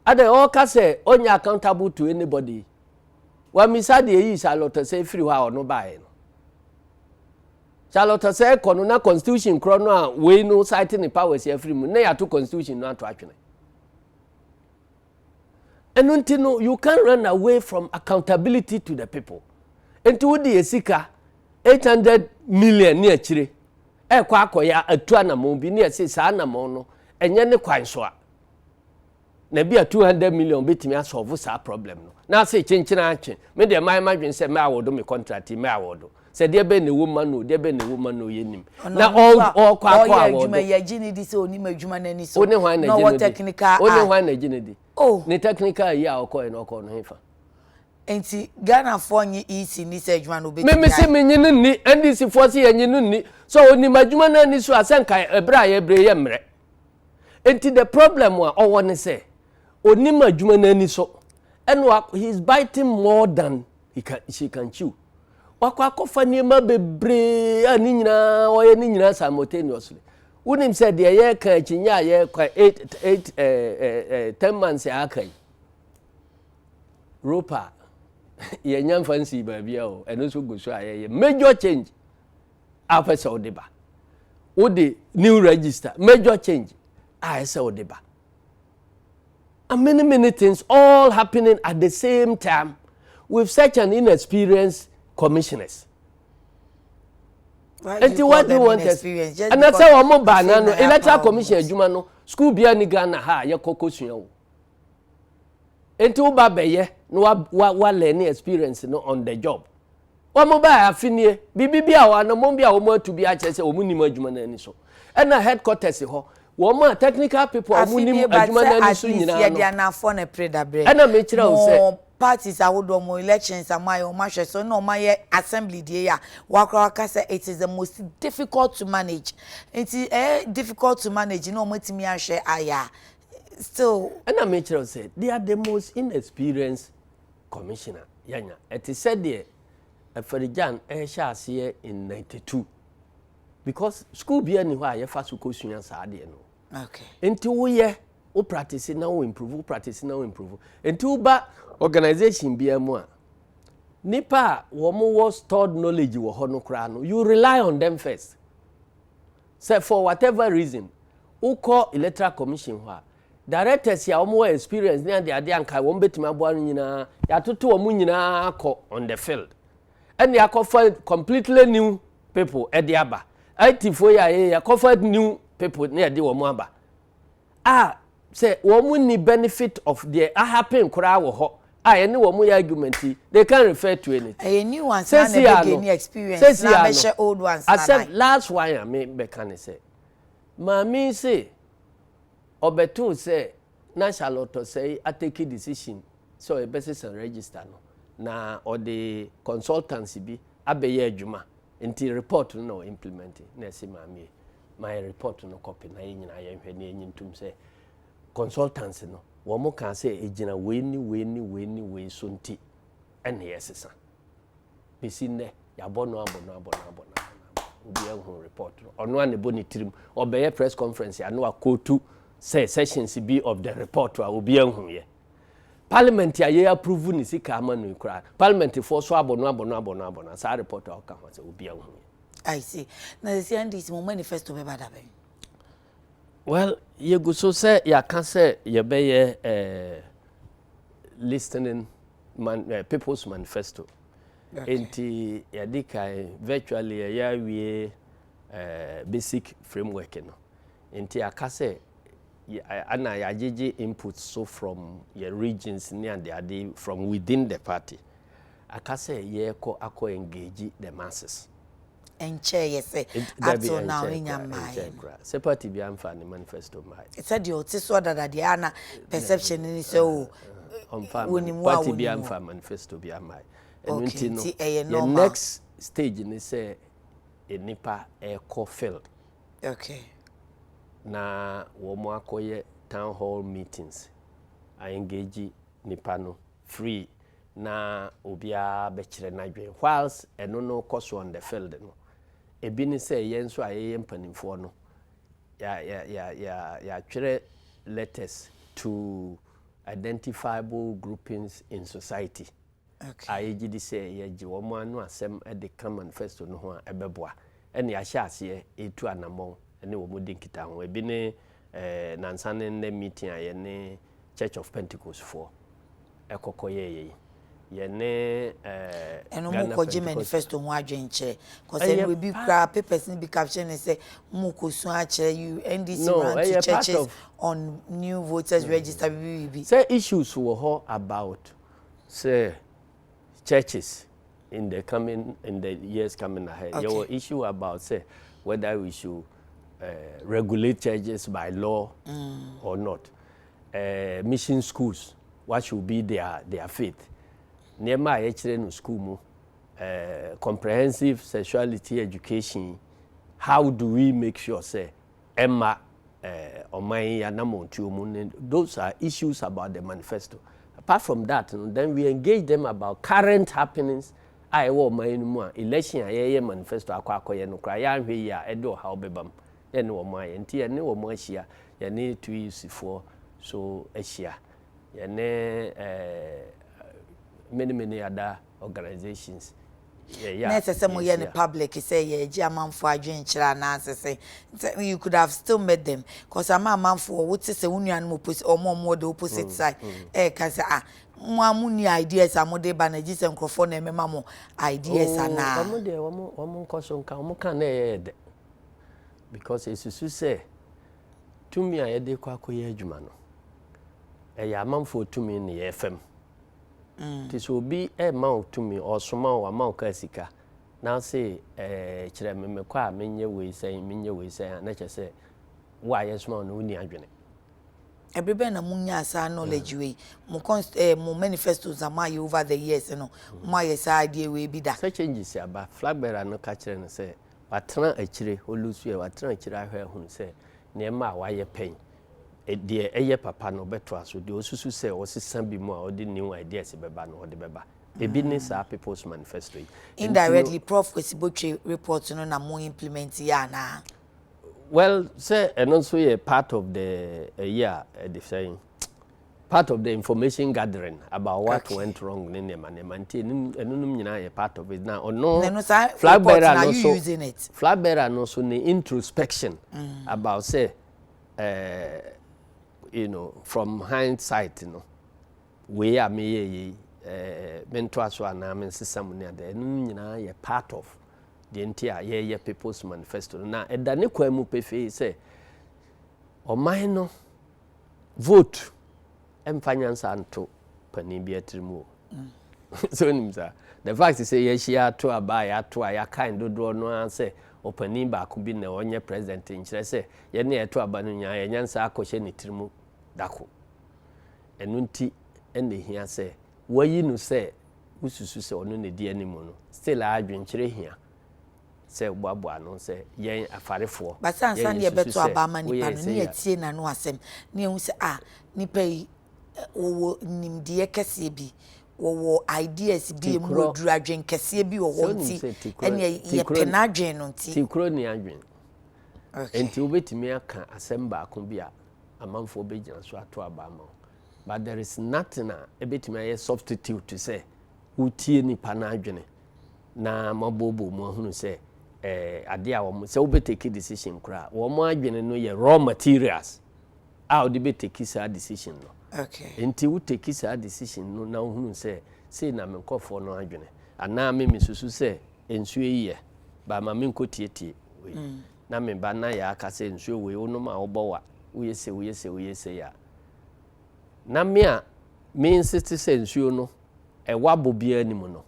Speaker 2: Ada ɔka sɛ ɔnyɛ accountable to anybody, wamisa deɛ eyi Charlotte Osei firi hɔ a ɔno baeɛ no. Charlotte Osei kɔ no na constitution korɔ no a wei no cite ne powers afiri mu na yɛato constitution no ato atwene. Ɛno nti no, you can't run away from accountability to the people. Nti wode yɛ sika 800 million ne akyire ɛkɔ akɔyɛ atu anammɔn bi ne yɛse saa anammɔn no ɛnyɛ ne kwan so a na bi a 200 million bɛtumi asolve saa problem no na ase kyenkyene atwe. Me deɛ mayɛ madwene sɛ mɛ award me contract, mɛ award sɛ deɛ bɛ na ɛwɔ ma no, deɛ bɛ na ɛwɔ ma no, yɛ nim na ɔkɔ akɔ award.
Speaker 1: Ɔyɛ adwuma yɛgye ne di sɛ onim adwuma n'ani so.
Speaker 2: Wo ne hwan na
Speaker 1: na
Speaker 2: gye
Speaker 1: ɔwɔ
Speaker 2: no di?
Speaker 1: Technical
Speaker 2: Wo ne
Speaker 1: eye.
Speaker 2: hwan na gye ne di?
Speaker 1: Oh.
Speaker 2: Ne technical yi a ɔkɔɛ no, ɔkɔɔ no hefa?
Speaker 1: Nti Ghanafoɔ nye EC ni sɛ adwuma no obɛtumi
Speaker 2: Mímí sɛ
Speaker 1: ayɛ.
Speaker 2: Mi nyi no nni. NDC foɔ sɛ yɛnyi no nni so onim adwuma no ani so a sɛ nka ɛberɛ a yɛbrɛ yɛ mmerɛ. Nti the problem a ɔwɔ ne sɛ onim adwuma no ani so ɛna he is biting more than she can chew. Wakɔ akɔfa nneɛma bebree a ne nyinaa ɔyɛ ne nyinaa simultaneously. Wonim sɛ deɛ yɛreka akyinnye a yɛreka eight eight ɛɛ ɛɛ 10 months a aka yi, ropa yɛnya mfa nsii baabi a o ɛno nso gu so a yɛyɛ major change a wopɛ sɛ wode ba, wode new register, major change a ɛsɛ wode ba, and many, many things all happening at the same time with such an inexperienced commissioners. Nti what do you want us ɛna sɛ wɔn ba na no Electoral Commission adwuma no, school bia ni Ghana ha a yɛkɔ kɔsua o. Nti wo ba bɛyɛ na wa learn experience no on the job. Wɔn ba afinie biribi bi a wɔn bi a wɔn atu bi akyerɛ sɛ wɔn nim adwuma no ani so. Ɛna headquarters hɔ, wɔn a technical people a wɔn nim adwuma no ani so nyinaa no.
Speaker 1: Yɛde anafoɔ na pere dabrɛ.
Speaker 2: Ɛna mekyerɛ wo sɛ
Speaker 1: mo parties ahodoɔ mo elections a mo ayɛ, wɔn ahwɛ so na wɔn ayɛ assembly deɛ yi a wakora waka sɛ it is the most difficult to manage. Nti ɛyɛ difficult to manage na wɔn atumi ahwɛ ayɛ a still.
Speaker 2: Ɛna mekyerɛ wo sɛ they are the most inexperienced commissioner yanya. Ɛte sɛ deɛ Afari-Gyan ɛhyɛ aseɛ in 92, because school bi ani hɔ a yɛfa so kɔsua saa adeɛ no. Nti woyɛ wo practice na wo improve, wo practice na wo improve. Nti woba organisation biara mu a, nipa a wɔn wɔ stored knowledge wɔ hɔ no koraa no, you rely on them first. Sɛ for whatever reason wokɔ Electoral Commission hɔ a, directors a wɔn wɔ experience ne ade ade anka wɔn bɛtumi aboa no nyinaa, yɛatoto wɔn nyinaa akɔ on the field ɛne akɔfa completely new people ɛde aba. IT foɔ yi a yɛyɛ akɔfa new people ne yɛde wɔn aba a sɛ wɔn ni benefit of deɛ ahappen koraa wɔ hɔ a yɛne wɔn yɛ argument yi, they can refer to anything.
Speaker 1: Ɛyɛ new ones na na ɛbɛ gain experience na bɛhyɛ old ones na
Speaker 2: asɛm last one a me bɛka ne sɛ maame se ɔbɛtoo sɛ na Charlotte Osei atake decision sɛ ɔbɛsesa register no na ɔde consultancy bi abɛyɛ adwuma. Nti report no na ɔ implement na ɛsi maame yi ma yɛ report no copy na yɛn nyinaa yɛnhwɛ na yɛnyi ntum sɛ consultants no wɔn kaa sɛ egyina wei ne wei ne wei ne wei so nti ɛna yɛsesa. Besi nnɛ yɛabɔ no, abɔ no, abɔ no, abɔ no, abɔ no, obi ahu report no. Ɔno a ne bɔ ne tirim ɔbɛyɛ press conference ano akootu sɛ sections bi of the report a obi ahu yɛ. Parliament a yɛ approve ne sika ama no koraa, parliament foɔ so abɔ no, abɔ no, abɔ no, abɔ no saa report a ɔka ho sɛ obi ahu yɛ.
Speaker 1: I see. Na sɛ NDC mo manifesto bɛba da bɛn?
Speaker 2: Well, yɛgu so sɛ yɛaka sɛ yɛbɛyɛ listening man, people's manifesto. Nti yɛde kan virtually yɛyɛ awie basic framework no. Nti aka sɛ ana yɛagyegye input so from yɛ regions ne adeade from within the party. Aka sɛ yɛrekɔ akɔ engage the masses.
Speaker 1: Ɛnkyɛn yɛ sɛ up till now nya mmaa.
Speaker 2: Sɛ party bi amfa ne manifesto mmaa.
Speaker 1: Sɛdeɛ ɔte so dada deɛ, ana perception ni sɛ o.
Speaker 2: Ɔmfa party bi amfa manifesto bi ama. Ɛno nti no, yɛ next stage ni sɛ nipa ɛkɔ field. Na wɔn akɔyɛ town hall meetings a engage nipa no free na obiara bɛkyerɛ n'adwene. Whilst ɛno no kɔ so on the field no, ebi ne sɛ yɛn nso a yɛyɛ mpanimfoɔ no, yɛatwerɛ letters to identifiable groupings in society a yɛgye di sɛ yɛgye wɔn ano asɛm de ka manifesto no ho a ɛbɛboa. Ɛna yɛahyɛ aseɛ etu anammɔn ɛne wɔn di nkitaho. Ebi ne nansa ne nnɛ meeting a yɛne Church of Pentecost foɔ ɛkɔkɔ yɛyɛ yi, yɛne
Speaker 1: Ɛno mo kɔgye manifesto ho adwenkyerɛ kɔsɛ ɛno ebi kura papers ni bi caption ne sɛ mo kɔ sun akyerɛ you NDC
Speaker 2: no,
Speaker 1: run to churches on new voters register bibi bibi.
Speaker 2: Sɛ issues wɔ hɔ about sɛ churches in the years coming ahead. Yɛwɔ issue about say whether we should regulate churches by law or not, mission schools, what should be their fate, nneɛma a yɛkyerɛ no school mu, comprehensive sexuality education, how do we make sure say ɛma ɔman yi anammɔntuo mu ne. Those are issues about the manifesto. Apart from that no, then we engage them about current happenings a ɛwɔ ɔman no mu a election a yɛyɛ manifesto akɔ akɔyɛ no koraa yɛanhwɛ yi a ɛde ɔhaw bɛba mu. Yɛne wɔn ayɛ nti yɛne wɔn ahyia, yɛne tuc so ahyia, yɛne many, many other organizations.
Speaker 1: Na ɛsɛ sɛ moyɛ no public sɛ yɛgye amanfoɔ adwenkyerɛ anaasɛ sɛ you could have still met them, cause ama amanfoɔ wote sɛ wo nuanom opposite, ɔmo ɔmo the opposite side ɛɛka sɛ, ah, mo a mo ni ideas a mo de ba na gye sɛ nkurɔfoɔ na ɛmɛma mo ideas anaa?
Speaker 2: Ɔmo deɛ, wɔn nkɔ so nka wɔn ka na ɛyɛ dɛ because esusu sɛ tumi a yɛde kɔ akɔyɛ adwuma no, ɛyɛ amanfoɔ tumi ne yɛ fam. Nti sɛ obi ɛma wo tumi, ɔsoma wo, ama wo kaa sika na se kyerɛ me mekɔ a menyɛ wei sɛn, menyɛ wei sɛn a, na kyerɛ sɛ wo a yɛsoma wo no, wonni adwene.
Speaker 1: Ɛbere bɛn na mo nya saa knowledge wei? Mo const mo manifestos a mo ayɛ over the years no, mo ayɛ saa adeɛ wei bi da?
Speaker 2: Sɛ changes aba, flag bearer no ka kyerɛ no sɛ watena akyire, olusu yɛ watena akyire ahwɛ ahunu sɛ nneɛma a wayɛ pɛn, deɛ ɛyɛ papa no ɔbɛtoa so, deɛ osusu sɛ ɔsesa bi mu a ɔde new ideas bɛba no, ɔde bɛba. Ebi ne saa people's manifesto yi.
Speaker 1: Indirectly, Prof Kwesi Botchwey report no na mo implement yɛ anaa?
Speaker 2: Well, sɛ ɛno nso yɛ part of the ɛyi a ɛde sɛn, part of the information gathering about what went wrong ne nneɛma nneɛma. Nti ɛno nom nyinaa yɛ part of it. Na ɔno
Speaker 1: flag bearer no so,
Speaker 2: flag bearer no so ne introspection about say from hindsight no, wei a meyɛ yi, mentoa so anaa mensesa mu ne ade, ɛno nyinaa yɛ part of deɛ nti a yɛyɛ people's manifesto no. Na ɛda ne kwan mu pefee sɛ ɔman no vote ɛmfa nyansa nto panin bi atiri mu o. So onim saa the fact sɛ yɛahyia ato aba a yɛato a yɛakan dodoɔ no ara sɛ ɔpanin baako bi na ɔnyɛ president nkyerɛ sɛ yɛne yɛto aba no nyinaa yɛ nyansa akɔhyɛ ne tiri mu dako. Ɛno nti ɛna ehia sɛ wayi no sɛ wosusu sɛ ɔno na di anim no, still a adwenkyerɛ hia. Sɛ woboaboa ano sɛ yɛn afarefoɔ,
Speaker 1: But sɛ ansa
Speaker 2: yɛn
Speaker 1: na
Speaker 2: yɛsusu
Speaker 1: yɛbɛto
Speaker 2: sɛ
Speaker 1: aba ama nipa
Speaker 2: woyɛɛ
Speaker 1: no, ne
Speaker 2: sei a.
Speaker 1: yɛatie n'ano asɛm, na yɛahu sɛ ah, nipa yi wɔwɔ nimdeɛ kɛseɛ bi, wɔwɔ ideas bi a ɛmu
Speaker 2: Tikorɔ,
Speaker 1: aduru, adwene kɛseɛ bi wɔ
Speaker 2: sɛ
Speaker 1: hɔ
Speaker 2: wonim
Speaker 1: nti,
Speaker 2: sɛ tikorɔ,
Speaker 1: ɛneɛ yɛpɛ
Speaker 2: tikorɔ,
Speaker 1: n'adwene no nti.
Speaker 2: tikorɔ nni adwene.
Speaker 1: Okay.
Speaker 2: Enti wobɛtumi aka asɛm baako bi a amanfoɔ bɛgyina so ato aba ama wo. But there is nothing a ɛbɛtumi ayɛ substitute sɛ wotie nipa no adwene na moabooboo mu ahunu sɛ eh, adeɛ a wɔn, sɛ wobɛ take decision koraa a, wɔn adwene no yɛ raw materials a wode bɛ take saa decision no.
Speaker 1: Okay.
Speaker 2: Enti wo take saa decision no na wohunu sɛ sei na me nkurɔfoɔ no adwene, anaa me mesusu sɛ nsuo yi yɛ, but ma menkɔ tietie wei. Na me ba na yɛaka sɛ nsuo wei wonom a wobɔ wa, woyɛ sei, woyɛ sei, woyɛ sei a, na me a me insist sɛ nsuo no ɛwa bɔ biara nni mu no,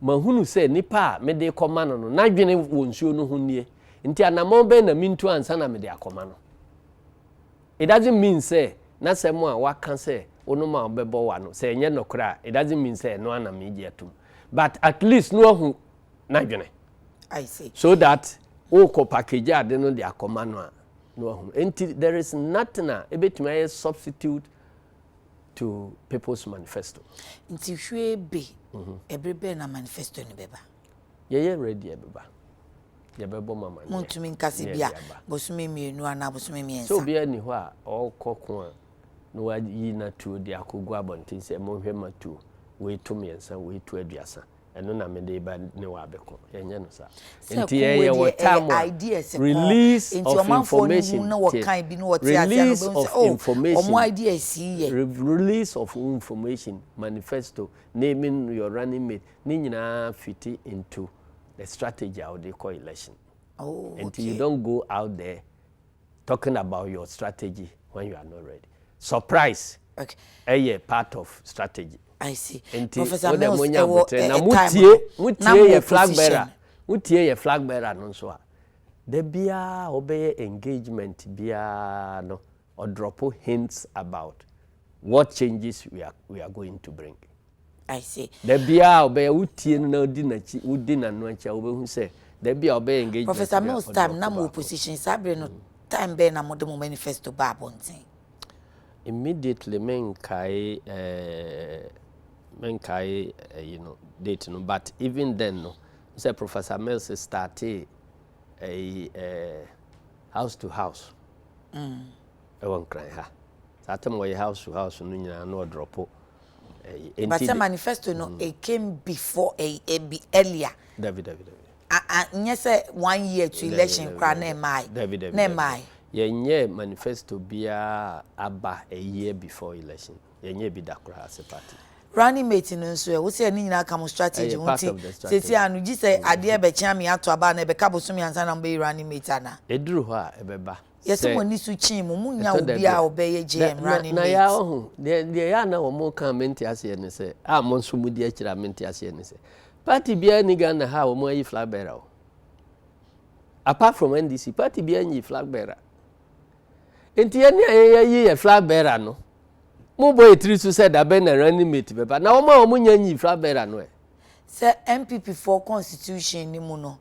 Speaker 2: mahunu sɛ nipa a mede rekɔma no no, n'adwene wɔ nsuo no ho nie, nti anammɔn bɛn na mentu ansa na mede akɔma no? It doesn't mean sɛ n'asɛm a waka sɛ wonom a wobɛbɔ wa no, sɛ ɛnyɛ nokorɛ a, it doesn't mean sɛ ɛno ara na megye atom. But at least na wahu n'adwene.
Speaker 1: I see.
Speaker 2: So that wokɔ package ade no de akɔma no a, na wahu. Nti there is nothing a ɛbɛtumi ayɛ substitute to People's Manifesto.
Speaker 1: Nti hwee be, ɛbere bɛn na manifesto no bɛba?
Speaker 2: Yɛyɛ ready ɛbɛba. Yɛbɛbɔ mo amaneɛ.
Speaker 1: Montumi nka sɛ bi a bosome mmienu anaa bosome mmiɛnsa.
Speaker 2: Sɛ obiara nni hɔ a ɔrekɔ ko a na wayi n'atuo de akɔgu abɔnten sɛ monhwɛ m'atuo, wei to mmiɛnsa, wei to aduasa. Ɛno na mede reba ne wo abɛko. Yɛnyɛ no saa.
Speaker 1: Sɛ
Speaker 2: Nti
Speaker 1: ko wei
Speaker 2: yɛyɛ
Speaker 1: deɛ
Speaker 2: wɔ
Speaker 1: ɛyɛ
Speaker 2: time a
Speaker 1: ideas ko.
Speaker 2: release
Speaker 1: Nti
Speaker 2: of
Speaker 1: ɔmanfoɔ no hu
Speaker 2: information
Speaker 1: na
Speaker 2: tie
Speaker 1: wɔkan bi na wɔte aseɛ a na
Speaker 2: release
Speaker 1: wɔbɛhu sɛ
Speaker 2: of
Speaker 1: oh wɔn
Speaker 2: information
Speaker 1: ideas yi yɛ.
Speaker 2: release of information manifesto naming your running mate ne nyinaa fiti into the strategy a wode kɔ election.
Speaker 1: Oh
Speaker 2: Nti you
Speaker 1: okay.
Speaker 2: don't go out there talking about your strategy when you are not ready. Surprise
Speaker 1: Okay.
Speaker 2: ɛyɛ part of strategy.
Speaker 1: I see.
Speaker 2: Nti
Speaker 1: Professor
Speaker 2: mo deɛ
Speaker 1: Mills
Speaker 2: monya
Speaker 1: ɛwɔ
Speaker 2: aboterɛ na
Speaker 1: ɛ time
Speaker 2: motie
Speaker 1: no na
Speaker 2: motie
Speaker 1: mo
Speaker 2: yɛ flag bearer
Speaker 1: position.
Speaker 2: motie yɛ flag bearer no nso a da biara ɔbɛyɛ engagement biara no ɔdrɔpo hints about what changes we are going to bring.
Speaker 1: I see.
Speaker 2: Da biara ɔbɛyɛ wotie no na wodi n'akyi wodi n'ano akyi a wobɛhu sɛ da bi a ɔbɛyɛ engagement
Speaker 1: Professor
Speaker 2: bi a
Speaker 1: Mills time na
Speaker 2: ɔdrɔpo
Speaker 1: mo
Speaker 2: baako.
Speaker 1: opposition saa bere no time bɛn na mode mo manifesto ba abɔnten?
Speaker 2: Immediately menkae eh, menkae ɛyi no date no but even then no sɛ Professor Mills startee ɛyi eh, house to house ɛwɔ Nkran ha. Saa time wɔyɛ house to house no nyinaa na ɔdrɔpo ɛyi.
Speaker 1: But
Speaker 2: Enti
Speaker 1: sɛ
Speaker 2: de
Speaker 1: manifesto no it came before ɛ ɛ be earlier.
Speaker 2: Dabi dabi dabi.
Speaker 1: A a nyɛ sɛ one year to
Speaker 2: Dabi
Speaker 1: election
Speaker 2: dabi
Speaker 1: koraa na
Speaker 2: dabi
Speaker 1: ɛmaae.
Speaker 2: dabi dabi
Speaker 1: Na
Speaker 2: dabi.
Speaker 1: ɛmaae.
Speaker 2: Yɛnyɛ manifesto biara aba a year before election. Yɛnyɛ bi da koraa as a party.
Speaker 1: Running mate no nso ɛ, wo sɛ ne nyinaa ka mo strategy
Speaker 2: Ɛyɛ
Speaker 1: ho
Speaker 2: part
Speaker 1: nti
Speaker 2: of the
Speaker 1: seesei
Speaker 2: strategy.
Speaker 1: ano gye sɛ adeɛ bɛkye ame ato aba anaa ɛbɛka bosome ansa na mobɛyi running mate anaa?
Speaker 2: Ɛduru hɔ a ɛbɛba
Speaker 1: Yɛse
Speaker 2: sɛ
Speaker 1: mo ani so kyee mo, monnya
Speaker 2: ɛtɔ da bi
Speaker 1: obiara
Speaker 2: a
Speaker 1: a ɔbɛyɛ
Speaker 2: na
Speaker 1: JM
Speaker 2: na
Speaker 1: running
Speaker 2: na
Speaker 1: mate.
Speaker 2: yɛa ɔho deɛ deɛ yɛ a na wɔn ka a mente aseɛ ne sɛ a mo nso modi akyire a mente aseɛ ne sɛ party biara ni Ghana ha a wɔn ayi flag bearer o. Apart from NDC party biara nyi flag bearer. Nti yɛne a yɛyɛ yɛ flag bearer no mobɔ yɛ tiri so sɛ dabɛn na running mate bɛba na wɔn a wɔn nya nyi flag bearer no ɛ.
Speaker 1: Sɛ NPP foɔ constitution no mu no,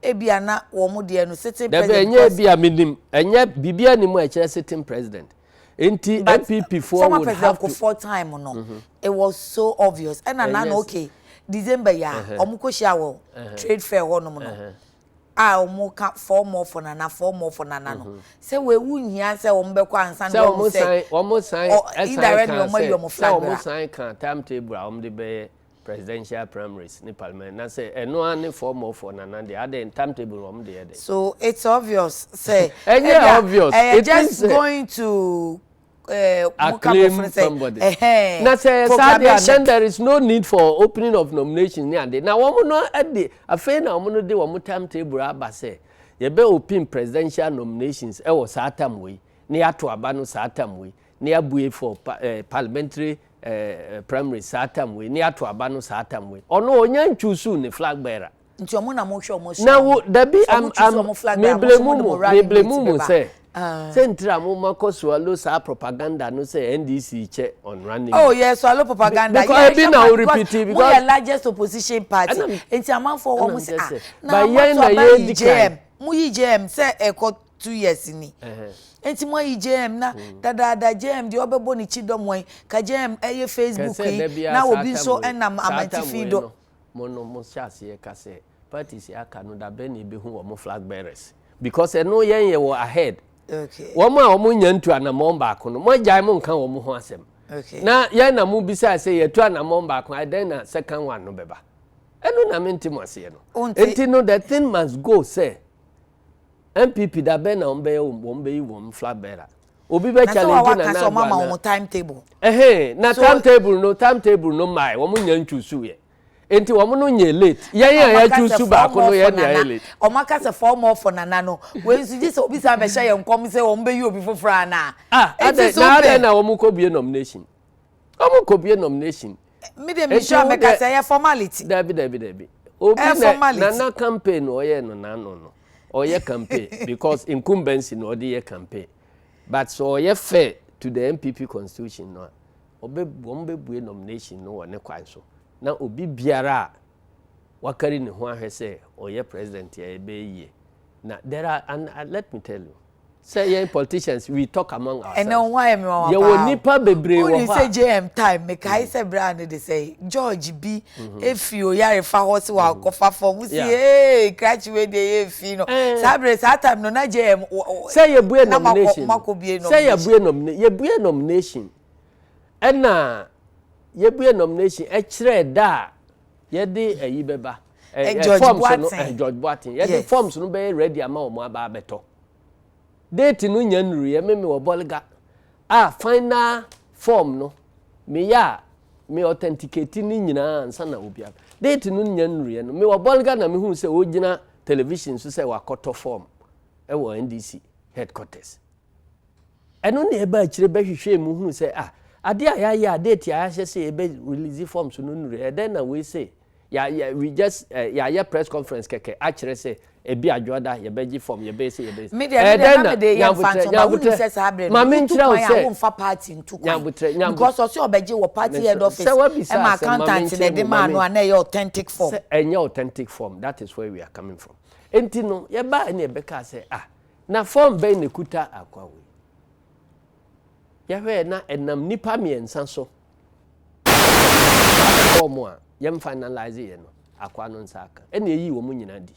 Speaker 1: ebia na wɔn deɛ no sitting
Speaker 2: Dabi
Speaker 1: president
Speaker 2: ɛnyɛ
Speaker 1: because
Speaker 2: ebi a menim ɛnyɛ biribiara ni mu a ɛkyerɛ sitting president. Nti
Speaker 1: but
Speaker 2: NPP foɔ
Speaker 1: former
Speaker 2: would
Speaker 1: president
Speaker 2: have to.
Speaker 1: Kufuor time no, it was so obvious. Ɛna na
Speaker 2: Ɛnyɛ
Speaker 1: na okay December yi a wɔn kɔ hyia wɔ trade fair hɔnom no a wɔn ka four more for Nana four more for Nana no sɛ wei nhia sɛ wɔn bɛkɔ ansa na
Speaker 2: Sɛ
Speaker 1: wɔn
Speaker 2: wɔn
Speaker 1: sɛ
Speaker 2: san wɔn san
Speaker 1: ɔ
Speaker 2: ɛsan
Speaker 1: indirectly
Speaker 2: kan
Speaker 1: wɔn ayi
Speaker 2: sɛ
Speaker 1: wɔn
Speaker 2: sɛ
Speaker 1: flag
Speaker 2: wɔn
Speaker 1: bearer.
Speaker 2: san kan timetable a wɔn de bɛyɛ presidential primaries ne parliament na sɛ ɛno ara ne four more for Nana deɛ adɛn timetable wɔn de yɛ dɛ.
Speaker 1: So it's obvious sɛ
Speaker 2: Ɛnyɛ
Speaker 1: ebia
Speaker 2: obvious
Speaker 1: ɛyɛ
Speaker 2: it means
Speaker 1: just
Speaker 2: sɛ
Speaker 1: going to mo ka
Speaker 2: acclaim
Speaker 1: borɔfo no sɛ
Speaker 2: somebody.
Speaker 1: ɛhɛn
Speaker 2: Na sɛ ɛyɛ saa deɛ a then
Speaker 1: proclamation.
Speaker 2: there is no need for opening of nomination ne ade na wɔn no de afei na wɔn no de wɔn timetable aba sɛ yɛbɛ open presidential nominations ɛwɔ saa time wei na yɛato aba no saa time wei na yɛabue for pa parliamentary primaries saa time wei na yɛato aba no saa time wei ɔno ɔnya nchusu ne flag bearer.
Speaker 1: Nti ɔmo na mo hwɛ ɔmo
Speaker 2: Na
Speaker 1: sua
Speaker 2: wo
Speaker 1: ɔmo.
Speaker 2: dabi
Speaker 1: Sɛ
Speaker 2: am
Speaker 1: ɔmo choose
Speaker 2: am
Speaker 1: ɔmo flag bearer, mo nso
Speaker 2: meblemu
Speaker 1: mo de
Speaker 2: mu
Speaker 1: mo running
Speaker 2: meblemu
Speaker 1: mate
Speaker 2: mu
Speaker 1: bɛba.
Speaker 2: sɛ. Sɛ ntira mo ma kɔ swallow saa propaganda no sɛ NDC kyɛ on running.
Speaker 1: Oh yɛ swallow propaganda.
Speaker 2: Because ebi na o repeat because.
Speaker 1: Mo yɛ largest opposition party. Nti amanfoɔ wɔ mo sɛ ah na mo ato aba yi JM. Mo yi JM sɛ ɛkɔ 2 years ni. Nti mo ayi JM na dadaada JM deɛ ɔbɛbɔ ne kyi dɔm wɔn ka JM ɛyɛ Facebook yi na obi nso ɛnam amantifi do.
Speaker 2: Mo no mo hyɛ aseɛ ka sɛ parties aka no dabɛ na ebehu wɔn flag bearers because ɛno yɛn yɛ wɔ ahead. Wɔn a wɔn nya ntu anamɔn baako no, mo agyae mo nka wɔn ho asɛm. Na yɛn na mo bisa sɛ yɛtu anamɔn baako, ɛdɛn na second one no bɛba? Ɛno na mi nti mo aseɛ no. Nti no, the thing must go sɛ NPP dabɛn na wɔn bɛyɛ wɔn bɛyi wɔn flag bearer? Obi bɛ challenge
Speaker 1: na na ɔmo ama wɔn timetable.
Speaker 2: Ɛhɛn, na timetable no mmaa wɔn nya ntwusu yɛ, nti wɔn no nyɛ late. Yɛn a yɛtwusu baako no, yɛn na yɛ late.
Speaker 1: Ɔmo aka sɛ four more for Nana no, wei nso gye sɛ obi san bɛhyɛ yɛn nkɔm sɛ wɔn bɛyi obi foforɔ ana.
Speaker 2: Ah, adɛ na adɛ na wɔn kɔ bie nomination, wɔn kɔ bie nomination.
Speaker 1: Mi de mi sure mɛka sɛ ɛyɛ formality.
Speaker 2: Dabi, dabi, dabi, obi na Nana campaign ɔyɛ no n'ano no, ɔyɛ campaign because incumbency na ɔde yɛ campaign, but so ɔyɛ fair to the NPP constitution no a, ɔbɛ wɔn bɛ bue nomination no wɔ ne kwan so na obi biara a wakari ne ho ahwɛ sɛ ɔyɛ president a ɛbɛyɛ yie. Na there are, and let me tell you sɛ yɛn politicians, we talk among ourselves.
Speaker 1: Ɛnɛ ohun ayɛ mi wɔn
Speaker 2: paa. Yɛwɔ nipa bebree wɔ hɔ
Speaker 1: a. Wọ́n sɛ JM time, mekae sɛ bere a ne de sɛ George bi efi oyarefa hɔ sɛ wakɔfa fam si ee krakye wei deɛ yɛ efi no saa bere, saa time no na JM.
Speaker 2: Sɛ yɛbue nomination, sɛ yɛbue nomination, yɛbue nomination, ɛna yɛbue nomination ɛkyerɛ da a yɛde ɛyi bɛba
Speaker 1: ɛ
Speaker 2: forms no, George Boateng, yɛde forms no bɛyɛ ready ama wɔn aba abɛtɔ. Date no nya nnuru yɛ meme wɔ Bɔlga a final form no meyɛ a me authenticate ne nyinaa ansa na obi aba. Date no nya nnuru yɛ no, mewɔ Bɔlga na mehu sɛ ogyina television so sɛ wakɔtɔ form ɛwɔ NDC headquarters. Ɛno na ɛba akyire bɛhwehwɛ mu hunu sɛ, ah, adeɛ a yɛayɛ a date a yɛahyɛ sɛ yɛbɛ release forms no nnuru, ɛdɛn na wei sɛ yɛ yɛ we just yɛayɛ press conference kɛkɛ akyerɛ sɛ ebi adwoada yɛbɛgye form, yɛbɛyɛ sɛ yɛbɛyɛ.
Speaker 1: Mi deɛ mi deɛ na mi de yɛ nfa nso ba wuli sɛ saa abirɛ no wotu kwan a wonfa party ntu kwan because ɔsɛ ɔbɛgye wɔ party head office, ɛma accountant na ɛde maa no a na ɛyɛ authentic form.
Speaker 2: Sɛ ɛnyɛ authentic form, that is where we are coming from. Nti no yɛbaa ne yɛbɛka sɛ, ah, na form bɛn na ekuta akwa wei? Yɛhwɛ na ɛnam nipa mmiɛnsa so form a yɛn finalize yɛ no, akwa no nsa aka, ɛna eyi wɔn nyinaa di.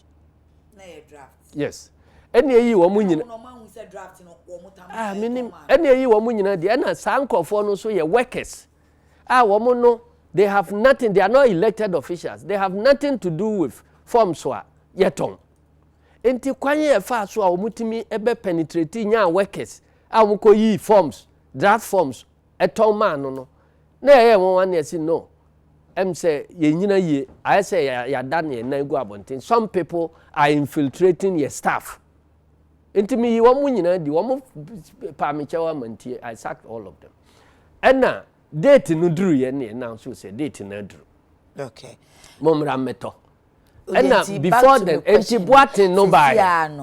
Speaker 1: Na yɛ draft.
Speaker 2: Yes, ɛna eyi wɔn nyinaa. Ah, minim, ɛna eyi wɔn nyinaa di. Ɛna saa nkurɔfoɔ no nso yɛ workers a wɔn no, they have nothing, they are not elected officials, they have nothing to do with forms a yɛtɔn. Nti kwan yɛ fa so a wɔn tumi ɛbɛ penetrate nyaa workers a wɔn kɔ yi forms, draft forms ɛtɔn maa no na yɛyɛ wɔn wa na yɛsi no sɛ yɛnyina yie, ayɛ sɛ yɛada ne yɛn nan gu abɔnten. Some people are infiltrating your staff. Nti mi yi wɔn nyinaa di, wɔn paamikyɛw ama ntie. I sacked all of them. Ɛna date no duru yɛ ne yɛn nan so sɛ date no aduru. Mo mmra mmɛtɔ. Ɛna before then, nti Boateng no baa,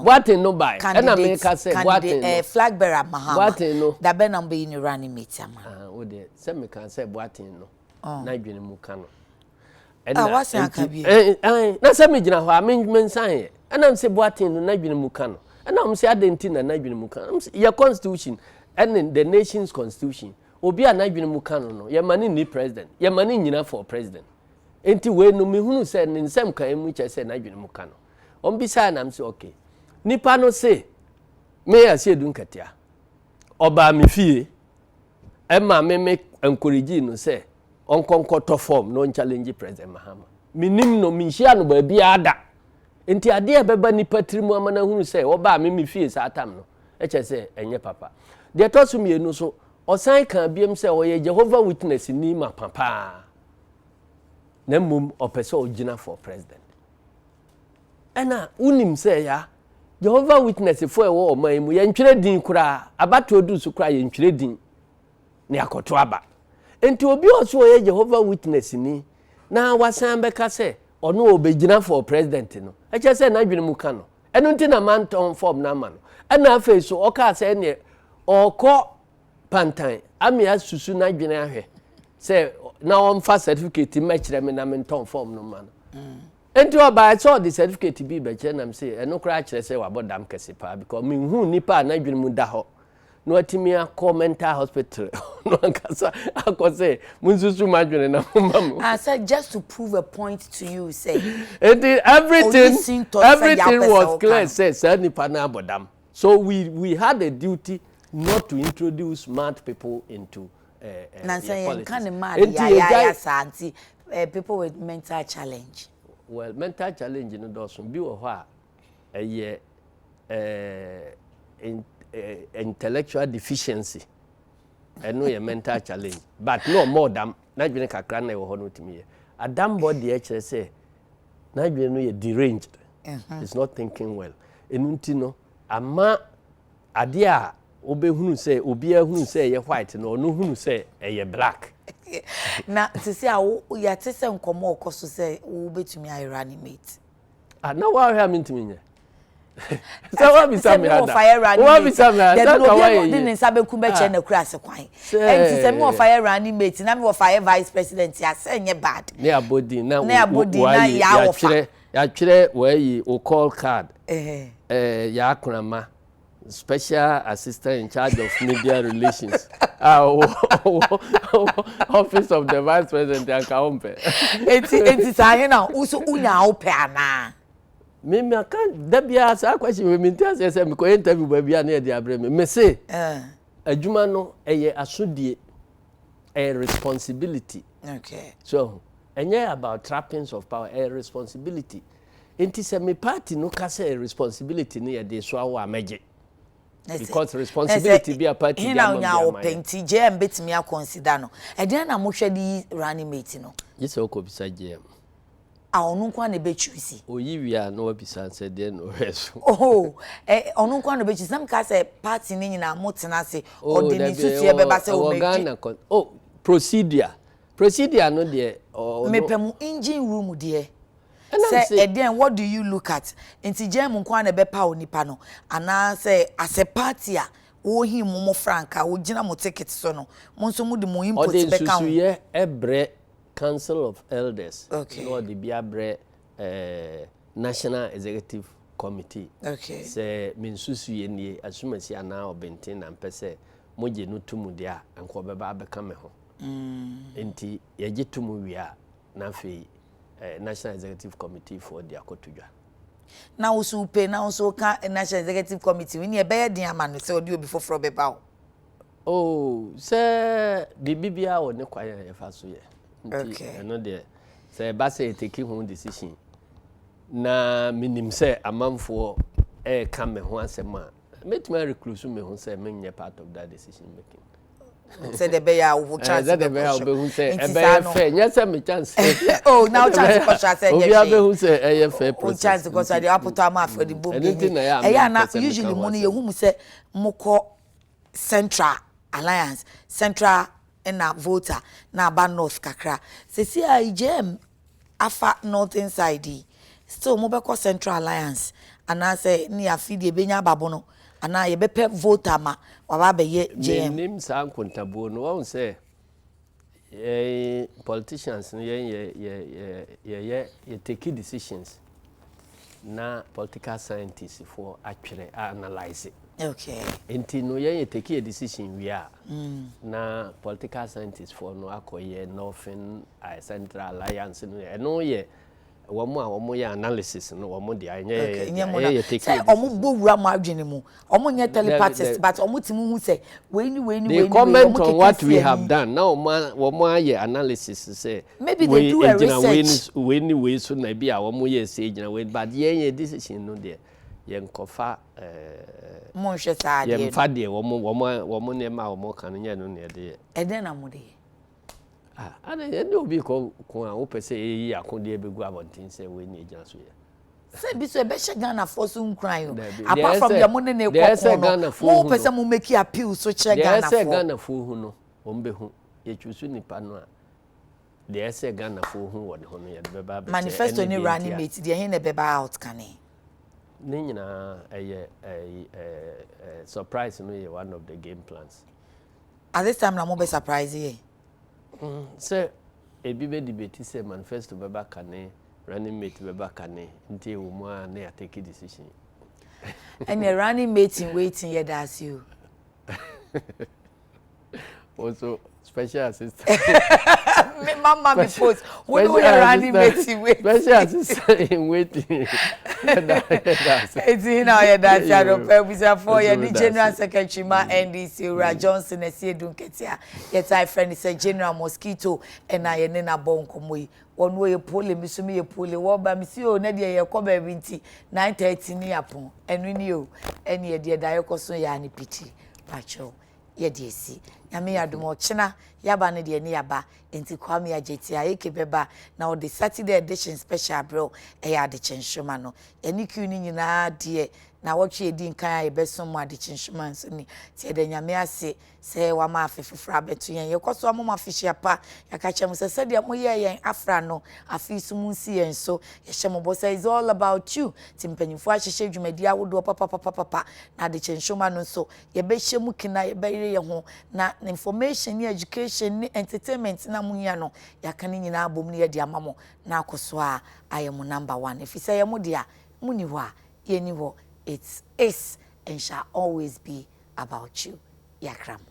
Speaker 2: Boateng no baa, ɛna meka sɛ Boateng no
Speaker 1: flag bearer Mahama.
Speaker 2: Boateng no.
Speaker 1: Dabɛ na mbɛyi ne running mate ama.
Speaker 2: Ah, o deɛ sɛ meka sɛ Boateng no n'adwene mu ka no.
Speaker 1: Ɛna wasan aka bi.
Speaker 2: Ɛɛ, na sɛ megyina hɔ a me nsan yɛ, ɛna sɛ Boateng no n'adwene mu ka no, ɛna wɔn sɛ adɛn nti na n'adwene mu ka no? Yɛ constitution ɛne the nation's constitution, obi a n'adwene mu ka no, yɛma ne ni president, yɛma ne nyina for president. Nti wei no mehunu sɛ ne nsɛm kan mu kyerɛ sɛ n'adwene mu ka no. Wɔn bisaa nam sɛ, okay, nipa no se me Asiedu Nketia ɔbaa me fie ɛma me encourage no sɛ ɔnkɔnkɔtɔ form na ɔnchallenge President Mahama. Menim no, menhyia no baabiara da. Nti adeɛ a ɛbɛba nipa tiri mu ama no ahunu sɛ ɔbaa me fie saa tam no, ɛkyɛ sɛ ɛnyɛ papa. Deɛ ɛtɔ so mmienu so, ɔsan ka biam sɛ ɔyɛ Jehovah Witness ni ma papaa, na mmom ɔpɛ sɛ ɔgyina for president. Ɛna wonim sɛ ya Jehovah Witness fo ɛwɔ ɔman yi mu, yɛntwerɛ din koraa, abatoɔ du so koraa yɛntwerɛ din ne akɔto aba. Nti obi a ɔso ɔyɛ Jehovah Witness ni na wasan bɛka sɛ ɔno ɔbɛgyina for president no, ɛkyɛ sɛ n'adwene mu ka no. Ɛno nti na mantɔn form no ama no. Ɛna afei so ɔkaa sɛ ɛneɛ ɔrekɔ Pantan ame asusu n'adwene ahwɛ sɛ na ɔmfa certificate mmɛkyerɛ me na mentɔn fɔm no mma no. Enti ɔbaeɛ sɛ ɔde certificate bi rebɛkyerɛ na mese ɛno koraa kyerɛ sɛ wabɔ dam kɛse paa because menhuu nipa a n'adwene mu da hɔ na watumi akɔ mental hospital no ankasa akɔ sɛ monsusu m'adwene na momma mo.
Speaker 1: Ah, sɛ just to prove a point to you sɛ.
Speaker 2: Enti everything everything was clear sɛ saa nipa no abɔ dam. So we we had a duty not to introduce mad people into uh, uh,
Speaker 1: Nansa yɛn ka ne mad yayaya saa nti eh, people with mental challenge.
Speaker 2: Well, mental challenge no dɔɔso bi wɔ hɔ a ɛyɛ eh, in, eh, intellectual deficiency ɛno yɛ mental challenge but na ɔmmɔ ɔdam n'adwene kakra na ɛwɔ hɔ no otumi yɛ adambɔ deɛ kyerɛ sɛ n'adwene no yɛ deranged is not thinking well ɛno nti no ama adeɛ a wobɛhunu sɛ obiara hunu sɛ ɛyɛ white no ɔno hunu sɛ ɛyɛ black.
Speaker 1: Na sisi a wo yɛate sɛ nkɔmmɔ ɔkɔ so sɛ wobɛtumi ayɛ running mate.
Speaker 2: Ah, na woahwɛ a mentumi nyɛ. Sɛ woabisa me ada. Woabisa me ada.
Speaker 1: Sɛ nka woayɛ yie. ne nsa bɛku bɛkyerɛ ah. na kura ase kwan. Ɛnti sɛ me wɔfa yɛ running mate na me wɔfa yɛ vice president a sɛ nyɛ bad.
Speaker 2: Ne abɔdin na ne abɔdin na yɛawɔfa. Yɛatwerɛ wɔayi wo call card. Eh, yɛakorama. Special assistant in charge of media relations a ɔwɔ office of the vice president anka wo mpɛ.
Speaker 1: Eti eti saa he na wo so wonya wo pɛ anaa?
Speaker 2: Me me aka da biara saa question wei mente aseɛ sɛ mekɔyɛ interview baabi a na yɛde abrɛ me. Me se adwuma no ɛyɛ asodie ɛyɛ responsibility.
Speaker 1: Okay.
Speaker 2: So ɛnyɛ about trappings of power ɛyɛ responsibility. Nti sɛ me party no ka sɛ responsibility no yɛde soa wo a mɛgye. Because responsibility bi a party de ama me
Speaker 1: bi ama yɛ. Nti JM betumi a consider no. Ɛdeɛn na mohwɛ de yi running mate no?
Speaker 2: Gye sɛ wokɔ bisa JM.
Speaker 1: A ɔno nko ara na ɛbɛ choose.
Speaker 2: Oyi wie a na wabisa sɛ deɛn na ɔhwɛ so.
Speaker 1: Oh, eh, ɔno nko ara na ɔbɛ choose. Na meka sɛ party no nyinaa mo tena ase. Ɔde ne nsusuiɛ bɛba sɛ
Speaker 2: ɔbɛ. Ɛwɔ Ghana, oh, procedure. Procedure no deɛ
Speaker 1: ɔno. Mepɛ mo engine room deɛ. Sɛ ɛdeɛn what do you look at? Nti JM nko ara na ɛbɛpaw nipa no anaa sɛ as a party a wɔrehim mo mo frankaa, wɔgyina mo ticket so no, mo nso mode mo input
Speaker 2: Ɔde
Speaker 1: bɛka ho?
Speaker 2: nsusuiɛ brɛ Council of Elders
Speaker 1: Okay.
Speaker 2: na ɔde bi abrɛ eh, National Executive Committee
Speaker 1: Okay.
Speaker 2: sɛ me nsusuiɛ nie, Asumasi anaa Ɔbenten na mpɛ sɛ mogye no to mu deɛ a, anka ɔbɛba abɛka me ho. Nti yɛgye to mu wie a, na afei National Executive Committee foɔ de akɔto dwa.
Speaker 1: Na wo so wopɛ na wo nso woka National Executive Committee ho, ɛnneɛ ɛbɛyɛ den ama no sɛ ɔde obi foforɔ bɛba o.
Speaker 2: Oh, sɛ biribi biara wɔ ne kwan a yɛfa so yɛ. Nti ɛno deɛ, sɛ ɛba sɛ yɛteki ho decision na menim sɛ amanfoɔ ɛreka me ho asɛm a, mɛtumi areclose me ho sɛ menyɛ part of that decision making.
Speaker 1: Sɛdeɛ ɛbɛyɛ a wo chance
Speaker 2: bɛkɔ soro. Sɛdeɛ ɛbɛyɛ a wobɛhu sɛ ɛbɛyɛ fɛ nyɛ sɛ me chance.
Speaker 1: Oh na wo chance kɔ soro asɛ nyɛ hwee.
Speaker 2: Obiara bɛhu sɛ ɛyɛ fɛ process.
Speaker 1: Wo chance kɔ soro adeɛ wapotɔ ama afɔ de bom de ni. Ɛyɛ ana usually mo no yɛhu mu sɛ mokɔ central alliance central ɛna Volta na aba north kakra. Sɛsi a EJM afa northern side yi still mo bɛkɔ central alliance anaa sɛ ne afe deɛ ɛbɛnya aba bono anaa yɛbɛpɛ voter ma waba abɛyɛ JM.
Speaker 2: Mennim saa nkontabuo no, wahu sɛ yɛn politicians no yɛn yɛ yɛ yɛ yɛyɛ yɛ take decisions na political scientists foɔ atwerɛ a analyse.
Speaker 1: Okay.
Speaker 2: Nti no yɛn yɛ take yɛ decision wie a na political scientists foɔ no akɔyɛ northern Central Alliance no ɛno yɛ wɔn a wɔn yɛ analysis no wɔn deɛ ɛnyɛ yɛ yɛ deɛ ɛyɛ yɛ take
Speaker 1: sɛ wɔn bɔ wura mo adwene mu wɔn nyɛ telepathist but wɔn ti mu hu sɛ wei ni wei ni wei ni
Speaker 2: wei
Speaker 1: wɔn
Speaker 2: keka on what we have done na wɔn wɔn ayɛ analysis sɛ
Speaker 1: maybe they do a research
Speaker 2: wei ni wei so na ebi a wɔn yɛ sɛ egyina wei but yɛn yɛ decision no deɛ yɛn kɔfa ɛɛ
Speaker 1: mo nhwɛ saa adeɛ
Speaker 2: yɛn fa deɛ wɔn wɔn wɔn nneɛma a wɔn ka no nyɛ no na yɛde yɛ.
Speaker 1: Ɛdɛn na mo de yɛ.
Speaker 2: Ah, adɛn, yɛne obi rekɔ ko a, wopɛ sɛ yɛyi akodeɛ bɛgu abɔnten sɛ wei na ɛgyina so yɛ?
Speaker 1: Sɛ bi so ɛbɛhyɛ Ghanafoɔ so nkuran o.
Speaker 2: Dabi,
Speaker 1: Apart from deɛ mo ne no
Speaker 2: deɛ
Speaker 1: rekɔ
Speaker 2: ɛsɛ
Speaker 1: ko no,
Speaker 2: Ghanafoɔ
Speaker 1: mo
Speaker 2: hu
Speaker 1: pɛ
Speaker 2: no,
Speaker 1: sɛ mo make appeal so kyerɛ
Speaker 2: deɛ ɛsɛ
Speaker 1: Ghanafoɔ.
Speaker 2: Ghanafoɔ hu no, wɔn bɛhu. Yɛtwusu nipa no a, deɛ ɛsɛ Ghanafoɔ hu wɔ ne ho no, yɛde bɛba abɛkyerɛ
Speaker 1: Manifesto
Speaker 2: ɛne
Speaker 1: ne
Speaker 2: deɛ
Speaker 1: running
Speaker 2: nti a.
Speaker 1: mate deɛ, ɛhe na ɛbɛba out kane?
Speaker 2: Ne nyinaa ɛyɛ ɛyi ɛɛ surprise no yɛ one of the game plans.
Speaker 1: At this time na mo bɛ surprise yɛn?
Speaker 2: Sɛ ebi bɛ debate sɛ manifesto bɛba kane, running mate bɛba kane, nti ɛwɔ mu a na yɛ take decision.
Speaker 1: Ɛnneɛ running mate in waiting yɛda ase o.
Speaker 2: Wo nso special assistant.
Speaker 1: Me mama me post. Wo ne woyɛ running mate in waiting.
Speaker 2: Special assistant in waiting. Yɛda yɛda ase.
Speaker 1: Eti na ɔyɛ da ase anɔpa abusuafoɔ yɛne General Secretary ma NDC Owura Johnson Asiedu Nketia yɛtaa frɛ no sɛ General Mosquito ɛna yɛne no abɔ nkɔmmɔ yi. Wɔn wɔyɛ pole me nso meyɛ pole wɔba me si o na deɛ yɛkɔ baabi nti 9:30 ne yapɔn ɛno ni o ɛne yɛdeɛ da yɛkɔ so yɛ a ne piti pakyɛw. yɛde asi. Nyame yɛ adom a ɔkyena yɛaba no deɛ ne yɛaba nti Kwame Adjetey Ayeke bɛba na ɔde Saturday edition special abrɛ wo ɛyɛ Adekye Nsoroma no. Yɛne crew no nyinaa deɛ nawɔtwe a ɛdi nkan a yɛbɛsom mo Adekye Nsoroma nso ni. Nti yɛda Nyame ase sɛ wama afe foforɔ abɛto yɛn. Yɛkɔ so ama mo afehyia pa. Yɛaka kyerɛ mo sɛ sɛdeɛ moyɛɛ yɛn afra no afe yi so monsi yɛn so. Yɛhyɛ mo bɔ sɛ it's all about you. Nti mpanyinfoɔ ahyehyɛ dwumadie ahodoɔ papapapapa na Adekye Nsoroma no nso Yɛbɛhyɛ mu kena, yɛbɛyere yɛn ho, na information ne education ne entertainment no a mohia no, yɛaka ne nyinaa abom na yɛde ama mo na akɔ so ara ayɛ mo number one. Ɛfiri sɛ ɛyɛ mo dea, monni hɔ a, yɛnni hɔ. It is and shall always be about you. Yɛakra mo.